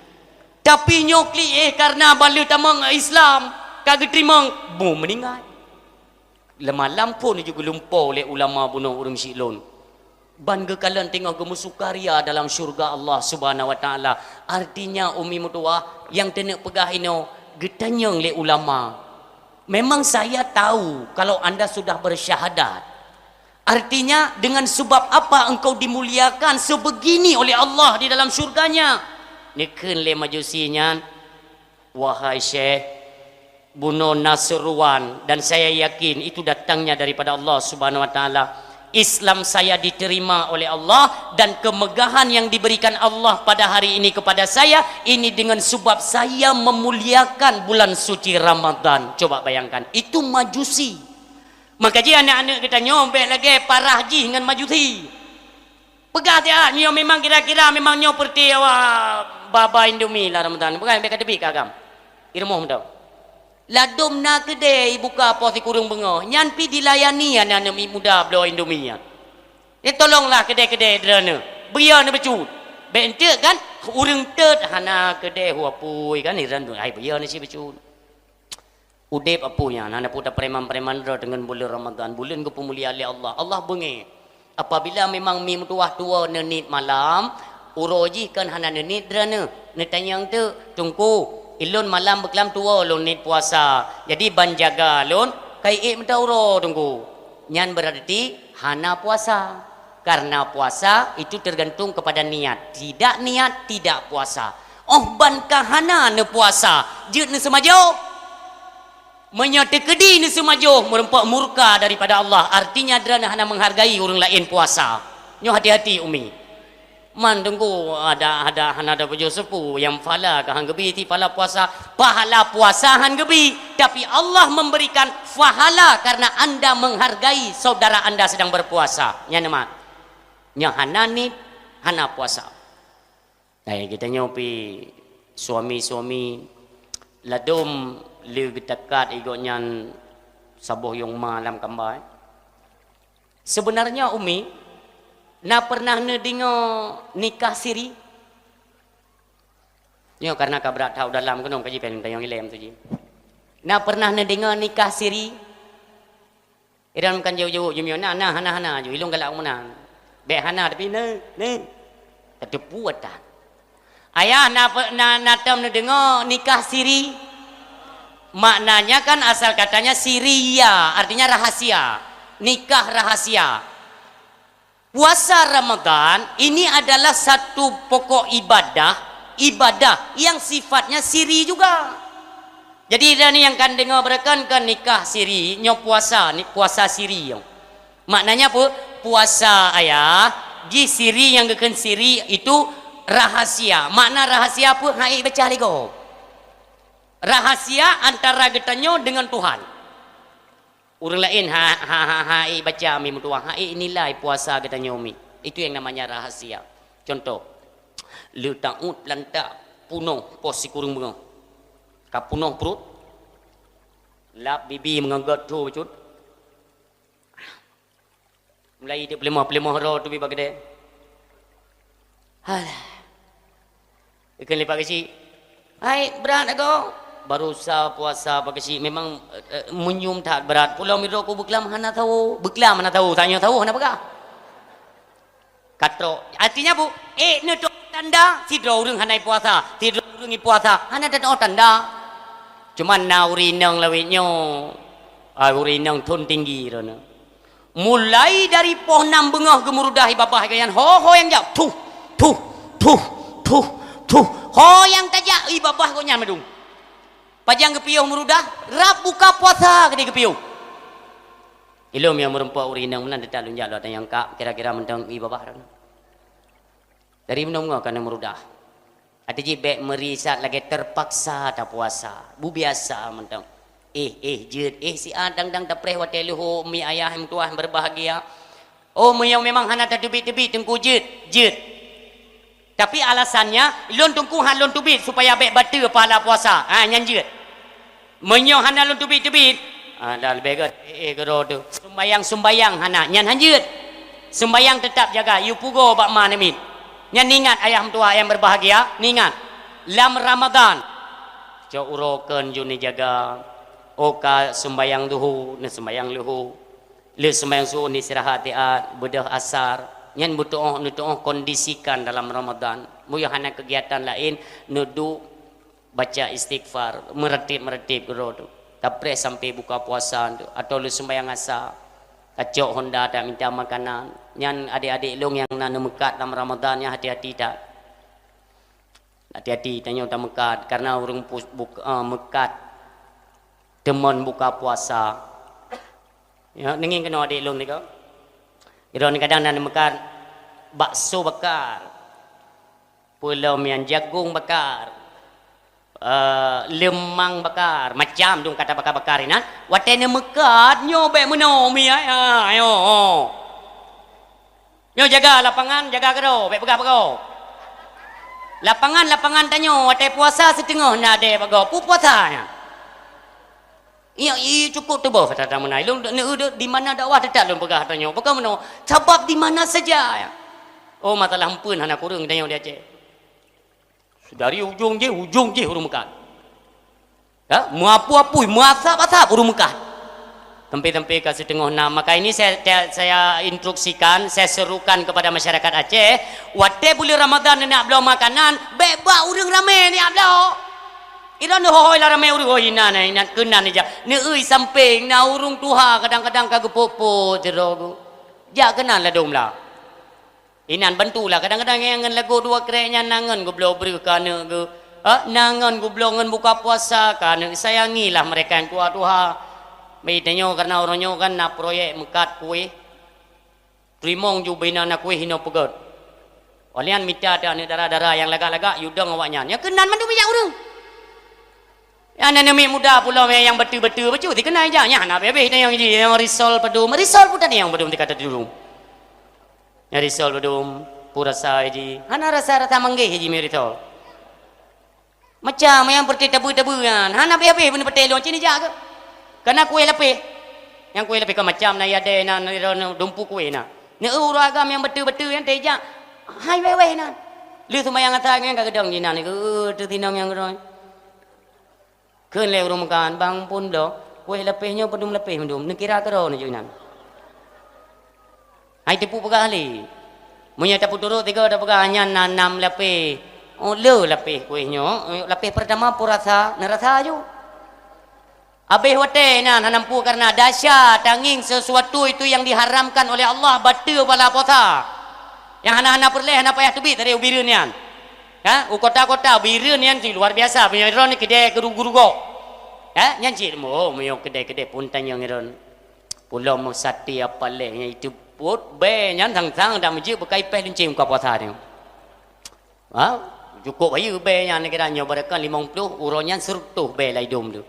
Tapi nyoe klik, eh, karena baleue tamong Islam, ka geuteurimong, bu meuninggai. Leumalam phon jeuet geulumpoe lé ulama bunoe ureuëng siklon. Ban geukalon teungoh geumeusukaria dalam syurga Allah Subhanahu wa Taala. Artinya, umi meutuwah nyang teuneuk peugah inoe geutanyong lé ulama. Memang saya tahu kalau anda sudah bersyahadat. Artinya, dengan sebab apa engkau dimuliakan sebegini oleh Allah di dalam syurganya? Neukheun lé Majusi nyan, "Wahai Syekh, bunoe na seuruan dan saya yakin itu datangnya daripada Allah Subhanahu wa Taala. Islam saya diterima oleh Allah dan kemegahan yang diberikan Allah pada hari ini kepada saya, ini dengan sebab saya memuliakan bulan suci Ramadan." Coba bayangkan, itu Majusi. Maka jih aneuëk-aneuëk geutanyoe bék lagée parah jih ngon Majusi. Peugah siat, nyoe memang kira-kira memang nyoe peureuté awak ba-ba Indomie lah Ramadan. Peugah bék ka teubiet keu agam. Di rumoh meudoe. Ladôm na keudée ibuka poh sikureueng beungoh, nyan pih dilayani aneuëk-aneuëk muda bloe Indomie nyan. Nyan tolonglah keudée-keudée droeneuh. Beu yo neuh bacut. Bék enteuk kan, ureuëng teut hana keudée hu apui kan, iran hai beu yo neuh cit bacut. Udeb apui nyan hana peue tapreman-preman droe deungon buleuen Ramadan, buleuen geupeumulia lé Allah. Allah beungéh. Apabila memang mi meutuwah tuwoe neuniet malam, uroe jih kon hana neuniet droeneuh. Neutanyong teuk, "Teungku, ilôn malam beuklam tuwoe lôn niet puasa. Jadi ban jaga lôn, ka iék meuta uroe, Teungku." Nyan beurarti hana puasa. Karena puasa itu tergantung kepada niat. Tidak niat, tidak puasa. Óh ban ka hana neupuasa, jeuet neuseumajoh. Meunyoe teukeudi neuseumajoh, meureumpok murka daripada Allah, artinya droeneuh hana menghargai ureuëng laén puasa. Nyoe hati-hati, umi. Man teungku ada, ada, hana ada bujoe seupôt, nyang pahala ka han geubi, ti pahala puasa, pahala puasa han geubi, tapi Allah memberikan pahala karena anda menghargai saudara anda sedang berpuasa. Nyan mat. Nyang hana niet, hana puasa. Hai, geutanyoe pih suami-suami ladôm le geutakat i gobnyan saboh yong ma lam kamba, eh. Sebenarnya, umi, na pernah neudeungoe nikah siri? Nyoe karena ka brat that u dalam keunong kaji pen tanyong ilem tu ji. Na pernah neudeungoe nikah siri? Iran kan jaweueb-jaweueb jumio na, na hana-hana ju ilong galak meunan. Bèk hana tapi ne, ne. Tateupeue atan. Ayah na, na, na tom neudeungoe nikah siri? Maknanya kan asal katanya siriya, artinya rahasia. Nikah rahasia. Puasa Ramadan ini adalah satu pokok ibadah, ibadah yang sifatnya siri juga. Jadi, dan yang kan dengar berakan kan nikah siri, nyoe puasa, ni puasa siri nyoe. Maknanya apa? Puasa ayah, ji siri yang geukeun siri itu rahasia. Makna rahasia apa? Hai baca lego. Rahasia antara geutanyoe dengan Tuhan. Ureuëng laén ha, ha, ha, ha, ék baca mi meutuah, ha, ék nilai puasa geutanyoe mi. Itu yang namanya rahasia. Contoh, le taut peulanta punoh poh sikureueng beungoh. Ka punoh pruet, lap bibi meungeugét thu bacut. Mulai idéh peuleumah-peuleumah roh tu bi bagedé. Halah. Ikheun lé Pak Geuchik, "Hai, brat agoe." Baru sa puasa Pak Geuchik memang, eh, eh, meunyium that brat. Pulo midroku beuklam hana tahu. Beuklam hana tahu. Tanyoe tahu hana peugah. Katrok. Artinya bu, eh, neutoh tanda sidroe ureuëng hana puasa, sidroe ureuëng puasa. Hana tatoh tanda. Cuman na ureuëng inong lawét nyoe. Ah, ureuëng inong thon tinggi droeneuh. Mulai dari poh nam beungoh geumurudah i babah geuh nyan, ho-ho nyang jak, tuh, tuh, tuh, tuh, tuh. Ho nyang tajak i babah geuh nyan meudung. Pajan geupiôh murudah, rab buka puasa keudéh geupiôh. Ilôn nyang meureumpok ureuëng inong meunan teutap lôn jak lôn tanyong kak, kira-kira mantong i babah droeneuh. Dari meunong-meunong ka na murudah. Até jih bék meuri saat lagée terpaksa tapuasa. Bubiasa mantong. Eh, eh, jeuet, eh, siat dang-dang tapreh watée leuhô mi ayah meutuah berbahagia. Oh, meunyoe memang hana tateubiet-teubiet teungku jeuet, jeuet. Tapi alasannya, lôn teungku han lôn teubiet supaya bék bateue pahala puasa. Ha, nyan jeuet. Meunyoe hana lôn teubiet-teubiet, ah, dah leubeh gét, eh, eh, keudroe teuh. Sumbayang-sumbayang hana, nyan han jeuet. Sumbayang teutap jaga, yue pugoe bak ma namiet. Nyan ingat ayah meutuah nyang berbahagia, ingat. Lam Ramadan, cok uroe kön ju neujaga. Oh ka sumbayang duhu, neusumbayang leuhô. Lheueh sumbayang suboh neuistirahat tiat, beudôh asar. Nyan beutuoh, neutuoh kondisikan dalam Ramadan. Meunyoe hana keugiatan laén, neuduek baca istighfar, meuratéb-meuratéb keudroe teuh. Tapreh sampai buka puasa teuh, atawa lheueh sumbayang asa. Tacok honda, taminta makanan. Nyan adék-adék lôn nyang na neumeukat lam Ramadan nyan hati-hati that. Hati-hati, tanyoe tameukat, karena ureuëng pus-, buk-, eh, meukat teumon buka puasa. Ya, neungieng keunoe adék lôn niko. Droeneuh kadang na neumeukat bakso bakar. Peulom nyan jagong bakar, eh, leumang bakar, macam dum kata bakar-bakar inan. Watée neumeukat nyoe bék meunoe mi ai, ha, nyoe. Nyoe jaga lapangan, jaga keudroe, bék peugah-peugah. Lapangan-lapangan tanyoe watée puasa siteungoh na deh bagoe, peue puasa nyan. Iya, iya, cukup teuboh kata-kata meunan. Lôn deuek, deuek, di mana dakwah teutap lôn peugah tanyoe. Bukan meunoe, sabab di mana saja. Oh, masalah empeuen hana kureueng tanyoe di Aceh. Dari ujong jih, ujong jih ureuëng meukat. Ya, meuapui-apui, meuasap-asap ureuëng meukat. Sampai-sampai ka siteungoh nam. Maka ini saya, saya, saya instruksikan, saya serukan kepada masyarakat Aceh, watée buleuen Ramadan neunak bloe makanan, bék bak ureuëng ramé neunak bloe. Iran neuhôi lam ramé ureuëng, oh, inan, inan keunan ija. Neueu sampéng, na ureuëng tuha kadang-kadang ka geupot-pot sidroe geuh. Jak keunan ladôm la. Inan bantulah, kadang-kadang nyang ngon lagoe dua krek nyan na ngon geubloe breueh keu aneuk geuh. Ha, na ngon geubloe ngon buka puasa keu aneuk, sayangilah mereka nyang tuha-tuha. Bak tanyoe karena uroe nyoe kan na proyek meukat kueh. Teurimong ju bina na kueh inoe peugét. Óh lheueh nyan mita teuh aneuk dara-dara nyang lagak-lagak yue dong awaknyan. Nyang keunan mandum jak ureuëng. Nyang na namiet muda pulo nyang beutôi-beutôi bacut dikeunai jak. Nyan hana habéh-habéh nyang ji, nyang risol padum. Risol pun tadi nyang padum tika tadi dulu. Nyang risol padum, peue rasa ji. Hana rasa-rasa manggéh ji mi risol. Macam nyang peureute tabeue-tabeue nyan, hana habéh-habéh beuneupatéh lôn cit neujak keuh. Kana kueh lapéh. Nyang kueh lapéh ka macam na yadée na, na, na, na dumpu kueh na. Neueu ureuëng agam nyang beutôi-beutôi nyan teujak. Hai wéh-wéh na. Lheueh seumayang asa nyan ka geudong jinan keuh teusinong nyang keudroe. Kheun lé ureuëng meukat, "Bang, phon bloe, kuéh lapéh nyoe padum lapéh mandum, neukira keudroe neujok inan." Hai teupeu peugah lé. Meunyoe tapeuturot tiga tapeugah nyan na nam lapéh. Oh, le lapéh kuéh nyoe, lapéh pertama pun rasa, neurasa aju. Habéh watée nyan hana mampu karena dahsyat tangieng sesuatu itu yang diharamkan oleh Allah, bateue pahala puasa. Nyang hana-hana peureulée hana payah teubiet dari u Bireuen nyan. Ha, u kota-kota Bireuen nyan cit luar biasa, meunyoe droeneuh keudè guru-guru gob. Ha, nyan cit, oh, meunyoe keudè-keudè pun tanyong droeneuh. Pulo meusaté apa lé nyang itu put bée nyan sang-sang dak meujeuet beukai péh lunceng buka puasa nyoe. Ha? Cukup bayeue bée nyan kira nyoe, barangkan limong ploh, uroe nyan seureutôh bée lai dum tu.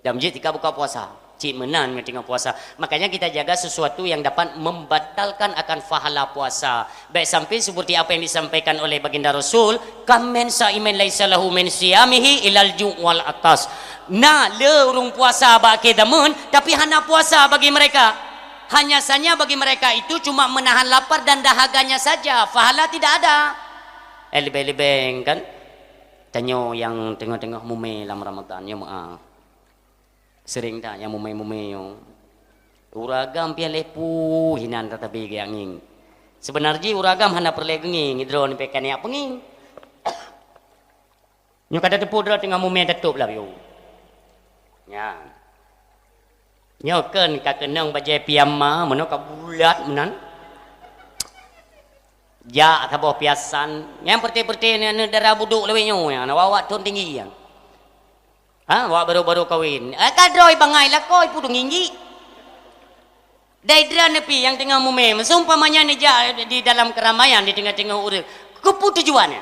Dak meujeuet tika buka puasa. Cit meunan nyoe teungoh puasa. Makanya kita jaga sesuatu yang dapat membatalkan akan pahala puasa. Baik sampai seperti apa yang disampaikan oleh Baginda Rasul, "Kam min saimin laisa lahu min siyamihi ilal ju' wal atas." Na le ureuëng puasa bak akhé zaman, tapi hana puasa bagi mereka. Hanya saja bagi mereka itu cuma menahan lapar dan dahaganya saja, pahala tidak ada. Eh, leubeh-leubeh kan? Tanyoe nyang teungoh-teungoh mumé lam Ramadan, nyoe meu'ah. Sering that nyang mumé-mumé nyoe. Ureuëng agam pian lé pu hinan tatabi geuangieng. Sebenar jih ureuëng agam hana peureulée geungieng, droeneuh pih ka neujak peungieng. Nyoe ka tateupeue droe teungoh mumé tatôb lam yue. Nyan. Nyoe kheun ka keunong bajée piyama, meunoe ka bulat meunan. Jak saboh piasan. Nyang peureté-peureté nyan dara budok lawét nyoe nyan, awak-awak thon tinggi nyan. Ha, awak baru-baru kawin. Eh, ka droe bangai lakoe pudong inji. Dai dra neupi nyang teungoh mumé, seumpamanya neujak di dalam keramaian di teungoh-teungoh ureuëng. Keupeue tujuannya?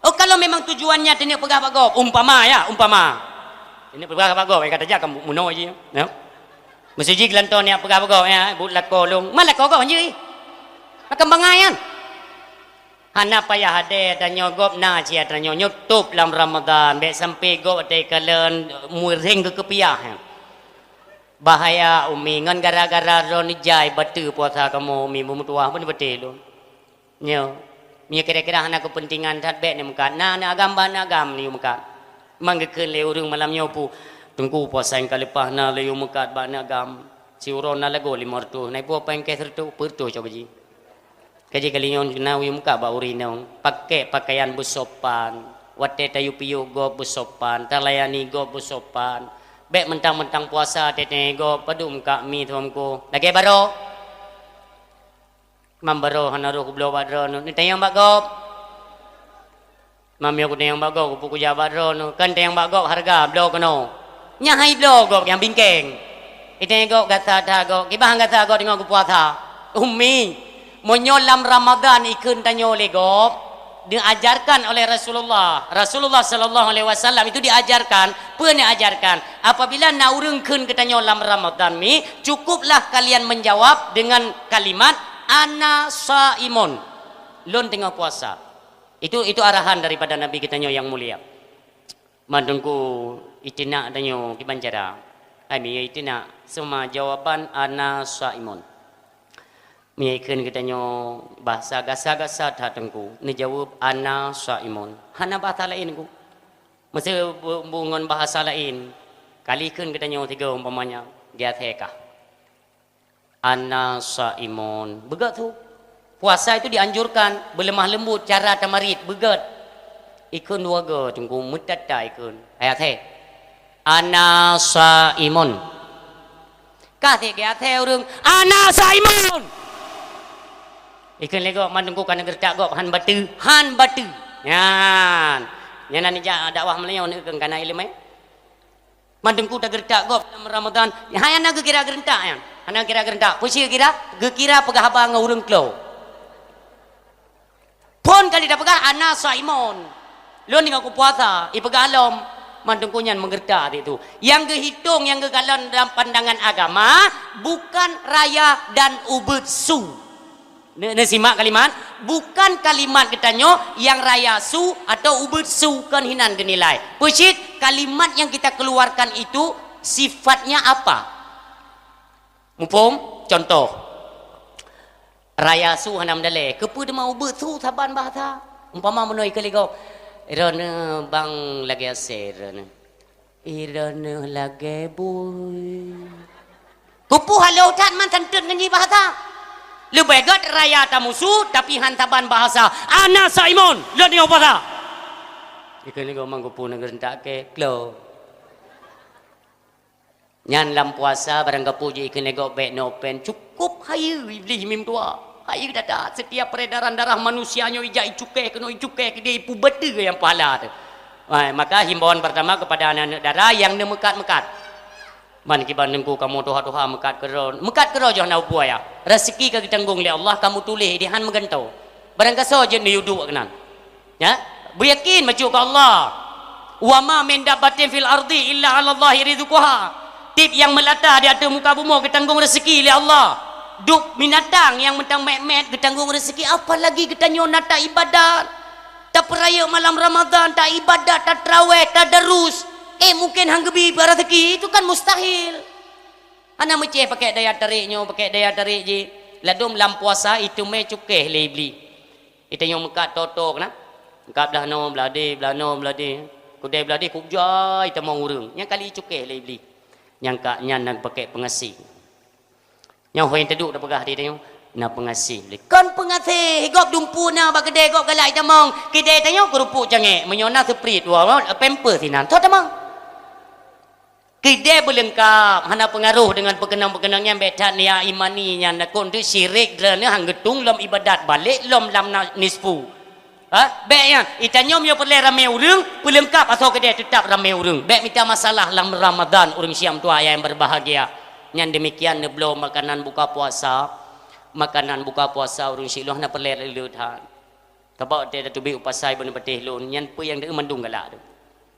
Oh, kalau memang tujuannya teuneuk peugah bak gob, umpama ya, umpama. Teuneuk peugah bak gob, eh, kata jak kamu munoe ji, ya. Mesti ji geulantong niat peugah bak gob, ya, buet lakoe lôn. Ma lakoe gob hanjeuet. Akan bangai kan? Hana payah hadé tanyoe gob na cia tanyoe nyoe tôb lam Ramadan, bék sampai gob watée kalon muréng keu keupiah. Bahaya umi ngon gara-gara droeneuh jai bateue puasa kamoe umi beumeutuwah beuneubeutée lôn. Nyoe, meunyoe kira-kira hana keupeuntengan that bék neumeukat. Na aneuk agam bak aneuk agam neumeukat. Man geukheun lé ureuëng malam nyoe pu, "Teungku, puasa nyang ka leupah na lé yue meukat bak aneuk agam. Siuroe na lagoe limong reutôh, na ipo pain kèe seureutôh, peuet reutôh coba jih." Ka jikali nyoe na yue meukat bak ureuëng inong, pakai pakaian beusopan, watée tayue piôh gob beusopan, talayani gob beusopan. Bék mentang-mentang puasa teuntée gob padum meukat mi teungku. Lagée baroe. Mam baroe hana roh kubloe bak droeneuh, neutanyong bak gob. Mam yoh kutanyong bak gob, kupeue kujak bak droeneuh, kan tanyong bak gob hareuga, bloe keunoe. Nyan hai bloe gob nyang bingkeng. Itanyong gob gasa that gob, kiban gasa gob teungoh geupuasa. Umi, meunyoe lam Ramadan ikheun tanyoe lé gob, diajarkan oleh Rasulullah. Rasulullah sallallahu alaihi wasallam itu diajarkan, peue neuajarkan? Apabila na ureuëng kheun geutanyoe lam Ramadan mi, cukuplah kalian menjawab dengan kalimat, "Ana shaimun." Lôn teungoh puasa. Itu, itu arahan daripada Nabi geutanyoe nyang mulia. Man teungku itinak tanyoe kiban cara. Hai mi itinak, seuma jawaban ana shaimun. Meunyoe ikheun geutanyoe bahasa gasa-gasa that teungku, neujaweueb ana shaimun. Hana bahasa laén teungku. Meuseu bu-, bu ngon bahasa laén, kali kheun geutanyoe sigoe umpamanya, di athée kah. Ana shaimun. Beugét su. Puasa itu dianjurkan, beuleumah leumbut cara tamarit, beugét. Ikheun dua goe teungku meutata ikheun. Ayat he. Ana shaimun. Ka si geuyat he ureuëng, "Ana shaimun." Ikheun lé gob, man teungku ka neugeureutak gob, han bateue, han bateue. Nyan. Nyan na neujak dakwah meulayeue neukheun kana iéleumé. Man teungku tageureutak gob lam Ramadan, hana geukira geureutak nyan. Hana geukira geureutak. Peue cit geukira? Geukira peugah haba ngon ureuëng klo. Phon kali tapeugah, "Ana shaimun." Lôn teungoh kupuasa, ipeugah lom. Man teungku nyan meugeureutak situ. Nyang geuhitong, nyang geukalon dalam pandangan agama, bukan raya dan ubeuet su. Ne-, neusimak kalimat, bukan kalimat geutanyoe nyang raya su atau ubeuet su kon hinan geunilai. Peue cit kalimat yang kita keluarkan itu sifatnya apa? Muphom? Contoh, raya su hana meudalé. Keupeue teuma ubeuet su saban bahasa? Umpama meunoe ikheun lé gob, "Droeneuh bang lagée asée droeneuh." I droeneuh lagèe bui. Kupu halo that man santôn ngon jih bahasa. Leubeh gèt raya tamusu, tapi han saban bahasa. Ana Saimon, lôn nyoe puasa. Ikheun lé gob mang kupu nanggroe rentak kèe, klo. Nyan lam puasa barang gapu jih ikheun lé gob bèk nopen, cukup hayeue Iblih mim dua. Hayeue that-that, setiap peredaran darah manusia nyoe ijak icukai keunoe, icukai keudéh, ipubeuteu nyang pahala teuh. Hai, maka himbauan pertama kepada aneuk-aneuk dara nyang neumeukat-meukat. Man kiban teungku kamoe tuha-tuha meukat keudroe, meukat keudroe jih hana peue-peue. Raseuki ka geutanggong lé Allah, kamoe tuléh di han meugantoe. Barang gasoe jeuet neuyue duek keunan. Ya? Beuyakin bacut keu Allah. "Wa ma min dabbatin fil ardi illa 'alallahi rizquha." Tiep nyang meulata di ateueh muka bumoe geutanggong raseuki lé Allah. Dub binatang nyang mantong mèt-mèt geutanggong raseuki, apalagi geutanyoe na ta ibadat. Tapeurayeuk malam Ramadhan, ta ibadat, tatraweh, tadarus. Eh, mungken han geubi raseuki, itu kan mustahil. Hana meucéh pakèk daya tarék nyoe, pakèk daya tarék jih. Ladôm lam puasa iteumé cukéh lé Iblih. Geutanyoe meukat tô-tô keunan. Meukat blah noe, blah deh, blah noe, blah deh. Keudéh blah deh, kujai tamong ureueng. Nyan kali cukéh lé Iblih. Nyang ka nyan na pakèk peungaséh. Nyoe hôi teuduek tapeugah di tanyoe, na peungaséh. Kon peungaséh, gob dumpeue na bak keudéh gob galak tamong. Keudéh tanyoe keurupuk cangék. Meunyoe na seuprit, dua, pampers sinan. Soe tamong? Keudéh beuleungkap, hana peungaroh deungon peukeunong-peukeunong nyan, bèk that nia imani nyan, nakon teuh syirik droeneuh han geutung lom ibadat, balek lom lam na-, nisfu. Ha? Bèk nyan, geutanyoe meunyoe peureulèe ramé ureueng, peuleungkap asoe keudéh teutap ramé ureueng. Bèk mita masalah lam Ramadhan ureueng Syiah meutuah nyang berbahagia. Nyan demikian neubloe makanan buka puasa. Makanan buka puasa ureueng Syiah hana peureulèe le-le that. Sabab watèe tateubiet u pasai beuneupeutéh lôn, nyan peue nyang deuh mandum galak teuh.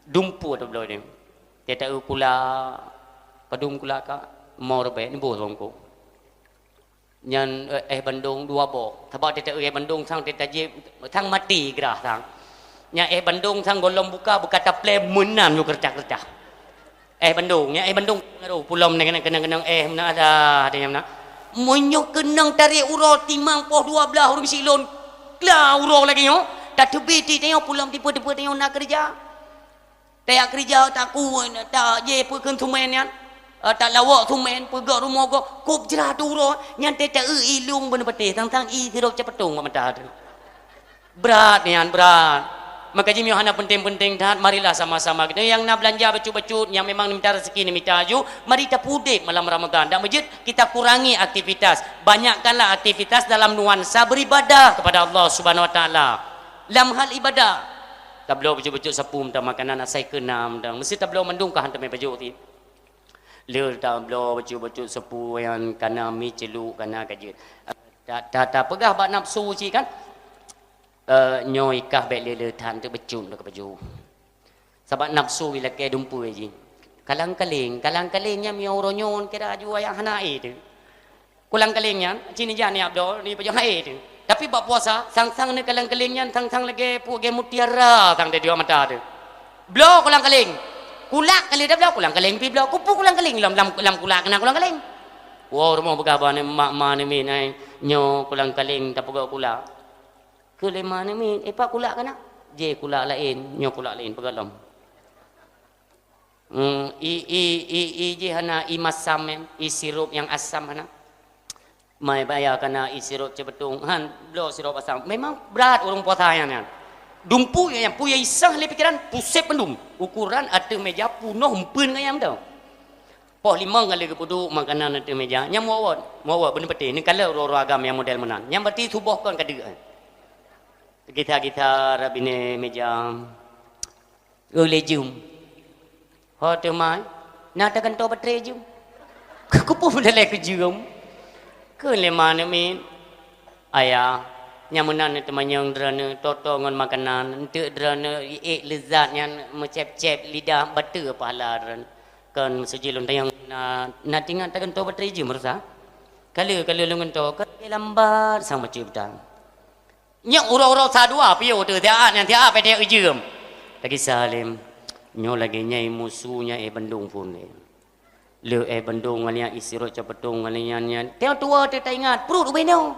Dumpeue tabloe nyoe. Teuh taeu kula, padum kula ka, mo ribèe, neuboh sibangkôk. Nyan, eh, éh bandong dua boh. Sabab teuh taeu éh bandong sang teuh tajieb, sang maté grah sang. Nyan éh bandong sang gohlom buka, beuka taplè meunan nyoe keureucah-keureucah. Éh bandong, nyan éh bandong pengaroh. Pulom nyan keunong-keunong éh meunan, alah, ada nyang meunan. Meunyoe keunong tarek uroe timang poh dua blaih ureueng Syiah lôn, kla uroe lagèe nyoe, tateubiet tanyoe pulom tipe-tipe tanyoe na keureuja. Tajak keureuja takue, tajak jih peue kheun seumén nyan. Eh, talawok seumén, peugöt rumoh gob, kôb jrah teuh uroe, nyan teuh taeu i lôn beuneupeutéh, sang-sang i sirop ceupeutong bak mata teuh. Brat nyan, brat. Maka jih meunyoe hana peunteng-peunteng that, marilah sama-sama kita nyang na beulanja bacut-bacut, nyang memang neumita raseuki neumita aju, mari tapeudeb malam Ramadhan. Dak meujeuet kita kurangi aktivitas. Banyakkanlah aktivitas dalam nuansa beribadah kepada Allah Subhanahu Wa Taala. Lam hal ibadah. Tabloe bacut-bacut sapeue mantong makanan asai keunam mantong. Meusti tabloe mandum ka han teumé pajoh cit. Le tabloe bacut-bacut sapeue nyan kana mi ceuluk kana ka jeuet. Ta, ta, tapeugah bak nafsu cit kan. Eh, nyoe i kah bèk le-le that teuh bacut lôn ka pajoh. Sabab nafsu ilakèe dumpeue jih. Kalang-kaling, kalang-kaling nyan meunyoe uroe nyoe kira aju ayah hana ae teuh. Kulang-kaling nyan, cit neujak neujak bloe, neupajoh ae teuh. Tapi bak puasa, sang-sang neukalang-kaling nyan, sang-sang lagèe peue, lagèe mutiara sang teuh di mata teuh. Bloe kulang-kaling. Kulak ka lheueh tabloe, kulang-kaling pih bloe. Kupu kulang-kaling, lam, lam, lam kulak keunan kulang-kaling. Woe rumoh peugah bak aneuk mak, "Ma, aneuk miet, ai, nyoe kulang-kaling tapeugöt kulak." Kheun lé ma aneuk miet, "Eh, pat kulak keunan?" "Jih kulak laén, nyoe kulak laén, peugöt lom." Hmm, i, i, i, i jih hana, i masam nyan, i sirop nyang asam hana. Mai baya kana i sirop ceupeutong, han, bloe sirop asam. Memang brat ureueng puasa nyan, nyan. Dumpeue nyan, peue nyang isah lé pikeran, pusép mandum. Ukoran ateueh meja punoh empeuen ngon nyang mantong. Poh limong ka lheueh geupeuduek makanan ateueh meja, nyan muwot-wot, muwot-wot beuneupeutéh, neukalon uroe-uroe agam nyang model meunan. Nyan berarti suboh kon ka deuek. Gisa-gisa rab binéh meja. "Oi lé jeuem." "Ho teuma, na tagantoe baterai jeuem?" "Keupeue meudalai keu jeuem?" Kheun lé ma aneuk miet, "Ayah, nyang meunan neuteumanyong droeneuh tô-tô ngon makanan, eunteuk droeneuh ék leuzat nyan meucép-cép lidah, bateue pahala droeneuh. Kon meusuji lôn tanyong na, na tingat tagantoe baterai jeuem rasa? Ka lheueh, ka lheueh lôn gantoe, ka lheueh lambat sang bacut beuta." Nyoe uroe-uroe sa dua piôh teuh, siat nyan siat, pih teuh jeuem. Lagèe saleuem. Nyoe lagèe nyan musu nyan éh bandong phôn lé. Le éh bandong ngon nyan, i sirop ceupeutong ngon nyan, nyan. Tiep tuwoe teuh taingat, pruet ubé nyoe.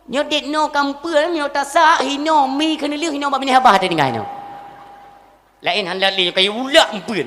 Nyoe dit nyoe ka meupeuen, nyoe tasak, hinoe mi keuneulheueh, hinoe bak binéh babah teuh tinggai nyoe. Laén han lali, nyoe kayue ulak meupeuen.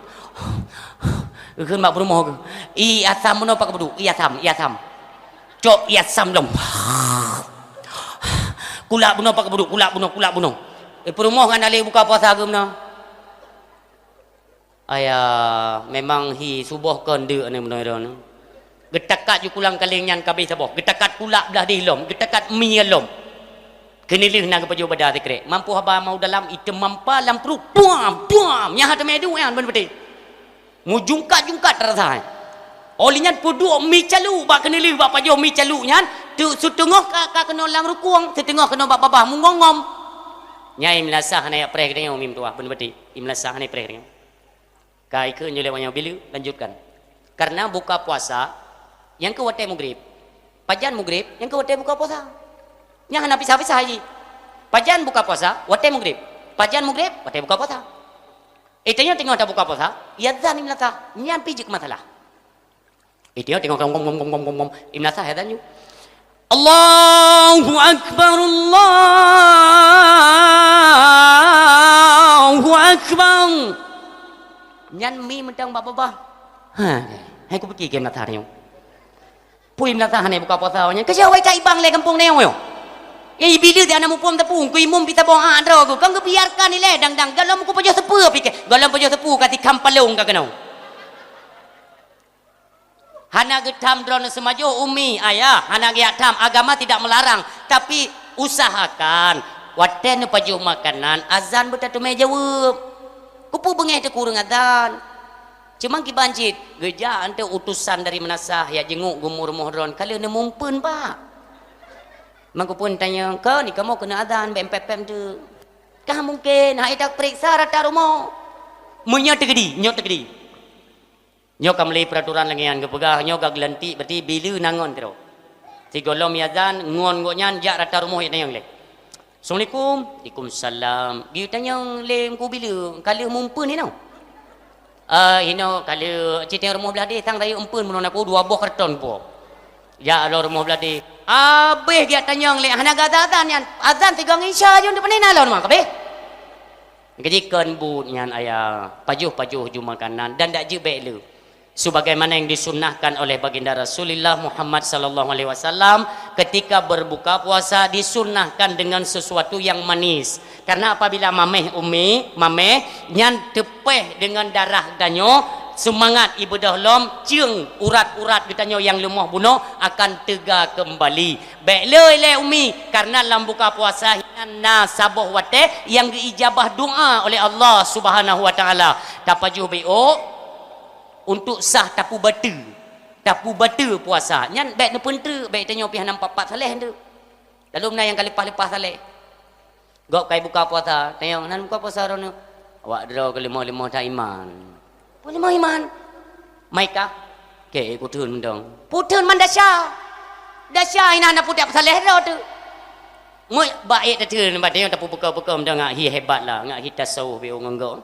Geukheun bak peurumoh geuh. Ie asam bunoe pakai peuduek, ie asam, ie asam. Cok ie asam lom. Kulak bunoe pakai peuduek, kulak bunoe, kulak bunoe. Eh, peurumoh ngon aléh buka puasa geuh meunan. Aya, memang hi suboh kon deuk aneuk bunoe droeneuh. Geutakat ju kulang kaleng nyan ka abéh saboh. Geutakat kulak blah deh lom, geutakat mie lom. Keuneulheueh na geupajoh bada sikrek. Mampu haba mau dalam, iteumampa lam pruet. Puam, puam. Nyan teumé duek nyan ban peuté. Meujungkat-jungkat rasa. Óh lheueh nyan peuduek mi calu bak keuneulheueh bak pajoh mi calu nyan, tu siteungoh ka, ka keunoe lam rukung, siteungoh keunoe bak babah meungom-ngom. Nyan ie meulasah hana jak preh geutanyoe mi meutuah, ban peuté. Ie meulasah hana preh geutanyoe. Ka ikheun nyoe lé wanyoe bileuk, lanjutkan. Karena buka puasa, Nyang keu watèe mugrib. Pajan mugrib, nyang keu watèe buka puasa. Nyan hana pisah-pisah jih. Pajan buka puasa, watèe mugrib. Pajan mugrib, watèe buka puasa. Eh, tanyoe teungoh tabuka puasa, iazan Ibn Athah. Nyan pih jeuet keu masalah. Eh, tanyoe teungoh gom, gom, gom, gom, gom, gom, Ibn Athah iazan ju. Allahu Akbar, Allahu Akbar. Nyan mi mantong bak babah. Ha, hai kupike keu Ibn Athah nyoe. Pui Ibn Athah hana buka puasa awaknyan. Keu siapa ka ibang lé gampông nyoe? Eh, bila dia anak muphom teupeu, ku imum pih saboh ak droe ku. Kan geubiarkan ilèe dang-dang. Gohlom ku pajoh seupeu pike. Gohlom pajoh seupeu ka tikam palong ka keunoe. Hana geutam droeneuh seumajoh, umi, ayah, hana geujak tam. Agama tidak melarang, tapi usahakan watèe neupajoh makanan, azan beutateumé jaweueb. Keupeue beungéh teukureueng azan? Cuma kiban cit, geujak eunteuk utosan dari meunasah jak jinguk geumu rumoh droen, ka lheueh neumumpeuen, Pak. Meukeupon tanyong, "Kon, kamoe keuneuk azan, bèk pèm-pèm teuk." Ka mungken, hai tapeuriksa rata rumoh. Meunyoe teukeudi, nyoe teukeudi. Nyoe ka meulai peuraturan lagèe nyan geupeugah, nyoe ka geulantik, berarti bila na ngon keudroe. Sigohlom iazan, ngon gobnyan jak rata rumoh jak tanyong lé. "Assalamualaikum." "Waalaikumsalam." Geutanyong lé Teungku bila, "Ka lheueh mumpeuen hinoe?" "Ah, hinoe ka lheueh, cit rumoh blah deh, sang rayeuk mumpeuen, meunan aku dua boh karton po." Jak lom rumoh blah deh. Abéh geutanyong lé, hana geuazan nyan. Azan sigoe ngon isya jeuet, di pane na lom kabéh. Keujikon buet nyan ayah, pajoh-pajoh ju makanan dan dak jeuet bèk le. Sebagaimana yang disunnahkan oleh Baginda Rasulullah Muhammad sallallahu alaihi wasallam, ketika berbuka puasa disunnahkan dengan sesuatu yang manis. Karena apabila mameh umi, mameh nyan teupeh dengan darah geutanyoe, seumangat ibadah lom, ceueng urat-urat geutanyoe nyang leumoh bunoe akan teuga keumbali. Bèk le ilèe umi, karena lam buka puasa hinan na saboh watèe nyang geuijabah doa oleh Allah Subhanahu wa Taala. Tapajoh beuôk untuk sah tapeubateue. Tapeubateue puasa. Nyan bèk neupeunteuk, bèk tanyoe pih hana pat-pat saleh teuk. Lalu meunan nyang ka leupah-leupah saleh. Gob ka ibuka puasa, tanyong, "Nan buka puasa droeneuh?" Awak droe keu leumoh-leumoh that iman. Peue leumoh iman? Mai kah? Kèe kutheun mantong. Putheun man desya. Desya inan na pudak peusaleh droe teuk. Ngon bak ék tatheun, bak tanyoe tapeubuka-buka mantong ngat hi hebat lah, ngat hi tasawuf beuôk ngon gob.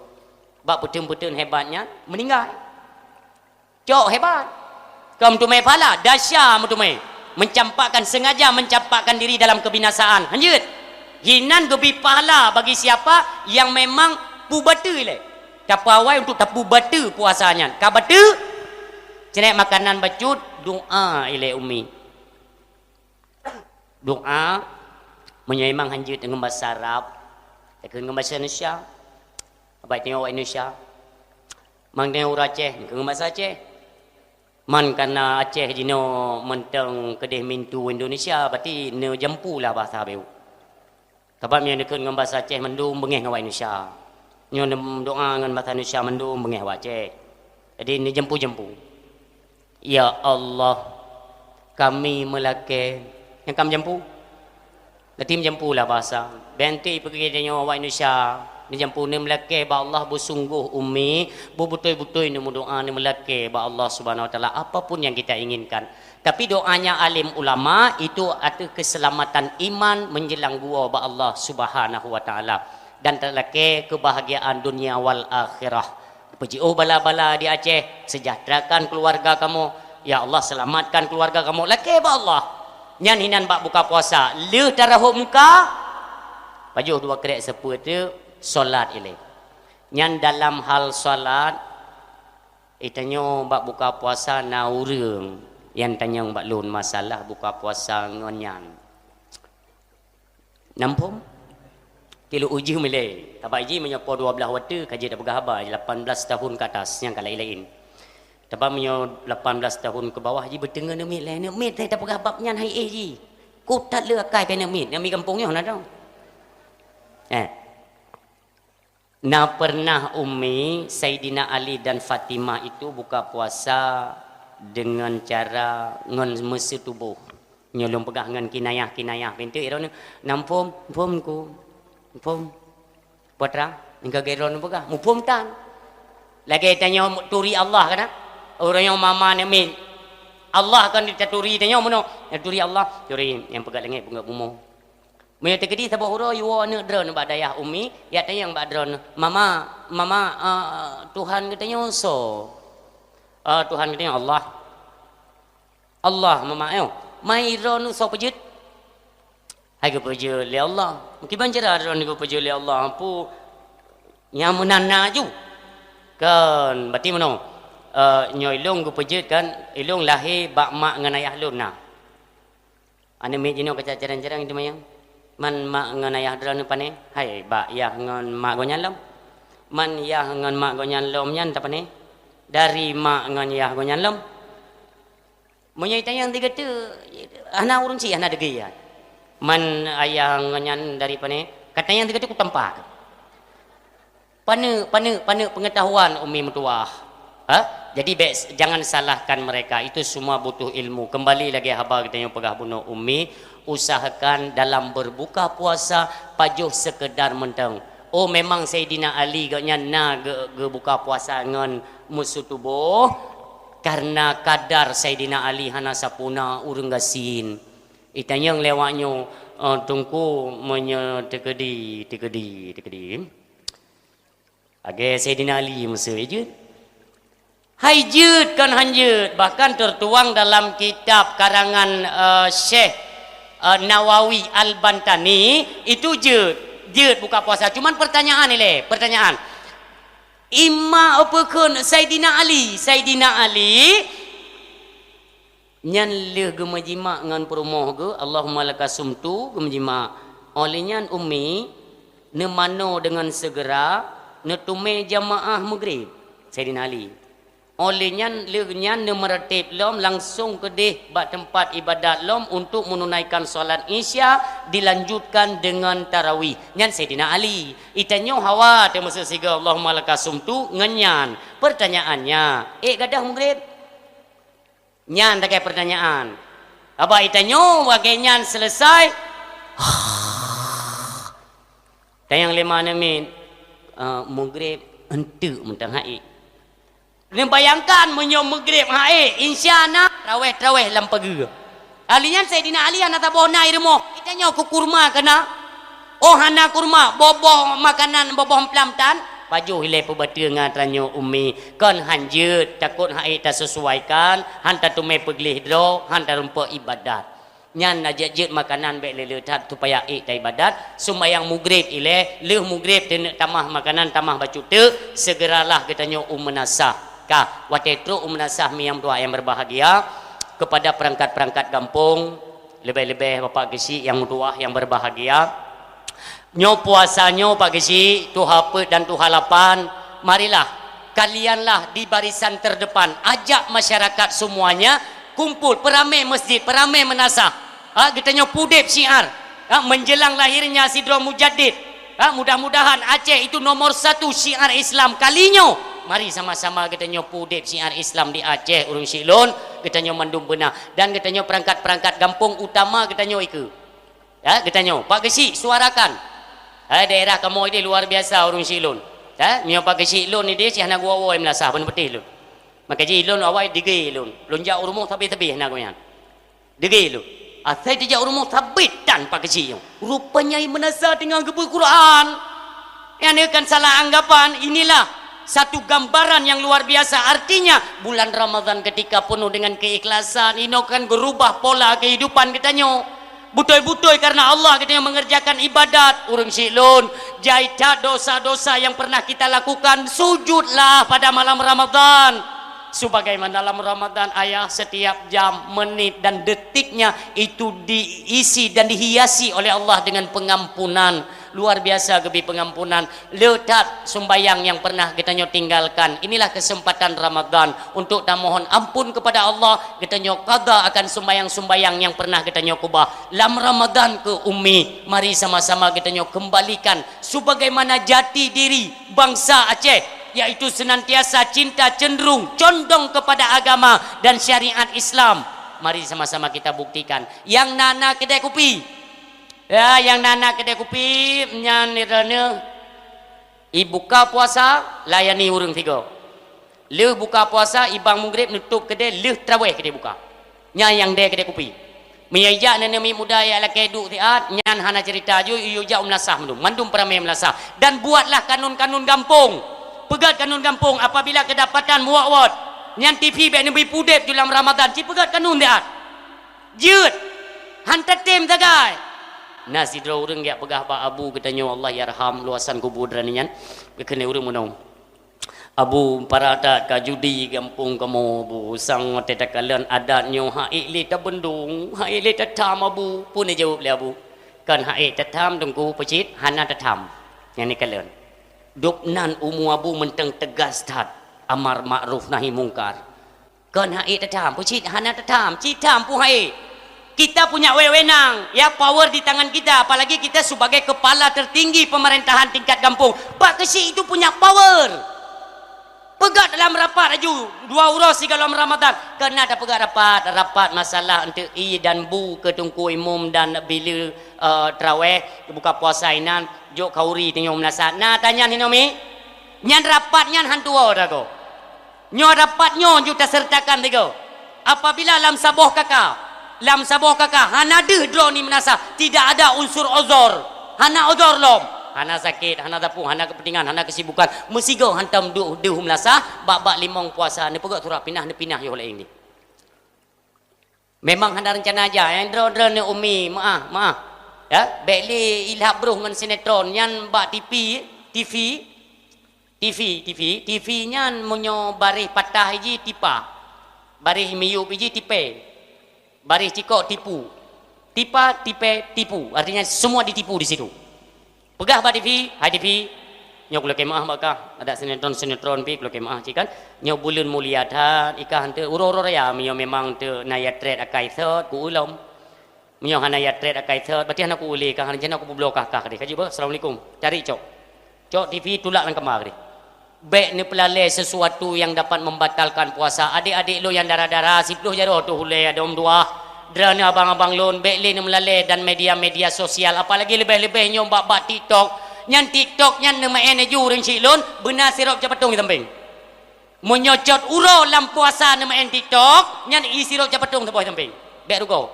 Bak peutheun-peutheun hebat nyan, meuninggai. Cok hebat. Kon meuteumé pahala, desya meuteumé. Mencampakkan, sengaja mencampakkan diri dalam kebinasaan. Lanjut. Hinan geubri pahala bagi siapa yang memang peubateue ilèe. Tapeuawai untuk tapeubateue puasa nyan. Ka bateue, ceunek makanan bacut, doa ilèe umi. Doa, meunyoe memang hanjeuet ngon basa Arab, takheun ngon basa Indonesia. Abai tanyoe awak Indonesia. Mang tanyoe ureueng Aceh, ngon basa Aceh. Man kana Aceh jinoe mantong keudeh mintu Indonesia, berarti neujampu lah basa beuôk. Sabab meunyoe neukheun ngon basa Aceh mandum beungéh ngon awak Indonesia. Nyoe nem doa ngon basa Indonesia mandum beungéh awak Aceh. Jadi neujampu-jampu. Ya Allah, kami meulakée. Nyang ka meujampu? Geutem jampu lah basa. Bèk ti peugah tanyoe awak Indonesia. Neujampu, neumeulakée bak Allah, beusunggoh umi, beubeutôi-beutôi neumeudoa, neumeulakée bak Allah Subhanahu Wa Taala apapun yang kita inginkan. Tapi doanya alim ulama itu ateueh keselamatan iman menjelang gua bak Allah Subhanahu Wa Taala dan talakée kebahagiaan dunia wal akhirah. Peujiôh bala-bala di Aceh, sejahterakan keluarga kamoe. Ya Allah, selamatkan keluarga kamoe. Lakée bak Allah. Nyan hinan bak buka puasa. Lheueh tarahot muka, pajoh dua krek seupeu teuk, solat ilée. Nyan dalam hal solat, eh, tanyoe bak buka puasa na ureuëng nyang tanyong bak lôn masalah buka puasa ngon nyan. Nam phom? Tilok ujeue milée. Tabak jih meunyoe po dua blaih watée ka jeuet tapeugah haba, lapan belas tahun ke atas, nyang ka laén-laén. Tabak meunyoe lapan belas tahun ke bawah jih beuteungoh neumit lé, neumit lé tapeugah bab nyan hai éh jih. Ku that le akai pih neumit, nyang mi gampông nyoe na dong. Eh. Na pernah Umi, Saidina Ali dan Fatimah itu buka puasa dengan cara ngon meuseutuboh. Nyoe lôn peugah ngon kinayah-kinayah pintoe droeneuh. Nam phom, phom ku. Phom. Putra, engka geuron peugah, muphom tan. Lagée tanyoe turi Allah kana. Ureuëng nyang mama neumit. Allah kan ditaturi tanyoe meunoe. Taturi Allah, turi nyang peugah langét, peugah bumoe. Meunyoe teukeudi saboh uroe jiwoe aneuk droeneuh bak dayah ummi, jak tanyong bak droeneuh, "Mama, mama, eh, Tuhan geutanyoe soe?" "Eh, Tuhan geutanyoe Allah." "Allah, mama, eh. Ma droeneuh soe peujeuet?" "Hai geupeujeuet lé Allah." "Meukiban cara droeneuh geupeujeuet lé Allah, Pu?" "Nyang meunan na ju." "Kon, berarti meunoe. Eh, nyoe ilôn geupeujeuet kan, ilôn lahé bak mak ngon ayah lôn na." Aneuk miet jinoe ka carang-carang teuma nyan. "Man mak ngon ayah droeneuh pane?" "Hai, bak yah ngon mak gobnyan lom." "Man yah ngon mak gobnyan lom nyan tapane?" "Dari mak ngon yah gobnyan lom." Meunyoe tanyong sigoe teuk, hana ureueng syiek hana deungoe nyan. "Man ayah ngon nyan dari pane?" Ka tanyong sigoe teuk kutampa. Paneuk, paneuk, paneuk pengetahuan ummi meutuwah. Ha? Jadi bèk, jangan salahkan mereka. Itu semua butuh ilmu. Kembali lagèe haba geutanyoe peugah bunoe ummi, usahakan dalam berbuka puasa pajoh sekedar mantong. Oh, memang Saidina Ali gobnyan na geu-, geubuka puasa ngon meusu tuboh, karena kadar Saidina Ali hana sapeue na ureueng gasien. Itanyong lé awak nyoe, eh, Teungku, meunyoe teukeudi, teukeudi, teukeudi. Lagèe Saidina Ali meuseu jeuet. Hai jeuet kon han jeuet, bahkan tertuang dalam kitab karangan, eh, Syekh, eh, Nawawi Al-Bantani, itu jeuet, jeuet buka puasa. Cuman pertanyaan ilèe, pertanyaan. Ima peue kheun Saidina Ali? Saidina Ali nyan lheueh geumeujimak ngon peurumoh geuh, "Allahumma laka sumtu," geumeujimak. Óh lheueh nyan ummi neumanoe deungon seugera neuteumé jamaah Maghrib, Saidina Ali. Óh lheueh nyan, lheueh nyan neumeuratéb lom langsong keudeh bak teumpat iébadat lom untuk meununaikan salat Isya, dilanjutkan deungon tarawih. Nyan Saidina Ali. Itanyoe hawa teumeuseuk sigoe, "Allahumma laka sumtu," ngon nyan. Pertanyaannya, ék gadôh Maghrib? Nyan takai pertanyaan. Haba itanyoe lagèe nyan seuleusai. Tanyong lé ma aneuk miet, eh, Maghrib enteuk mantong han ék. Neubayangkan meunyoe Maghrib han ék, Isya na, traweh-traweh lam pageue. Ahli nyan Saidina Ali hana saboh na i rumoh. Itanyoe keu kurma ka na? Oh, hana kurma, boh-boh makanan, boh-boh plam tan? Pajoh ilèe peubateue ngon tanyoe ummi. Kon han jeuet, takot han ék taseusuaikan, han tateumé peugleh droe, han tarumpok iébadat. Nyan na jeuet-jeuet makanan bèk le-le that supaya ék taiébadat. Sumbayang Maghrib ilèe, lheueh Maghrib teuneuk tamah makanan, tamah bacut teuk, seugeralah geutanyoe u meunasah. Ka, watèe trok u meunasah mi nyang dua nyang berbahagia, kepada perangkat-perangkat gampông, leubeh-leubeh Bapak Geuchik nyang meutuwah nyang berbahagia. Nyoe puasa nyoe Pak Geuchik, tuha peuet dan tuha lapan, marilah, kalianlah di barisan terdepan, ajak masyarakat semuanya kumpul, peuramé masjid, peuramé meunasah. Ha, geutanyoe peudeb syiar. Ha, menjelang lahirnya sidroe mujaddid. Ha, mudah-mudahan Aceh itu nomor satu syiar Islam kali nyoe. Mari sama-sama geutanyoe peudeb syiar Islam di Aceh, ureueng syik lôn, geutanyoe mandum beuna. Dan geutanyoe perangkat-perangkat gampông utama geutanyoe ikeue. Ya, geutanyoe, Pak Geuchik, suarakan. Hai daerah kamoe idéh luar biasa ureueng syik lôn. Ya, meunyoe Pak Geuchik lôn idéh cit hana geuwoe-woe meunasah, ban peutéh lôn. Maka jih lôn awai digé lôn. Lôn jak u rumoh sabé-sabé hana geuh nyan. Digé lôn. Asai teujak u rumoh sabé tan Pak Geuchik nyoe. Rupanya meunasah teungoh geupeue Quran. Nyan kan salah anggapan. Inilah satu gambaran yang luar biasa. Artinya, bulan Ramadan ketika penuh dengan keikhlasan, inoe kan geurubah pola kehidupan geutanyoe. Beutôi-beutôi karena Allah geutanyoe mengerjakan ibadat. Ureueng syik lôn, jai that dosa-dosa yang pernah kita lakukan, sujudlah pada malam Ramadan. Sebagaimana dalam Ramadan, ayah, setiap jam, menit, dan detiknya itu diisi dan dihiasi oleh Allah dengan pengampunan. Luar biasa geubi pengampunan. Le that sumbayang nyang pernah geutanyoe tinggalkan. Inilah kesempatan Ramadan untuk tamohon ampun kepada Allah. Geutanyoe qadha akan sumbayang-sumbayang nyang pernah geutanyoe keubah. Lam Ramadan keu ummi, mari sama-sama geutanyoe kembalikan sebagaimana jati diri bangsa Aceh, yaitu senantiasa cinta, cenderung, condong kepada agama dan syariat Islam. Mari sama-sama kita buktikan. Nyang na-na keudè kupi. Ya, nyang na-na keudè kupi, nyan droeneuh ibuka puasa, layani ureueng sigoe. Lheueh buka puasa, ibang Maghrib, neutôp keudè, lheueh traweh keudè buka. Nyan nyang dèe keudè kupi. Meunyoe jak nenek miet muda jak lakèe duek siat, nyan hana cerita ju, yue jak u meulasah mandum. Mandum peuramè meulasah. Dan buatlah kanun-kanun gampông. Peugöt kanun gampông, apabila keudapatan meuwot-wot, nyan TV bèk neubri peudép ju lam Ramadhan, ci peugöt kanun siat. Jeuet. Han tatem sagai. Na sidroe ureueng jak peugah bak abu geutanyoe, Allah yarham, luasan kubu droeneuh nyan, geukheun lé ureueng meunoe, "Abu, para that ka judi gampông kamoe, Abu. Sang watèe takalon adat nyoe han ék lé tabeundong, han ék lé tatham, Abu." Peue neujaweueb lé abu? "Kon han ék tatham, Teungku, peucit hana tatham." Nyan neukalon. Dub nan umu abu mantong teugas that, amar makruf nahi mungkar. Kon han ék tatham, peucit hana tatham, ci tham peue han ék. Kita punya wewenang, ya, power di tangan kita, apalagi kita sebagai kepala tertinggi pemerintahan tingkat gampông. Pak Keuchik itu punya power. Peugah dalam rapat laju, dua uroe sigohlom Ramadhan. Keunan tapeugah rapat, rapat masalah eunteuk ie dan bu keu teungku imum dan bila, eh, taraweh, buka puasa inan, jok khauri tanyoe meunasah. Na tanyan hinoe mi? Nyan rapat nyan han tuwoe dagoe. Nyoe rapat nyoe ju taseurtakan sigoe. Apabila lam saboh kaka, lam saboh kaka hana deuh droe ni meunasah, tidak ada unsur uzur. Hana uzur lom. Hana sakét, hana sapeue, hana keupeuntengan, hana keusibukan. Meusigoe hantom deuh, deuh meunasah, bak-bak limong puasa, neupeugöt surat pinah, neupinah yoh laén ni. Memang hana reuncana jak, eh, droe-droe ni umi, meu'ah, meu'ah. Ya, bèk lé ilhab broh ngon sinetron nyan bak TV, TV, TV, TV, TV nyan meunyoe baréh patah iji tipa, baréh miyueb iji tipèe, baréh cikok tipu. Tipa, tipèe, tipu. Artinya semua ditipu di situ. Peugah bak TV, "Hai TV, nyoe kulakèe meu'ah bak kah, adak sinetron-sinetron pih kulakèe meu'ah cit kan. Nyoe buleuen mulia that, i kah eunteuk uroe-uroe raya, meunyoe memang eunteuk na yatret akai sot, ku ulom. Meunyoe hana yatret akai sot, berarti hana ku ulèe kah, hana jana ku peubloe kah, kah deh. Ka jeuet beuh, assalamualaikum." Cari cok. Cok TV tulak lam kama deh. Bèk neupeulalè sesuatu yang dapat membatalkan puasa. Adik-adik lôn nyang dara-dara, siplôh jaroe teuh ulèe, adom dua. Droeneuh abang-abang lôn, bèk lé neumeulalè dan media-media sosial, apalagi leubèh-leubèh nyoe bak-bak TikTok. Nyan TikTok nyan neumeu'en laju ureueng chik lôn, beuna sirop capatong di sampéng. Meunyoe cot uroe lam puasa neumeu'en TikTok, nyan ie sirop capatong saboh di sampéng. Bèk rugoe.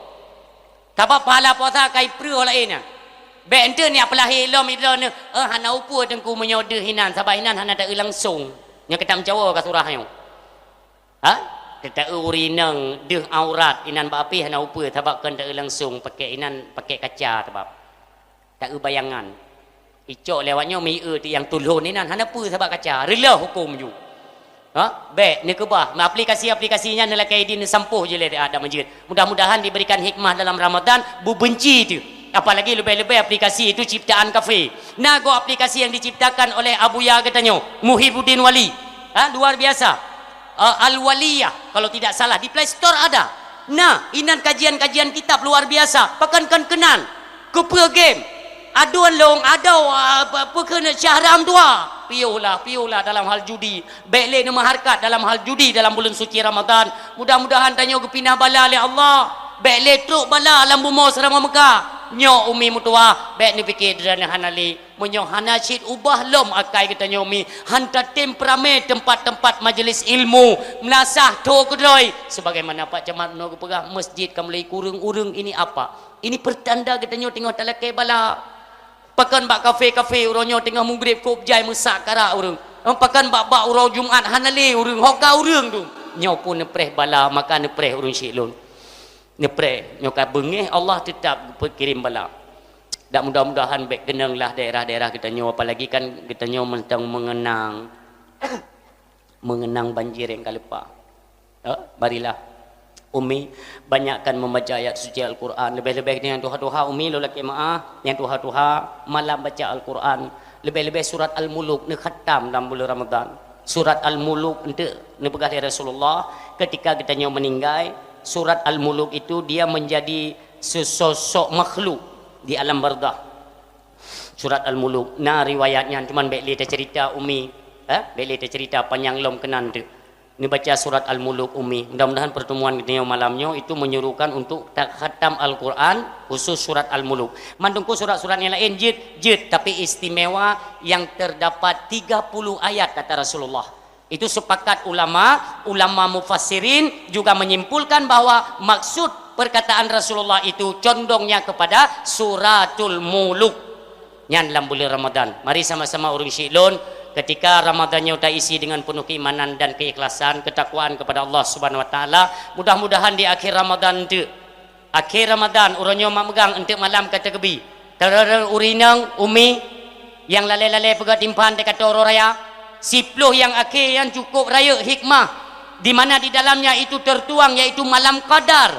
Sabab pahala puasa ka ipreuh laén nyan. Bèk eunteuk nyan peulahé lom idroeneuh, "Eh, hana upeue Teungku meunyoe deuh inan, sabab inan hana taeu langsong." Nyoe kitab meucawa ka surah nyoe. Ha? Taeu ureueng inong deuh aurat inan bak apèh hana upeue, sabab kon taeu langsong, pakèk inan, pakèk kaca sabab. Taeu bayangan. Icok lé awak nyoe meuié ti nyang tulhon inan hana peue sabab kaca. Reuloh huköm ju. Ha? Bèk neukeubah. Aplikasi-aplikasi nyan neulakèe idin neusampôh jih lé adak meujeut. Mudah-mudahan diberikan hikmah dalam Ramadan, beubenci tu. Apalagi leubeh-leubeh aplikasi itu ciptaan kafé. Na goe aplikasi yang diciptakan oleh Abuya geutanyoe, Muhibuddin Wali. Ha, luar biasa. Ah, Al-Waliyah, kalau tidak salah, di Play Store ada. Nah, inan kajian-kajian kitab luar biasa. Pakon kon keunan. Keupeue game? Aduen lôn, adoe, ah, pe-, peue kheun Syahram dua. Piôhlah, piôhlah dalam hal judi. Bèk lé neumeuhareukat dalam hal judi dalam buleuen suci Ramadan. Mudah-mudahan tanyoe geupinah bala lé Allah. Bèk lé trok bala lam bumoe Seuramoe Meuka. Nyoe umi meutuwah, bèk neupike droeneuh hana lé. Meunyoe hana cit ubah lom akai geutanyoe mi, han tatem peuramé teumpat-teumpat majeulis ilmu, meulasah tho keudroe. Sebagaimana Pak Camat meunoe geupeugah, masjid ka mulai kureueng ureueng, ini apa? Ini pertanda geutanyoe teungoh talakèe bala. Pakon bak kafé-kafé uroe nyoe teungoh mugreb kôb jai meusak karak ureueng. Pakon bak-bak uroe Jumat hana lé ureueng, ho ka ureueng tu. Nyoe pun neupreh bala, maka neupreh ureueng chik lôn. Neupreh, nyoe ka beungèh Allah teutab geupeukirim bala. Dak mudah-mudahan bèk keunong lah daerah-daerah geutanyoe, apalagi kan geutanyoe mantong meungeunang, meungeunang banjir nyang ka leupah. Ya, marilah, Umi, banyakkan membaca ayat suci Al-Quran. Leubeh-leubeh nyang tuha-tuha, Umi, lôn lakèe meu'ah, nyang tuha-tuha, malam baca Al-Quran. Leubeh-leubeh surat Al-Muluk neukhatam lam buleuen Ramadan. Surat Al-Muluk eunteuk neupeugah lé Rasulullah, ketika geutanyoe meuninggai, surat Al-Muluk itu dia menjadi sesosok makhluk di alam barzakh. Surat Al-Muluk, na riwayat nyan, cuman bèk lé tacerita, Umi, eh, bèk lé tacerita panyang lom keunan tu. Neubaca surat Al-Muluk, Umi. Mudah-mudahan pertemuan geutanyoe malam nyoe itu menyuruhkan untuk takhatam Al-Quran, khusus surat Al-Muluk. Mandum surat-surat nyang laén jeuet, jeuet, tapi istimewa yang terdapat tiga puluh ayat, kata Rasulullah. Itu sepakat ulama, ulama mufassirin juga menyimpulkan bahwa maksud perkataan Rasulullah itu condongnya kepada Suratul Muluk. Nyan lam buleuen Ramadan. Mari sama-sama ureuëng syiek lôn, ketika Ramadan nyoe taisi dengan penuh keimanan dan keikhlasan, ketakwaan kepada Allah Subhanahu wa Taala. Mudah-mudahan di akhir Ramadan tu, akhir Ramadan, uroe nyoe mak meugang, enteuk malam ka teukeubie. Teureureu ureuëng inong, umi, nyang lalée-lalée peugah timphan teuka uroe raya. Siploh nyang akhé nyan cukup rayeuk hikmah, di mana di dalamnya itu tertuang, yaitu malam qadar.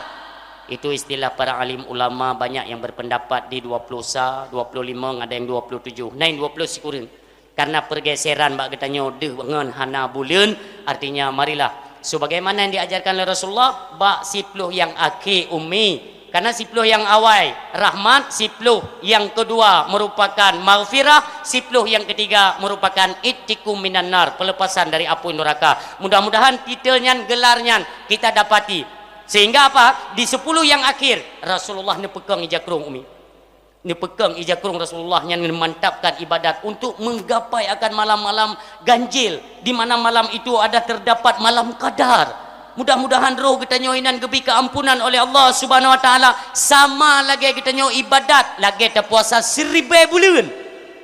Itu istilah para alim ulama, banyak yang berpendapat di dua puluh sa, dua puluh lima, ada yang dua puluh tujuh, na nyang dua puluh sikureueng. Karena pergeseran bak geutanyoe deuh ngon hana buleuen, artinya marilah sebagaimana yang diajarkan oleh Rasulullah, bak siploh nyang akhé umi. Karena siploh nyang awai rahmat, siploh nyang kedua merupakan maghfirah, siploh nyang ketiga merupakan ittiqu minan nar, pelepasan dari apui neraka. Mudah-mudahan titel nyan, gelar nyan kita dapati. Sehingga apa? Di sepuluh nyang akhir, Rasulullah neupeukong ija krueng umi. Neupeukong ija krueng Rasulullah nyan, memantapkan ibadat untuk menggapai akan malam-malam ganjil, di mana malam itu ada terdapat malam qadar. Mudah-mudahan roh geutanyoe inan geubri keampunan oleh Allah Subhanahu wa Taala, sama lagée geutanyoe ibadat, lagée tapuasa siribée buleuen.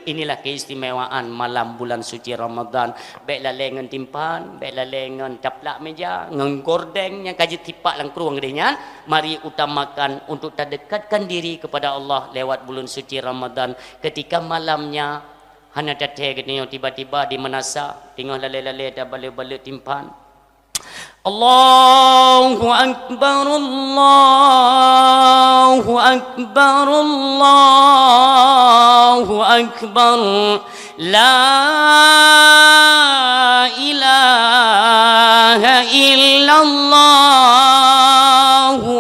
Inilah keistimewaan malam bulan suci Ramadan. Bék lalée ngon timphan, bék lalée ngon taplak meja, ngon gordeng nyang ka jitipak lam krueng geude nyan. Mari utamakan untuk tadekatkan diri kepada Allah lewat bulan suci Ramadan. Ketika malamnya hana tathée geutanyoe tiba-tiba di meunasah, teungoh lalée-lalée tabalek-balek timphan. Allahu Akbar, Allahu Akbar, Allahu Akbar. La ilaha illallah,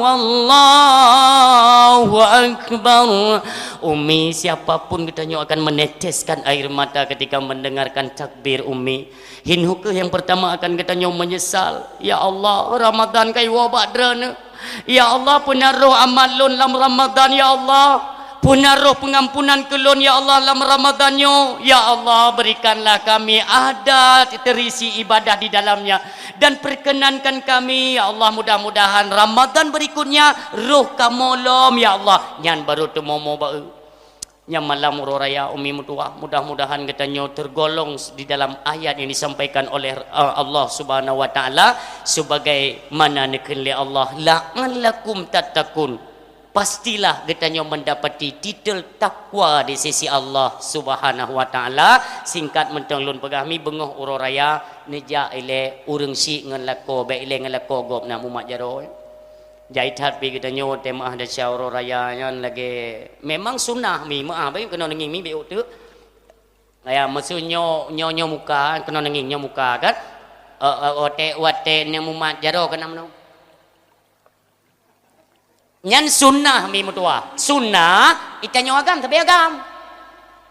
Allahu Akbar. Umi, siapapun geutanyoe akan meneteskan air mata ketika mendengarkan takbir, Umi. Hinhu keuh nyang pertama akan geutanyoe menyesal. Ya Allah, Ramadan ka iwoe bak droeneuh. Ya Allah, peuna roh amal lôn lam Ramadan, ya Allah. Peuna roh pengampunan keu lôn, ya Allah, lam Ramadan nyoe. Ya Allah, berikanlah kami ada terisi ibadah di dalamnya. Dan perkenankan kami, ya Allah, mudah-mudahan Ramadan berikutnya roh kamoe lom, ya Allah. Nyan baru teumomo baeu. Nyang malam uroe raya, Umi meutuwah, mudah-mudahan geutanyoe tergolong di dalam ayat yang disampaikan oleh, eh, Allah Subhanahu wa Taala, sebagaimana neukheun lé Allah, "La'allakum tattaqun." Pastilah geutanyoe mendapati titel takwa di sisi Allah Subhanahu wa Taala. Singkat mantong lôn peugah, Mi, beungoh uroe raya neujak ilée ureuëng syiek ngon lakoe, bék ilée ngon lakoe gob na mumat jaroe. Jai that pih geutanyoe watée meuáh desya uroe raya nyan lagée, memang sunnah, Mi, meuáh, baik keunoe neungieng, Mi, bék ôk teuk. Ya, maksud nyoe, nyoe, nyoe muka, keunoe neungieng, nyoe muka kan. Eh, eh, watée, watée neuh mumat jaroe keunan meunoe. Nyan sunnah, Mi, meutuwah. Sunnah, geutanyoe agam, sabe agam.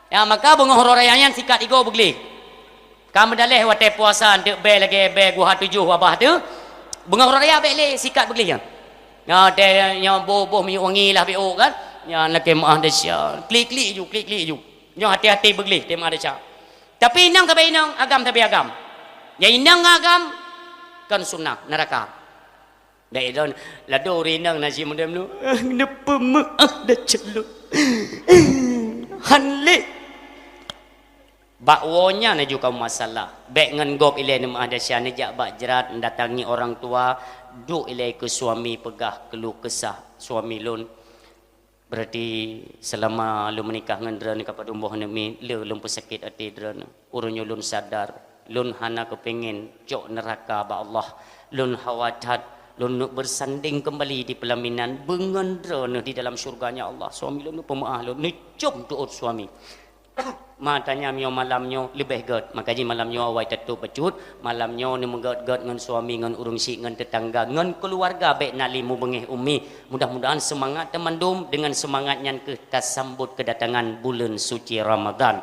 Ya, maka beungoh uroe raya nyan sikat igoe beugleh. Ka meudaleh watée puasa eunteuk bée lagée bée guha tujoh wabah teuh, beungoh uroe raya bék lé sikat beugleh nyan. Nyoe teuh nyoe boh-boh minyeuk wangi lah bék ôk kan. Nyan lakée meuáh desya. Klik-klik ju, klik-klik ju. Nyoe hati-hati beugleh teuh meuáh desya. Tapi inong sabe inong, agam sabe agam. Nyang inong agam kon sunnah, neuraka. Dai lôn, ladôm ureuëng inong na jimeudeungoe, "Neupeumeuáh desya lôn." Han lé. Bak woe nyan laju kamoe masalah. Bék ngon gob ilée neumeuáh desya, neujak bak jrat, datangi orang tua, duek ilée keu suami peugah keuluh kesah suami lôn. Berarti selama lôn meunikah ngon droeneuh ka padum boh aneuk miet, le lôn peusakét até droeneuh. Uroe nyoe lôn sadar, lôn hana keupingin cok neuraka bak Allah. Lôn hawa that lôn neuk beusandeng keumbali di peulaminan beungon droeneuh di dalam syurga-Nya Allah. Suami lôn neuk peumeuáh lôn, neucom teuôt suami. Ma tanya meunyoe malam nyoe leubeh gét, maka jih malam nyoe awai tatôb bacut, malam nyoe neumeugét-gét ngon suami, ngon ureuëng syiek, ngon teutangga, ngon keuluwarga bék na lé mubeungéh umi. Mudah-mudahan seumangat tamandum, deungon seumangat nyan kheueh tasambot keudatangan buleuen suci Ramadhan.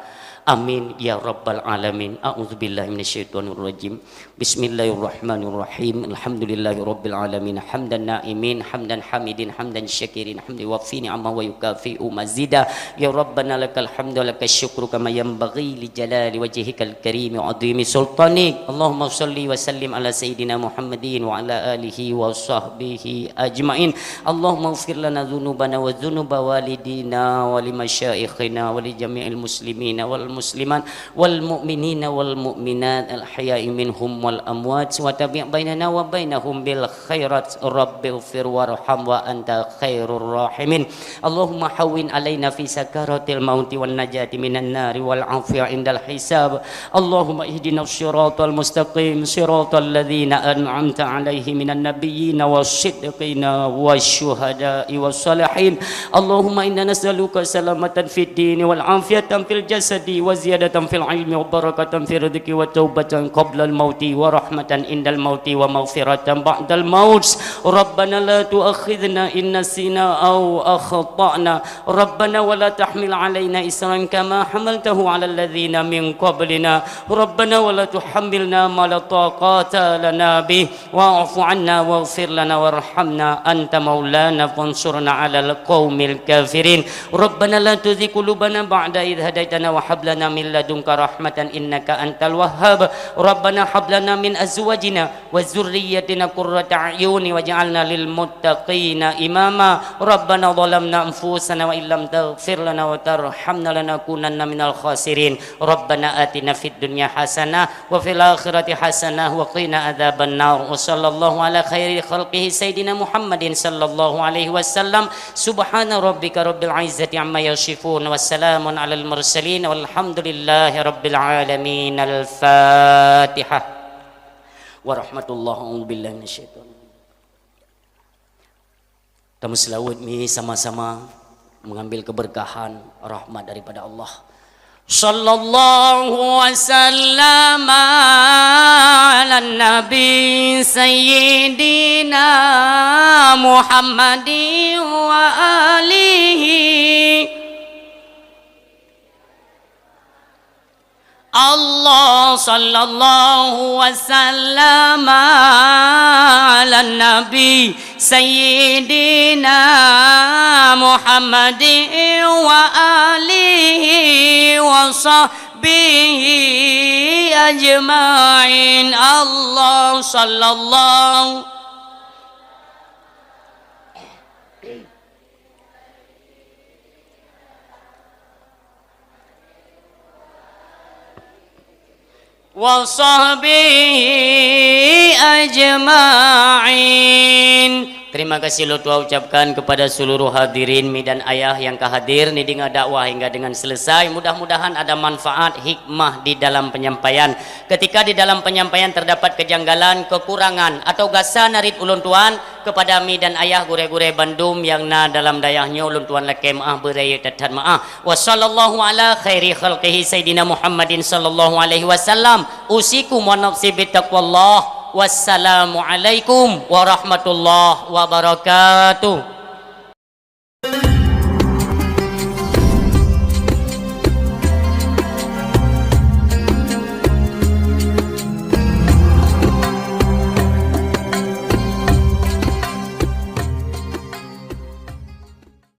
Amin ya rabbal alamin. A'udzubillahi minasyaitonirrajim. Bismillahirrahmanirrahim. Alhamdulillahirabbil alamin. Hamdan na'imin, hamdan hamidin, hamdan syakirin, hamdan yuwafi ni'amahu wa yukafi'u mazida. Ya Rabbana lakal hamdu wa lakasy syukru kama yanbaghi li jalali wajhikal karimi wa 'azimi sultanik. Allahumma shalli wa sallim ala sayyidina Muhammadin wa ala alihi wa sahbihi ajmain. Allahumma ighfir lana dzunubana wa dzunuba walidina wa li masyaikhina wa li jami'il muslimina wal muslimat wal mu'minina wal mu'minat al ahya'i minhum wal amwat wa tabi' bainana wa bainahum bil khairat. Rabbighfir warham wa anta khairur rahimin. Allahumma hawwin alaina fi sakaratil mauti wan najati minan nari wal afiyah indal hisab. Allahumma ihdinas siratal mustaqim, siratal ladzina an'amta 'alaihim minan nabiyyin was siddiqina wasy syuhada'i was salihin. Allahumma inna nas'aluka salamatan fid dini wal afiyatan fil jasadi wa ziyadatan fil ilmi wa barakatan fir rizqi wa taubatan qablal mauti wa rahmatan indal mauti wa maghfiratan ba'dal maut. Rabbana la tu'akhidna in nasina aw akhtana. Rabbana wa la tahmil 'alaina isran kama hamaltahu 'alal ladzina min qablina. Rabbana wa la tuhammilna ma la taqata lana bih. Wa'fu 'anna waghfir lana warhamna anta maulana fansurna 'alal qaumil kafirin. Rabbana la tuzigh qulubana ba'da idh hadaitana wa hab lana min ladunka rahmatan innaka antal wahhab. Rabbana hab lana min azwajina wa dzurriyyatina qurrata a'yuni waj'alna lil muttaqina imama. Rabbana zalamna anfusana wa illam taghfir lana wa tarhamna lanakunanna minal khasirin. Rabbana atina fid dunya hasanah wa fil akhirati hasanah wa qina adzabannar. Wa sallallahu ala khairi khalqihi sayyidina Muhammadin sallallahu alaihi wasallam. Subhana rabbika rabbil izzati amma yasifun. Wa salamun alal mursalin. Walhamdulillahi rabbil alamin. Al-Fatihah. Warahmatullahi, a'udzubillahi minasyaitonir rajim. Kamu selawat mi sama-sama mengambil keberkahan rahmat daripada Allah. Sallallahu wasallam ala nabi sayyidina Muhammadin wa alihi. Allah sallallahu wasallam ala nabi sayyidina Muhammadin wa alihi wa sahbihi ajmain. Allah sallallahu wa sahbihi ajmain. Terima kasih lôn tuan ucapkan kepada seluruh hadirin mi dan ayah yang ka hadir ni dengar dakwah hingga dengan selesai. Mudah-mudahan ada manfaat hikmah di dalam penyampaian. Ketika di dalam penyampaian terdapat kejanggalan, kekurangan atau gasa narit ulôn tuan, kepada mi dan ayah gurée-gurée bandum nyang na dalam dayah nyoe, ulôn tuan lakée meuáh, beurayeuk that-that meuáh. Wa sallallahu ala khairi khalqihi sayyidina Muhammadin sallallahu alaihi wasallam. Usikum wa nafsi bitaqwallah. Wassalamualaikum warahmatullahi wabarakatuh.